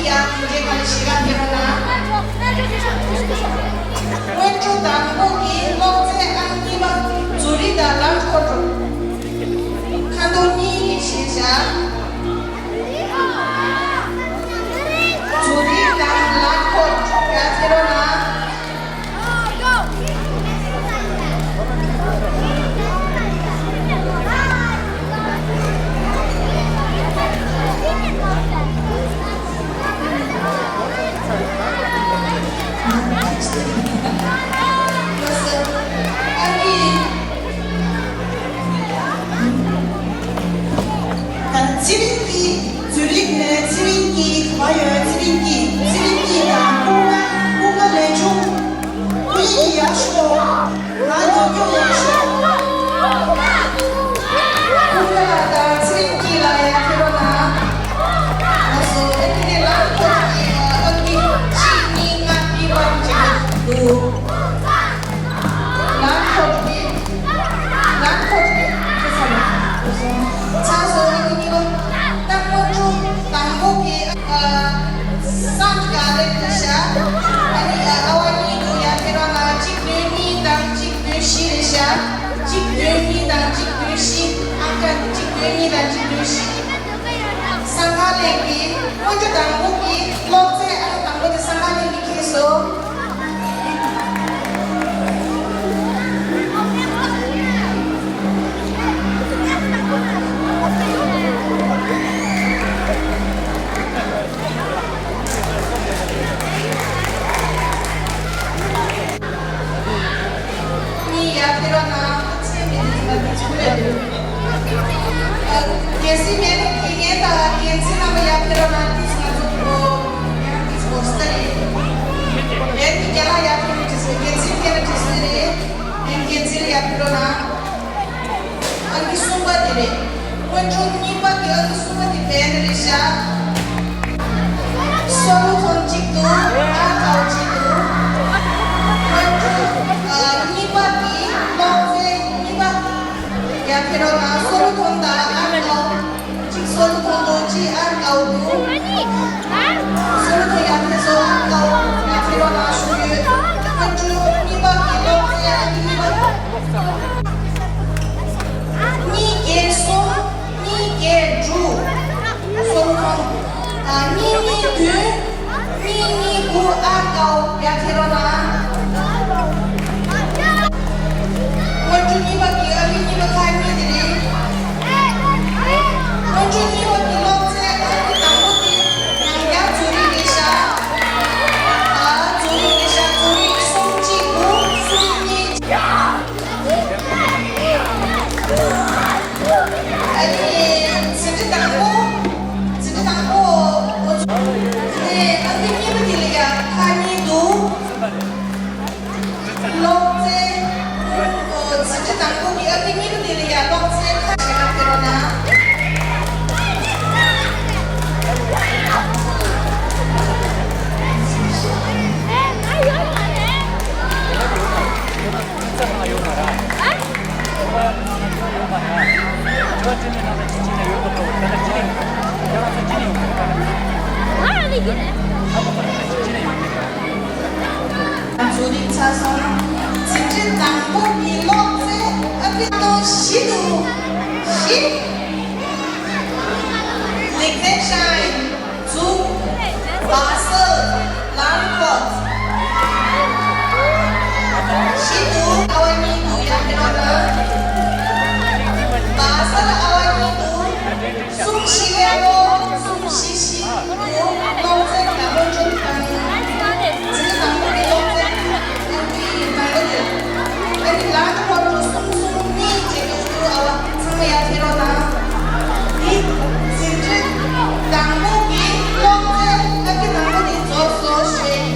ཡང་དེ་འདྲའི་ག་ལ་ཞིག་ག་ཁྱེད་རང་ན། སྔོན་འགྲོ་དང་པོ་གི་སློབ་ཚན་ཨང་གཉིས་པ་ཛུ་རིག་དང་ལམ་ཁོ་འགྲོ། ཁ་འདོན་གཉིས་ཀྱི་ཞེས་བྱ། ཛུ་རིག་དང་ལམ་ཁོ་འགྲོ་ཡ་ཁྱེད་རང་ན། ཚེ་རིང་གིས་ཛུ་རིག་ནས་ཚེ་རིང་གིས་ག་པར་ཡོད། ཚེ་རིང་གིས་ཚེ་རིང་གིས་དང་ཀུན་དགའ་ཀུན་དགའ་ལས་ཆུང་། ཀུན་དགའ་ཡག་ཤོས། ང་ནོར་སྐྱོན་ཡག་ཤོས། ཀུན་དགའ་ལགས་དང་ཚེ་རིང་སྐྱིད་ལགས་ཡར་ཕེབས་རོགས་གནང་། ང་ཚོ་ཨ་ནི་ནས་ལམ་ཐོག་གི་ཨ་ནི་གཅིག་གཉིས་ལྔ་གཉིས་པ་འཇིགས་འདུག་ལམ་ཐོག་གི་ལམ་ཐོག་གི་ཁྱེད་ཚང་མ་ཚར་སོང་། ཨ་ནི་གཉིས་པ་ད་སྔོན་འགྲོ་དང་པོ་གི་སང་ག་ལེ་ཤ། ཨ་ནི་ཨ་བ་གཉིས་འདུག་ཡར་ཕེབས་རོགས་གནང་། གཅིག་བདུན་གཉིས་དང་གཅིག་བདུན་བཞི་རེད་ཤག་གཅིག་བདུན་གཉིས་དང་གཅིག་བདུན་བཞི། ཨང་ཀ་གཅིག་བདུན་གཉིས་དང་གཅིག་བདུན་བཞི། སང་ག་ལེ་གི་སྔོན་འགྲོ་དང་པོ་གི་སློབ་ཚན་ཨང་དང་པོ་དེ་སང་ག་ལེ་གི་ཁེལ་སོང་། གཉིས་ཡར་ཕེབས་རོགས་གནང་། ཚེ་མི་འདི་ཚོ་ལ་འདི་ཚོ་ལས་འདུག་གལ་སྲིད་མེད་ན་དགེ་རྒན་དང་འགན་འཛིན་རྣམ་པ་ཡར་ཕེབས་རོགས་གནང་། ཏིས་ང་ཚོ་གོ་ཡང་ཏིས་གོ་ས་རེད། ཡང་ཏི་རྒན་ལགས་ཡར་ཕེབས་ན་འགྲིག་སོང་། འགན་འཛིན་ཕེབས་ན་འགྲིག་སོང་རེད། ཡང་འགན་འཛིན་ལ་ཡར་ཕེབས་རོགས་གནང་། ཨང་ཀི་གསུམ་པ་དེ་རེད། སྔོན་འགྲོ་གཉིས་པ་གི་ཨང་ཀི་གསུམ་པ་དེ་བན་རེད་ཤག་སོ་ལོ་ཐོན་གཅིག་འདུག་ཨ་ཀའོ་གཅིག་འདུག་སྔོན་འགྲོ་ཨ་གཉིས་པ་གི་སློབ་ཚན་གཉིས་པ་ཡར་ཕེབས་རོགས་གནང་། སོ་ལོ་ཐོན་དང་ཨ་ཀའོ། གཅིག་སོ་ལོ་ཐོན་འདུག་གཅིག་ཨ་ཀའོ་འདུག་སོ་ལོ་ཐོན་ཡར་ཕེབས་སོང་། ཨ་ཀའོ་ཡར་ཕེབས་རོགས་གནང་ཞུ་ཡོད། སྔོན་འགྲོ་གཉིས་པ་གི་སློབ་ཚན་ཨ་ཀི་གཉིས་པ། གཉིས་བརྒྱད་གསུམ། གཉིས་བརྒྱད་དྲུག་སོ་ལོ་ཐོན། ཨ་གཉིས་གཉིས་བདུན། གཉིས་གཉིས་དགུ་ཨ་ཀའོ་ཡར་ཕེབས་རོགས་གནང་། སྔོན་འགྲོ་གཉིས་པ་གི་ཨ་ཀི་གཉིས་པ་ཁག་གཉིས་དེ་རེད། སྔོན་འགྲོ་གཉིས་པ་གི་སློབ་ཚན་ཨ་ཀི་དང་པོ་དེ་ཡང་བསྐྱར་ཛུ་རིག་རེད་ཤག་ཨ་ཛུ་རིག་རེད་ཤག་ཛུ་རིག་གསུམ་གཅིག་དགུ་གསུམ་གཉིས། ཨ་ནི་ཟིན་བྲིས་དང་པོ། ཟིན་བྲིས་དང་པོ། འོ་ཚོ། ཨ་ནི་ཨ་ནི་གཉིས་པ་དེ་ལ་ཡ་ཁག་གཉིས་འདུག་སློབ་ཚན། འོ་ཟིན་བྲིས་དང་པོ་གི་ཨ་ནི་གཉིས་པ་དེ་ལ་ཡ་སློབ་ཚན་ཁག་ཞེ་དྲག་ཕེབས་རོགས་གནང་། ང་ཚོ་རིག་ཚར་སོང་། ང་ཚོ་རིག་ཚར་སོང་། འཛིན་གྲྭ་དང་པོ་གི་སློབ་ཚན་ཨ་ཕི་ཏོ་བཞི་འདུག་བཞི། ལེགས་ལྡན་ཤའི། ཛུ། བ་སལ། ལམ་ཁོག་བཞི་འདུག་ཨ་བ་གཉིས་འདུག་ཡར་ཕེབས་རོགས་གནང་། བ་སལ་ཨ་བ་གཉིས་འདུག་གསུམ་བཞི་ལས་ལོ། གསུམ་བཞི་བཞི་འདུག་སློབ་ཚན་ལ་སློབ་སྦྱོང་དང་། འཛིན་གྲྭ་དང་པོ་གི་སློབ་ཚན་ཨ་ནི་དང་པོ་དེ། ཨ་ནི་ལམ་ཁོག་ཏུ་གསུམ་གསུམ་གཉིས་བྱེད་དུ་འདུག་ཨ་བ། ཚང་མ་ཡར་ཕེབས་རོགས་གནང་། འདི་འཛིན་གྲྭ་དང་པོ་གི་སློབ་ཚན་ཨ་ཀི་དང་པོ་དེ་རྫོགས་སོང་ཞེས།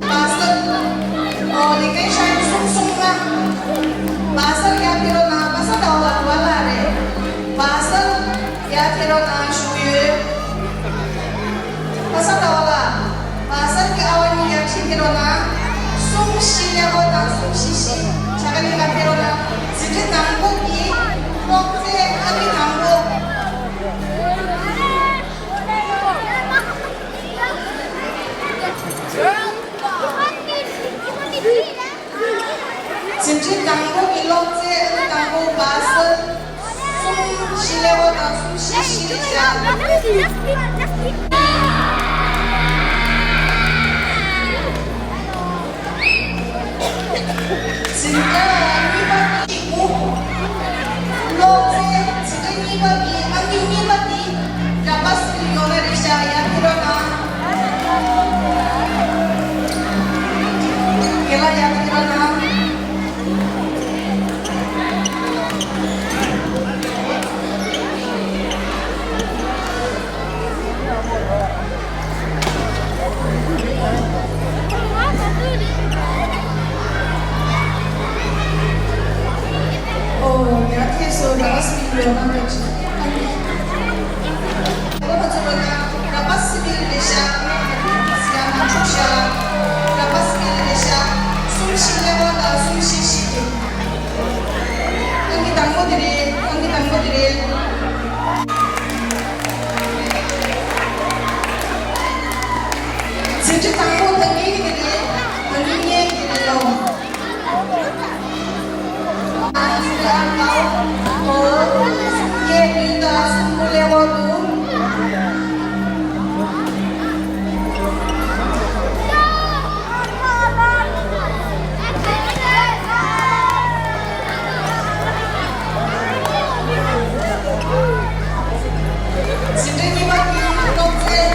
བ་སལ། ཨོ་ལེགས་ལྡན་ཤའི་གསུམ་གསུམ་ལྔ། བ་སལ་ཡར་ཕེབས་རོགས་གནང་། བ་སལ་ཟླ་བ་ལགས་ལ་རེད། བ་སལ་ཡར་ཕེབས་རོགས་གནང་ཞུ་གི་ཡོད། བ་སལ་ཟླ་བ་ལགས། བ་སལ་གྱི་ཨ་བ་གཉིས་ཡར་ཕྱིན་ཕེབས་རོགས་གནང་། གསུམ་བཞི་ཀླད་ཀོར་དང་གསུམ་བཞི་བཞི་བྱ་དགའ་ལེན་ག་ཕེབས་རོགས་གནང་། དང་པོ་གི་སློབ་ཚན་ཨང་ཀི་དང་པོ། འཛིན་གྲྭ་དང་པོ་གི་སློབ་ཚན་ཨང་ཀི་དང་པོ་བ་ས་གསུམ་བཞི་ཀླད་ཀོར་དང་གསུམ་བཞི་བཞི་རེད་བཞག་འཛིན་གྲྭ་གཉིས་པ་གི་དགུ། སློབ་ཚན་འཛིན་གྲྭ་གཉིས་པ་གི་ཨང་ཀི་གཉིས་པ་འདི་ར་པ་སི་ལ་ཡོད་ན་རེད་བཞག་ཡར་ཕེབས་རོགས་གནང་། རྒན་ལགས་ཡར་ཕེབས་རོགས་གནང་། ཨོ། ཡ་ཁྱེད་ཚོ་ར་པ་སི་ལ་ཡོད་ན་འདྲ་ཅིག་ཨ་ནི། ཨོ་ཁ་ཚོ་ལ་ན་ར་པ་སི་ལ་རེད་བཞག་ང་ཡ་མ་འཁྲུག་བཞག་ར་པ་སི་ལ་རེད་བཞག་གསུམ་བཞི་ཀླད་ཀོར་དང་གསུམ་བཞི་བཞི་དེ། ཨང་ཀི་དང་པོ་དེ་རེད། ཨང་ཀི་དང་པོ་དེ་རེད། འཛིན་གྲྭ་དང་པོ་ད་ངེད་ཀྱི་དེ་རེད། ད་ངེད་ཀྱི་དེ་རེད་ལོ། ཨ་ཙི་ཨ་ཀའོ། ཨོ། ངེད་བདུན་དང་གསུམ་པོ་ཀླད་ཀོར་འདུག་འཛིན་གྲྭ་གཉིས་པ་གི་སློབ་ཚན་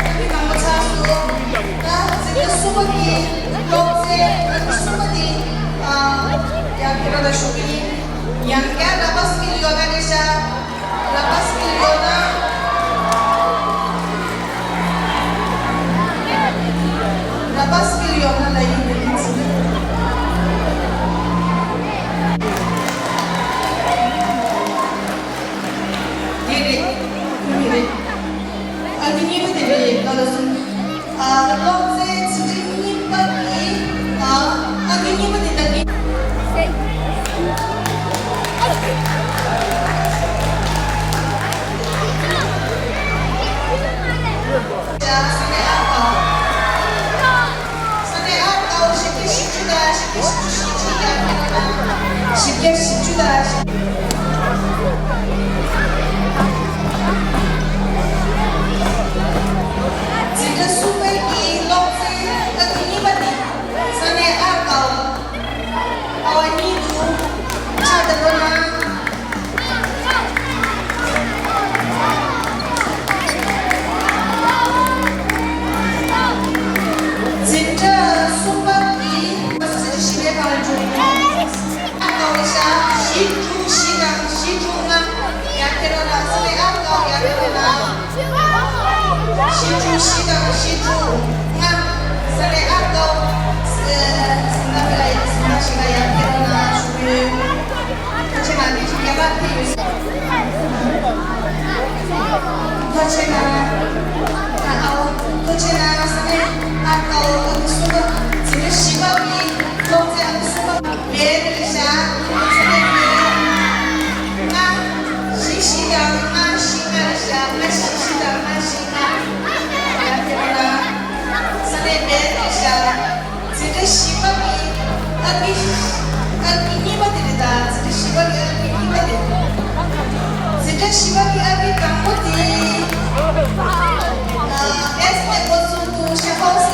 ཨང་ཀི་དང་པོ་ཚར་སོང་། ད་འཛིན་གྲྭ་གསུམ་པ་གི་སློབ་ཚན་ཨང་ཀི་གསུམ་པ་དེ་ཨ་ཡར་ཕེབས་རོགས་གནང་ཞུ་གི་ཡིན། ཡང་བསྐྱར་ར་པ་སི་ལ་ཡོད་ན་རེད་བཞག་ར་པ་སི་ལ་ཡོད་ན། ར་པ་སི་ལ་ཡོད་ན་ལ་ཡིན་པའི་ལན་ཟིན། དེ་རེད། ཁོ་མི་རེད། ཨ་ནི་གཉིས་པ་དེ་རེད། ང་ལ་གསུངས། ཨ། སློབ་ཚན་འཛིན་གྲྭ་གཉིས་པ་གི། ཨ། ཨ་ནི་གཉིས་པ་དེ་ད་གི། ས་གནས་ཨར་ཀའོ། ས་གནས་ཨར་ཀའོ་བཞི་བརྒྱ་བཞི་བཅུ་དང་བཞི་བརྒྱ་བཞི་བཅུ་ཞེ་གཅིག་ཡར་ཕེབས་རོགས་གནང་། བཞི་བརྒྱ་བཞི་བཅུ་དང་བཞི། འཛིན་གྲྭ་གསུམ་པའི་གི་སློབ་ཚན་ཨང་ཀི་གཉིས་པ་འདི་ས་གནས་ཨར་ཀའོ། ཨ་བ་གཉིས་འདུག་ཕྱག་བརྡབ་རོགས་གནང་། འཛིན་གྲྭ་གསུམ་པ་འདི་ས་ཆ་བཞི་པའི་ཁ་ལ་འགྲོ་ཡིན། ཨ་ཀའོ་ཤ་བཞི་དྲུག་བཞི་དང་བཞི་དྲུག་ལྔ་ཡར་ཕེབས་རོགས་གནང་། ས་གནས་ཨར་ཀའོ་ཡར་ཕེབས་རོགས་གནང་། བཞི་དྲུག་བཞི་དང་བཞི་དྲུག་ལྔ། ས་གནས་ཨར་ཀའོ། ཨ། སེམས་ནང་ལ་ཡ་སེམས་ནང་ཞིག་ལ་ཡར་ཕེབས་རོགས་གནང་ཞུ་གི་ཡོད། ཐུགས་རྗེ་གནང་། དེ་བཞིན་རྒན་ལགས་ཕེབས་ཡོད། ཐུགས་རྗེ་གནང་། ཨ་ཨོ། ཐུགས་རྗེ་གནང་། ས་གནས་ཨར་ཀའོ་ཨང་ཀི་གསུམ་པ། འཛིན་གྲྭ་བཞི་པ་གི་སློབ་ཚན་ཨང་ཀི་གསུམ་པ། ལས་རེད་བཞག་ས་གནས་ལྔ། བཞི་བཞི་དང་ལྔ་བཞི་ལྔ་རེད་བཞག་ལྔ་བཞི་བཞི་དང་ལྔ་བཞི་ལྔ། ཡར་ཕེབས་རོགས་གནང་། ས་གནས་སྦེལ་རེད་བཞག་འཛིན་གྲྭ་བཞི་པ་གི་ཨང་ཀི། ཨང་ཀི་གཉིས་པ་དེ་རེད་ད། འཛིན་གྲྭ་བཞི་པ་གི་ཨང་ཀི་གཉིས་པ་དེ། འཛིན་གྲྭ་བཞི་པ་གི་ཨང་ཀི་དང་པོ་དེ། ཨ། ཨེས་ནས་འགོ་བཙུགས་འདུག་ཤ་ཧོ་སི།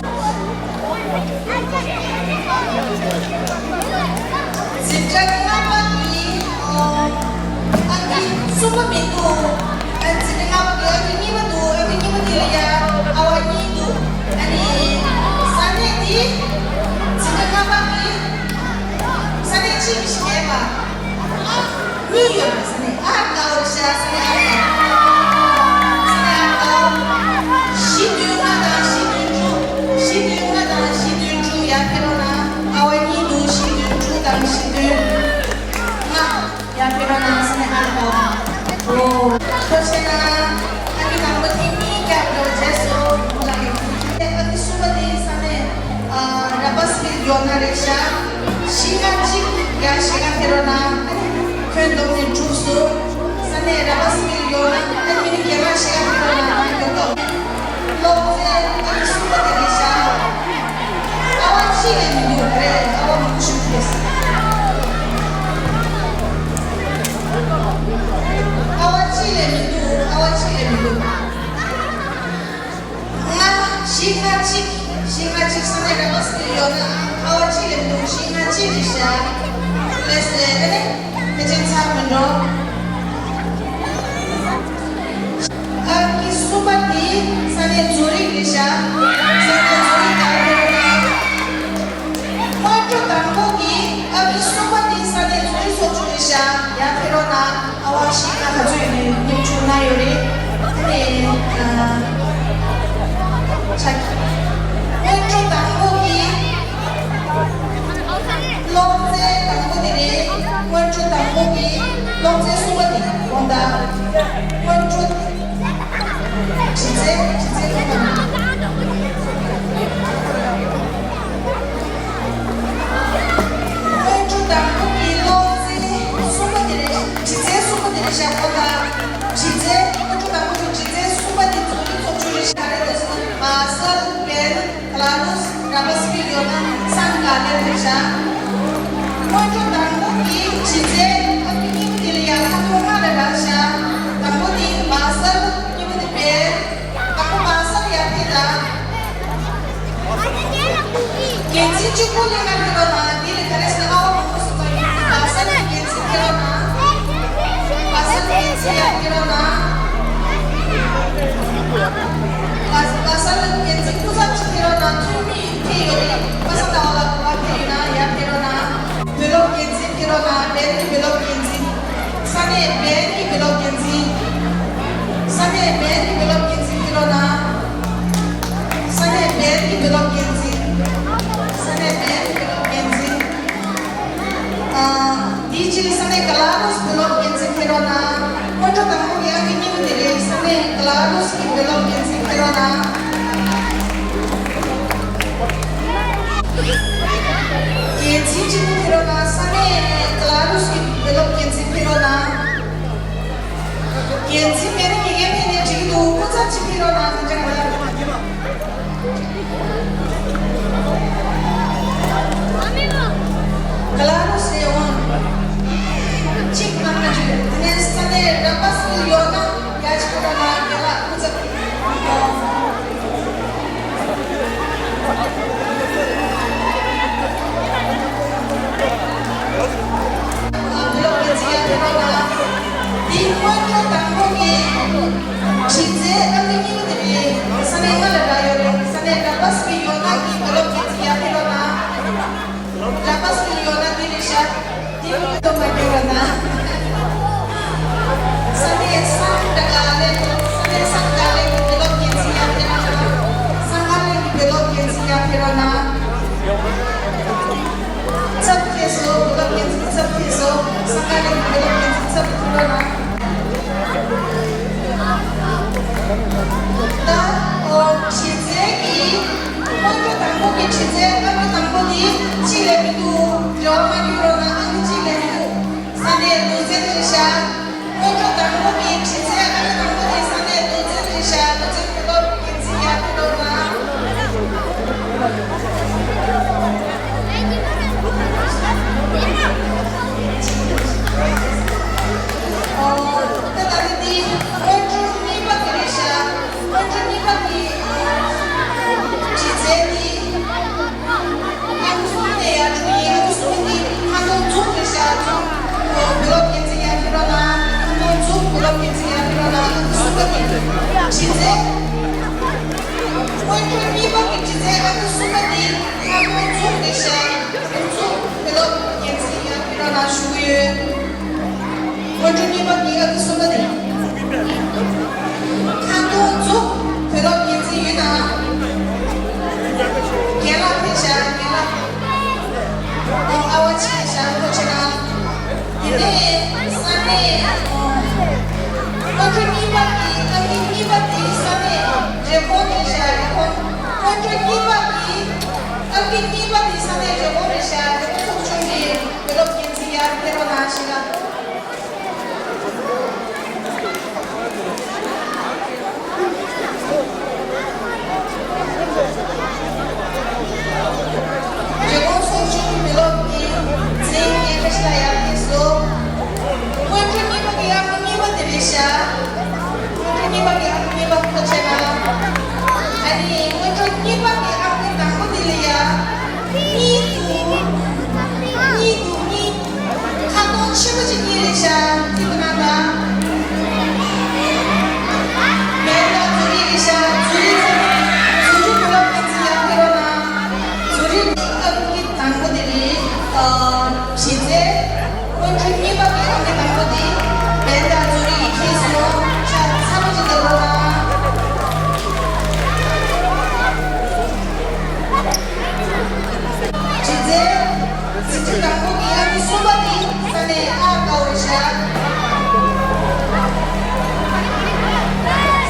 འཛིན་གྲྭ་ལྔ་པ་གི། ཨ། ཨང་ཀི་གསུམ་པ་མི་འདུག་ཨ། འཛིན་གྲྭ་ལྔ་པ་གི་ཨང་ཀི་གཉིས་པ་འདུག་ཨང་ཀི་གཉིས་པ་དེ་ལ་ཡ་ཨ་བ་གཉིས་འདུག་ཨ་ནི་ས་གནས་འདི་འཛིན་གྲྭ་ལྔ་པ་གི་ས་གནས་གཅིག་གི་ཞིག་མེད་པ། གཉིས་ཡོད་པ་ས་གནས་ཨར་ཀའོ་རེད་བཞག་ས་གནས་ཨར་ཀའོ། ས་གནས་ཨར་ཀའོ། བཞི་བདུན་ལྔ་དང་བཞི་བདུན་དྲུག་བཞི་བདུན་ལྔ་དང་བཞི་བདུན་དྲུག་ཡར་ཕེབས་རོགས་གནང་། ཨ་བ་གཉིས་འདུག་བཞི་བདུན་དྲུག་དང་བཞི་བདུན་ལྔ། ཡར་ཕེབས་རོགས་གནང་། ས་གནས་ཨར་ཀའོ། ཨོ། ཐུགས་རྗེ་གནང་། ཨ་ནི་དང་པོ་དེ་གཉིས་བརྒྱབ་འགྲོ་རྗེས་སུ་ལ་ཡོད། ཨ་ནི་གསུམ་པ་དེ་ས་གནས་ཨ་ར་པ་སི་ལ་ཡོད་ན་རེད་བཞག་བཞི་ལྔ་གཅིག་ཡར་ཞེ་ལྔ་ཕེབས་རོགས་གནང་། ཨ་ནི་ ཁྱོན་བསྡོམས་ནས་གྲུབ་སོང་། ས་གནས་ར་བ་སི་ལ་ཡོད་ན་ཨ་ནི་མི་རྒན་ལགས་ཤིག་ཨ་ཁུ་རོ་ན་ཡོད་དོ། སློབ་ཚན་ཨ་ནི་གསུམ་པ་དེ་རེད་ཤག་ཨ་བ་གཅིག་ལས་མི་འདུག་རེད། ཨ་བ་མང་པོ་ཞིག་ཕེབས། ཨ་བ་གཅིག་ལས་མི་འདུག་ཨ་བ་གཅིག་ལས་མི་འདུག་ལྔ། བཞི་ལྔ་གཅིག་བཞི་ལྔ་གཅིག་ས་གནས་ར་བ་སི་ལ་ཡོད་ན་ཨ་བ་གཅིག་ལས་མི་འདུག་བཞི་ལྔ་གཅིག་རེད་ཤག་ལགས་སོ། ཨ་ནི་ཕལ་ཆེར་ཚར་མི་འགྲོ། ཨ་ཁུ་གསུམ་པ་དེ་ས་གནས་ཛུ་རིག་རེད་ཤག་ས་གནས་ཛུ་རིག་ག་རེ་རེད། སྔོན་འགྲོ་དང་པོ་གི་ཨ་ཁུ་གསུམ་པ་དེ་ས་གནས་ཛུ་རིག་ཚོགས་ཆུང་རེད་ཤག་ཡར་ཕེབས་རོགས་གནང་། ཨ་བ་ཤི་ང་ག་ཚོད་ཡོད་ནས་མཉམ་ཞུགས་གནང་ཡོད་རེད། དེ་ནས་ཨ་ཆ་སྔོན་འགྲོ་དང་པོ་གི་སློབ་ཚན་དང་པོ་དེ་རེད། སྔོན་འགྲོ་དང་པོ་གི་སློབ་ཚན་གསུམ་པ་དེ་དགོངས་དག་སྔོན་འགྲོ། གཞི་རྩའི་གཞི་རྩའི་སློབ་ཚན། སྔོན་འགྲོ་དང་པོ་གི་སློབ་ཚན་གསུམ་པ་དེ་རེད། གཞི་རྩའི་གསུམ་པ་དེ་རེད་ཤག་དགོངས་དག་གཞི་རྩའི་སྔོན་འགྲོ་དང་པོ་གི་གཞི་རྩའི་གསུམ་པ་དེ་ཛུ་རིག་ཚོགས་ཆུང་རེད་ཤག་རེད་འདུག་ཟེར་ན་མ་སལ་བེན། ག་ལ་རུས་ར་བ་སི་ལ་ཡོད་ན་སང་ག་ལེར་རེད་ཤག་སྔོན་འགྲོ་དང་པོ་གི་གཞི་རྩའི་ཨ་ཁུ་གཉིས་པོ་དེ་ལ་ཡང་ཁ་ཐོག་ལྔ་རེ་རག་ཤག་དང་པོ་དེ་མ་སལ། གཉིས་པོ་དེ་བེན། དང་པོ་མ་སལ་ཡར་ཕེབས་དང་། འགན་འཛིན་གཅིག་པུ་ལ་ང་ཕེབས་རོགས་གནང་། དེ་ལ་ག་རེ་ཟེར་ན་ཨ་བ་མང་པོ་ཟེར་བ་ཡིན། མ་སལ་གྱི་འགན་འཛིན་ཕེབས་རོགས་གནང་། མ་སལ་གྱི་འགན་འཛིན་ཡར་ཕེབས་རོགས་གནང་། ལ་ལ་ས་ལ་འགན་འཛིན་སྐུ་ཚབ་ཅིག་ཕེབས་རོགས་གནང་། ཚུལ་མིན་ཕེབས་ཡོད་རེད། པ་སངས་དང་བ་ལ་གོ་བ་ཕེབས་ཡོད་ན་ཡར་ཕེབས་རོགས་གནང་། བུ་སློབ་འགན་འཛིན་ཕེབས་རོགས་གནང་། བན་གྱི་བུ་སློབ་འགན་འཛིན། ས་གནས་བན་གྱི་བུ་སློབ་འགན་འཛིན། ས་གནས་བན་གྱི་བུ་སློབ་འགན་འཛིན་ཕེབས་རོགས་གནང་། ས་གནས་བན་གྱི་བུ་སློབ་འགན་འཛིན། ས་གནས་བན་གྱི་བུ་སློབ་འགན་འཛིན། ཨ། དེའི་རྗེས་ལ་ས་གནས་ག་ལ་རུས་བུ་སློབ་འགན་འཛིན་ཕེབས་རོགས་གནང་། སྔོན་འགྲོ་དང་པོ་ཡང་གི་གཉིས་པ་དེ་རེད། ས་གནས་ག་ལ་རུས་ཀྱི་བུ་སློབ་འགན་འཛིན་ཕེབས་རོགས་གནང་། འགན་འཛིན་གཅིག་པུ་ཕེབས་རོགས་གནང་། ས་གནས་ག་ལ་རུས་ཀྱི་བུ་སློབ་འགན་འཛིན་ཕེབས་རོགས་གནང་། འགན་འཛིན་མེད་ན་དགེ་རྒན་ཕེབས་ནས་འགྲིག་གི་འདུག་སྐུ་ཚབ་ཅིག་ཕེབས་རོགས་གནང་། ང་ཅག་ང་ལ། ག་ལ་རུ་སེ་འོང་། གཅིག་གནང་ན་བརྗོད། དེ་ནས་ས་གནས་ར་བ་སི་ལ་ཡོད་ན་ཡ་གཅིག་པོ་ལ་རྒན་ལགས་སྐུ་ཚབ་ཀྱིས། བུ་སློབ་འགན་འཛིན་ཡར་ཕེབས་རོགས་གནང་། འདི་སྔོན་འགྲོ་དང་པོ་ནི། གཞི་རྩའི་ཨ་ནི་གཉིས་པ་དེ་རེད། ས་གནས་ལྔ་ལ་རག་ཡོད་རེད། ས་གནས་ར་བ་སི་ཡོད་ན་གི་བུ་སློབ་འགན་འཛིན་ཡར་ཕེབས་རོགས་གནང་། ར་བ་སི་ཡོད་ན་འདི་རེད་ཤག་འདི་མི་ཐོག་མ་ཕེབས་རོགས་གནང་། ས་གནས་སང་ག་ལེ། ས་གནས་སང་ག་ལེ་གི་བུ་སློབ་འགན་འཛིན་ཡར་ཕེབས་རོགས་གནང་། སང་ག་ལེ་གི་བུ་སློབ་འགན་འཛིན་ཡར་ཕེབས་རོགས་གནང་། ཚབ་ཕེབས་སོང་། བུ་སློབ་འགན་འཛིན་ཚབ་ཕེབས་སོང་། སང་ག་ལེ་གི་བུ་སློབ་འགན་འཛིན་ཚབ་ཕེབས་རོགས་གནང་། ད་འོ་གཞི་རྩའི་གི་སྔོན་འགྲོ་དང་པོ་གི་གཞི་རྩའི་སྔོན་འགྲོ་དང་པོ་དེ་གཅིག་ལས་མི་འདུག་འབྲེལ་བ་མ་བརྒྱུད་རོགས་གནང་། ཨང་ཀི་གཅིག་ལས་མི་འདུག་ས་གནས་ལུས་རྩལ་རེད་ཤག་སྔོན་འགྲོ་དང་པོ་གི་གཞི་རྩའི་ཨང་ཀི་དང་པོ་དེ་ས་གནས་ལུས་རྩལ་རེད་ཤག་ལུས་རྩལ་སློབ་འགན་འཛིན་ཡར་ཕེབས་རོགས་གནང་། ཨོ། ད་ད་ནི་འདི་སྔོན་འགྲོ་གཉིས་པ་དེ་རེད་ཤག་སྔོན་འགྲོ་གཉིས་པ་དེ་གཞི་རྩའི་དེ། ཨ་ཁུ་གསུམ་ནས་ཡར་འགྲོ་ཡིན། ཨ་ཁུ་གསུམ་འདི་ཁ་འདོན་འཛུགས་རེད་ཤག་འཛུགས། ཨོ་བུ་སློབ་འགན་འཛིན་ཡར་ཕེབས་རོགས་གནང་། ཁ་འདོན་འཛུགས། བུ་སློབ་འགན་འཛིན་ཡར་ཕེབས་རོགས་གནང་། ཨ་ཁུ་གསུམ་པ་དེ་གཞི་རྩའི། སྔོན་འགྲོ་གཉིས་པ་གི་གཞི་རྩའི་ཨ་ཁུ་གསུམ་པ་དེ་ཁ་འདོན་འཛུགས་རེད་ཤག་འཛུགས། བུ་སློབ་འགན་འཛིན་ཡར་ཕེབས་རོགས་གནང་ཞུ་གི་ཡོད། སྔོན་འགྲོ་གཉིས་པ་གི་ཨ་ཁུ་གསུམ་པ་དེ། ཁ་འདོན་འཛུགས། བུ་སློབ་འགན་འཛིན་ཡོད་ན། རྒན་ལགས་ཕེབས་ཤག་རྒན་ལགས། ཨོ་ཨ་བ་ཕེབས་ཤག་ཨ་བ་ཕེབས་ན། དེ་ནས་ས་གནས། ཨོ། སྔོན་འགྲོ་གཉིས་པ་གི་ཨ་ཁུ་གཉིས་པ་དེ་ས་གནས་རེབ་གོང་ཕེབས་ཤག་རེབ་གོང་། སྔོན་འགྲོ་གཉིས་པ་གི་ཨ་ཁུ་གཉིས་པ་དེ་ས་གནས་རེབ་གོང་ཕེབས་ཤག་རེབ་གོང་ཚོགས་ཆུང་གི་བུ་སློབ་འགན་འཛིན་ཡར་ཕེབས་རོགས་གནང་ཞིག་ལ། ཤ། སྔོན་འགྲོ་གཉིས་པ་གི་ཨང་གཉིས་པ་ཁ་ཕྱེ་ན། ཨ་ནི་སྔོན་འགྲོ་གཉིས་པ་གི་ཨང་གི་དང་པོ་དེ་ལ་ཡ། གཉིས་དུ། གཉིས་དུ་གཉིས། ཁ་སྟོང་ཆེན་པོ་ཅིག་གཉིས་རེད་ཤག་ཅིག་གི་ནང་ལ། མེད་ལ་ཛུ་རི་རེད་ཤག་ཛུ་རི་ཚང་མ་ཛུ་རི་བུ་ལོག་ཕན་ཚུན་ཡར་ཕེབས་རོགས་གནང་། ཛུ་རི་ཨང་གི་དང་པོ་དེ་རེད། ཨ། གཞི་རྩའི། སྔོན་འགྲོ་གཉིས་པ་གི་ཨང་གི་དང་པོ་དེ། བན་དང་ཛུ་རི་ཡི་ཁྱེད་སོང་། ཤ་ཚ་པོ་ཅིག་བརྡབ་རོགས་གནང་། གཞི་རྩའི། གཟི་བརྗིད་དང་པོ་གི་ཨ་ནི་གསུམ་པ་དེ་ས་གནས་ཨ་དཀར་པོ་རེད་ཤག་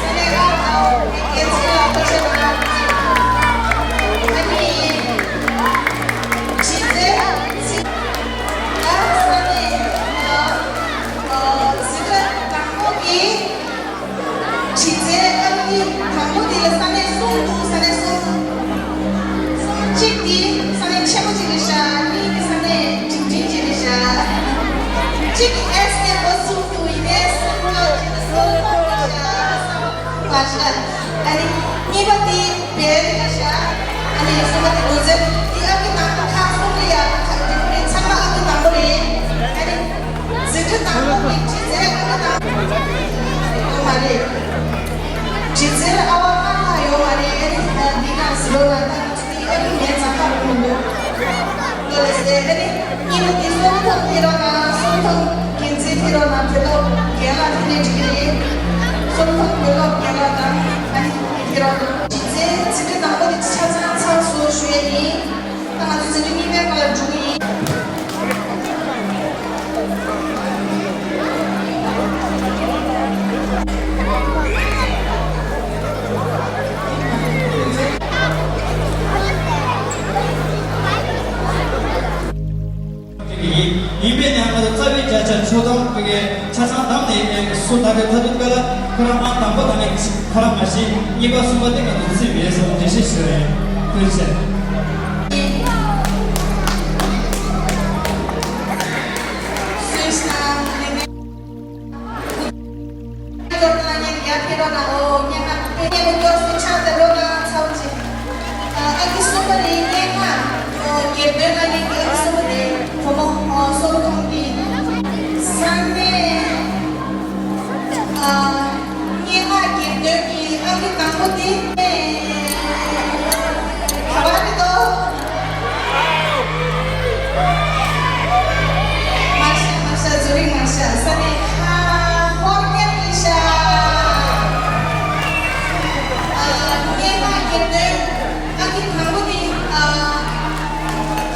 ས་གནས་ཨ་དཀར་པོ་རྒྱལ་ཚན་ལ་ཕོ་ཆེ་བ་ཨ་ནི་གཞི་རྩའི་ཨ་ས་གནས་ཨ་ཨ་གཟི་བརྗིད་དང་པོ་གི་གཞི་རྩའི་ཨ་ནི་དང་པོ་དེ་ལ་ས་གནས་གསུམ་འདུག་ས་གནས་གསུམ། གསུམ་གཅིག་དེ་ས་གནས་ཆེན་པོ་གཅིག་རེད་ཤག་གཉིས་དེ་ས་གནས་འབྲིང་འབྲིང་གཅིག་རེད་ཤག་གཅིག་གི་ཨེས་ནས་འོ་གསུམ་འདུག་ཡིན་ནའི་གསུམ་ཀ་གཅིག་ལ་གསུམ་འདུག་ཤག་ཨ་ནི་གཉིས་པ་དེ་བལ་རེད་ཤག་ཨ་ནི་གསུམ་པ་དེ་དགོས་ཚད་དེ་ཨ་ནི་དང་པོ་ཁག་གསུམ་རེད་ཡ། ཁག་དེ་ཚང་མ་ཨ་ནི་དང་པོ་རེད། ཨ་ནི། གཟི་བརྗིད་དང་པོ་གི་གཞི་རྩའི་ཨ་ནི་དང་པོ་ཡོད་མ་རེད། གཞི་རྩའི་ཨ་བ་ཨ་ལྷ་ཡོད་མ་རེད། ཨ་ནི་འདི་ནང་གཟི་ལོ་ལ་ད་ང་ཚོ་འདི་ཨ་ནི་ངའི་རྩ་ཁ་རུ་མི་འདུག་ལོ་ལེ་སེ་ཨ་ནི་གཉིས་པ་དེ་གསུམ་ཐོག་ཕེ་རོགས་དང་གསུམ་ཐོག་འགན་འཛིན་ཕེ་རོགས་དང་ཕེ་ལོག་རྒན་ལགས་ཕེ་ནས་འགྲིག་གི་རེད། གསུམ་ཐོག་ཕེ་ལོག་རྒན་ལགས་དང་ཨ་ནི་ཕེ་རོགས་དང་གཞི་རྩའི་གཟི་བརྗིད་དང་པོ་དེ་ཆ་ཚང་ཚར་སོང་ཞུ་ཡ་ཡིན། ད་ང་ཚོ་ཟིན་བྲིས་གཉིས་པའི་སྒང་ལ་འགྲོ་གི་ཡིན། ཡིན་པས་ན་ང་ཚོ་རྩ་བའི་བརྒྱ་ཆ་ཆོད་ཐོག་གི་ཆ་ཚང་བདམས་ནས་སུ་ད་གི་ཐ་དུ་ཀ་ལ་ཁོ་རང་ཨང་དང་པོ་དང་ནི་ཁ་ར་མ་ཤི་གཉིས་པ་གསུམ་པ་དེ་ང་ཚོ་རྩིས་མེད་སོང་འགྲེལ་བཤད་ཞུ་རེད། ཐུགས་རྗེ་ཆེ། སྙན་ངག་གི་དོན་གྱི་ཨ་ཁུ་དང་པོ་དེ། ག་པར་འདུག་མར་ཤ་མར་ཤ་ཛུ་རིག་མར་ཤ་ས་ནས་ཧ་ཧོར་སྐད་རེད་ཤག་ཨ་སྙན་ངག་གི་དོན་ཨ་ཁུ་དང་པོ་དེ། ཨ་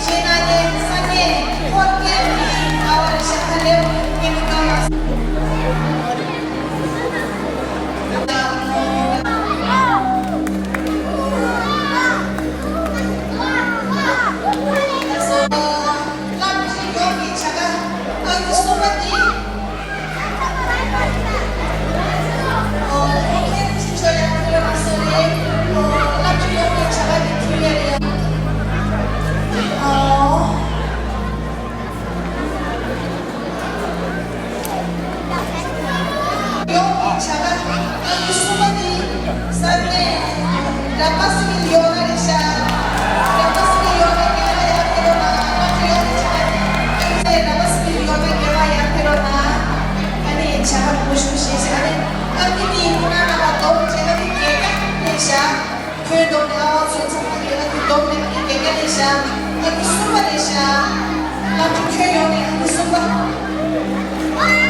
ཤེས་ན་ནས་ས་ནས་ཧོར་སྐད་ཀྱི་ཨ་བར་ཤ་ཁ་ལེབ་སྙན་ངག་གི་དོན་ལ། ཡོང་གི་བྱ་བ་ཨ་ནི་གསུམ་པ་ནི་ས་གནས་ར་པ་སི་ཕིག་ཡོང་ན་རེད་ཤག་ར་པ་སི་ཕིག་ཡོང་ན་རྒན་ལགས་ཡར་ཕེབས་རོགས་གནང་། ང་ཚོ་ཡོང་གི་བྱ་བ་ནི་ཨ་ནི་ར་པ་སི་ཕིག་ཡོང་ན་རྒན་ལགས་ཡར་ཕེབས་རོགས་གནང་། ཨ་ནི་བྱ་བ་མང་པོ་ཞིག་བྱས་ཤག་ཨ་ནི་ཨ་ནི་ནི་ཁོ་ན་ན་བ་དོ་བྱས་ན་ནི་རྒན་ལགས་ཕེབས་ཤག་ཁོའི་སྡོམ་ནི་ཨ་བ་ཚོ་ཚང་མ་གི་ཨ་ཁུ་སྡོམ་ནི་ཨ་ཁུ་རྒྱ་རྒྱ་ལས་ཤག་ཨ་ཁུ་གསུམ་པ་ལས་ཤག་ཨ་ཁུ་ཁྱོད་ཡོང་ནི་ཨ་ཁུ་གསུམ་པ།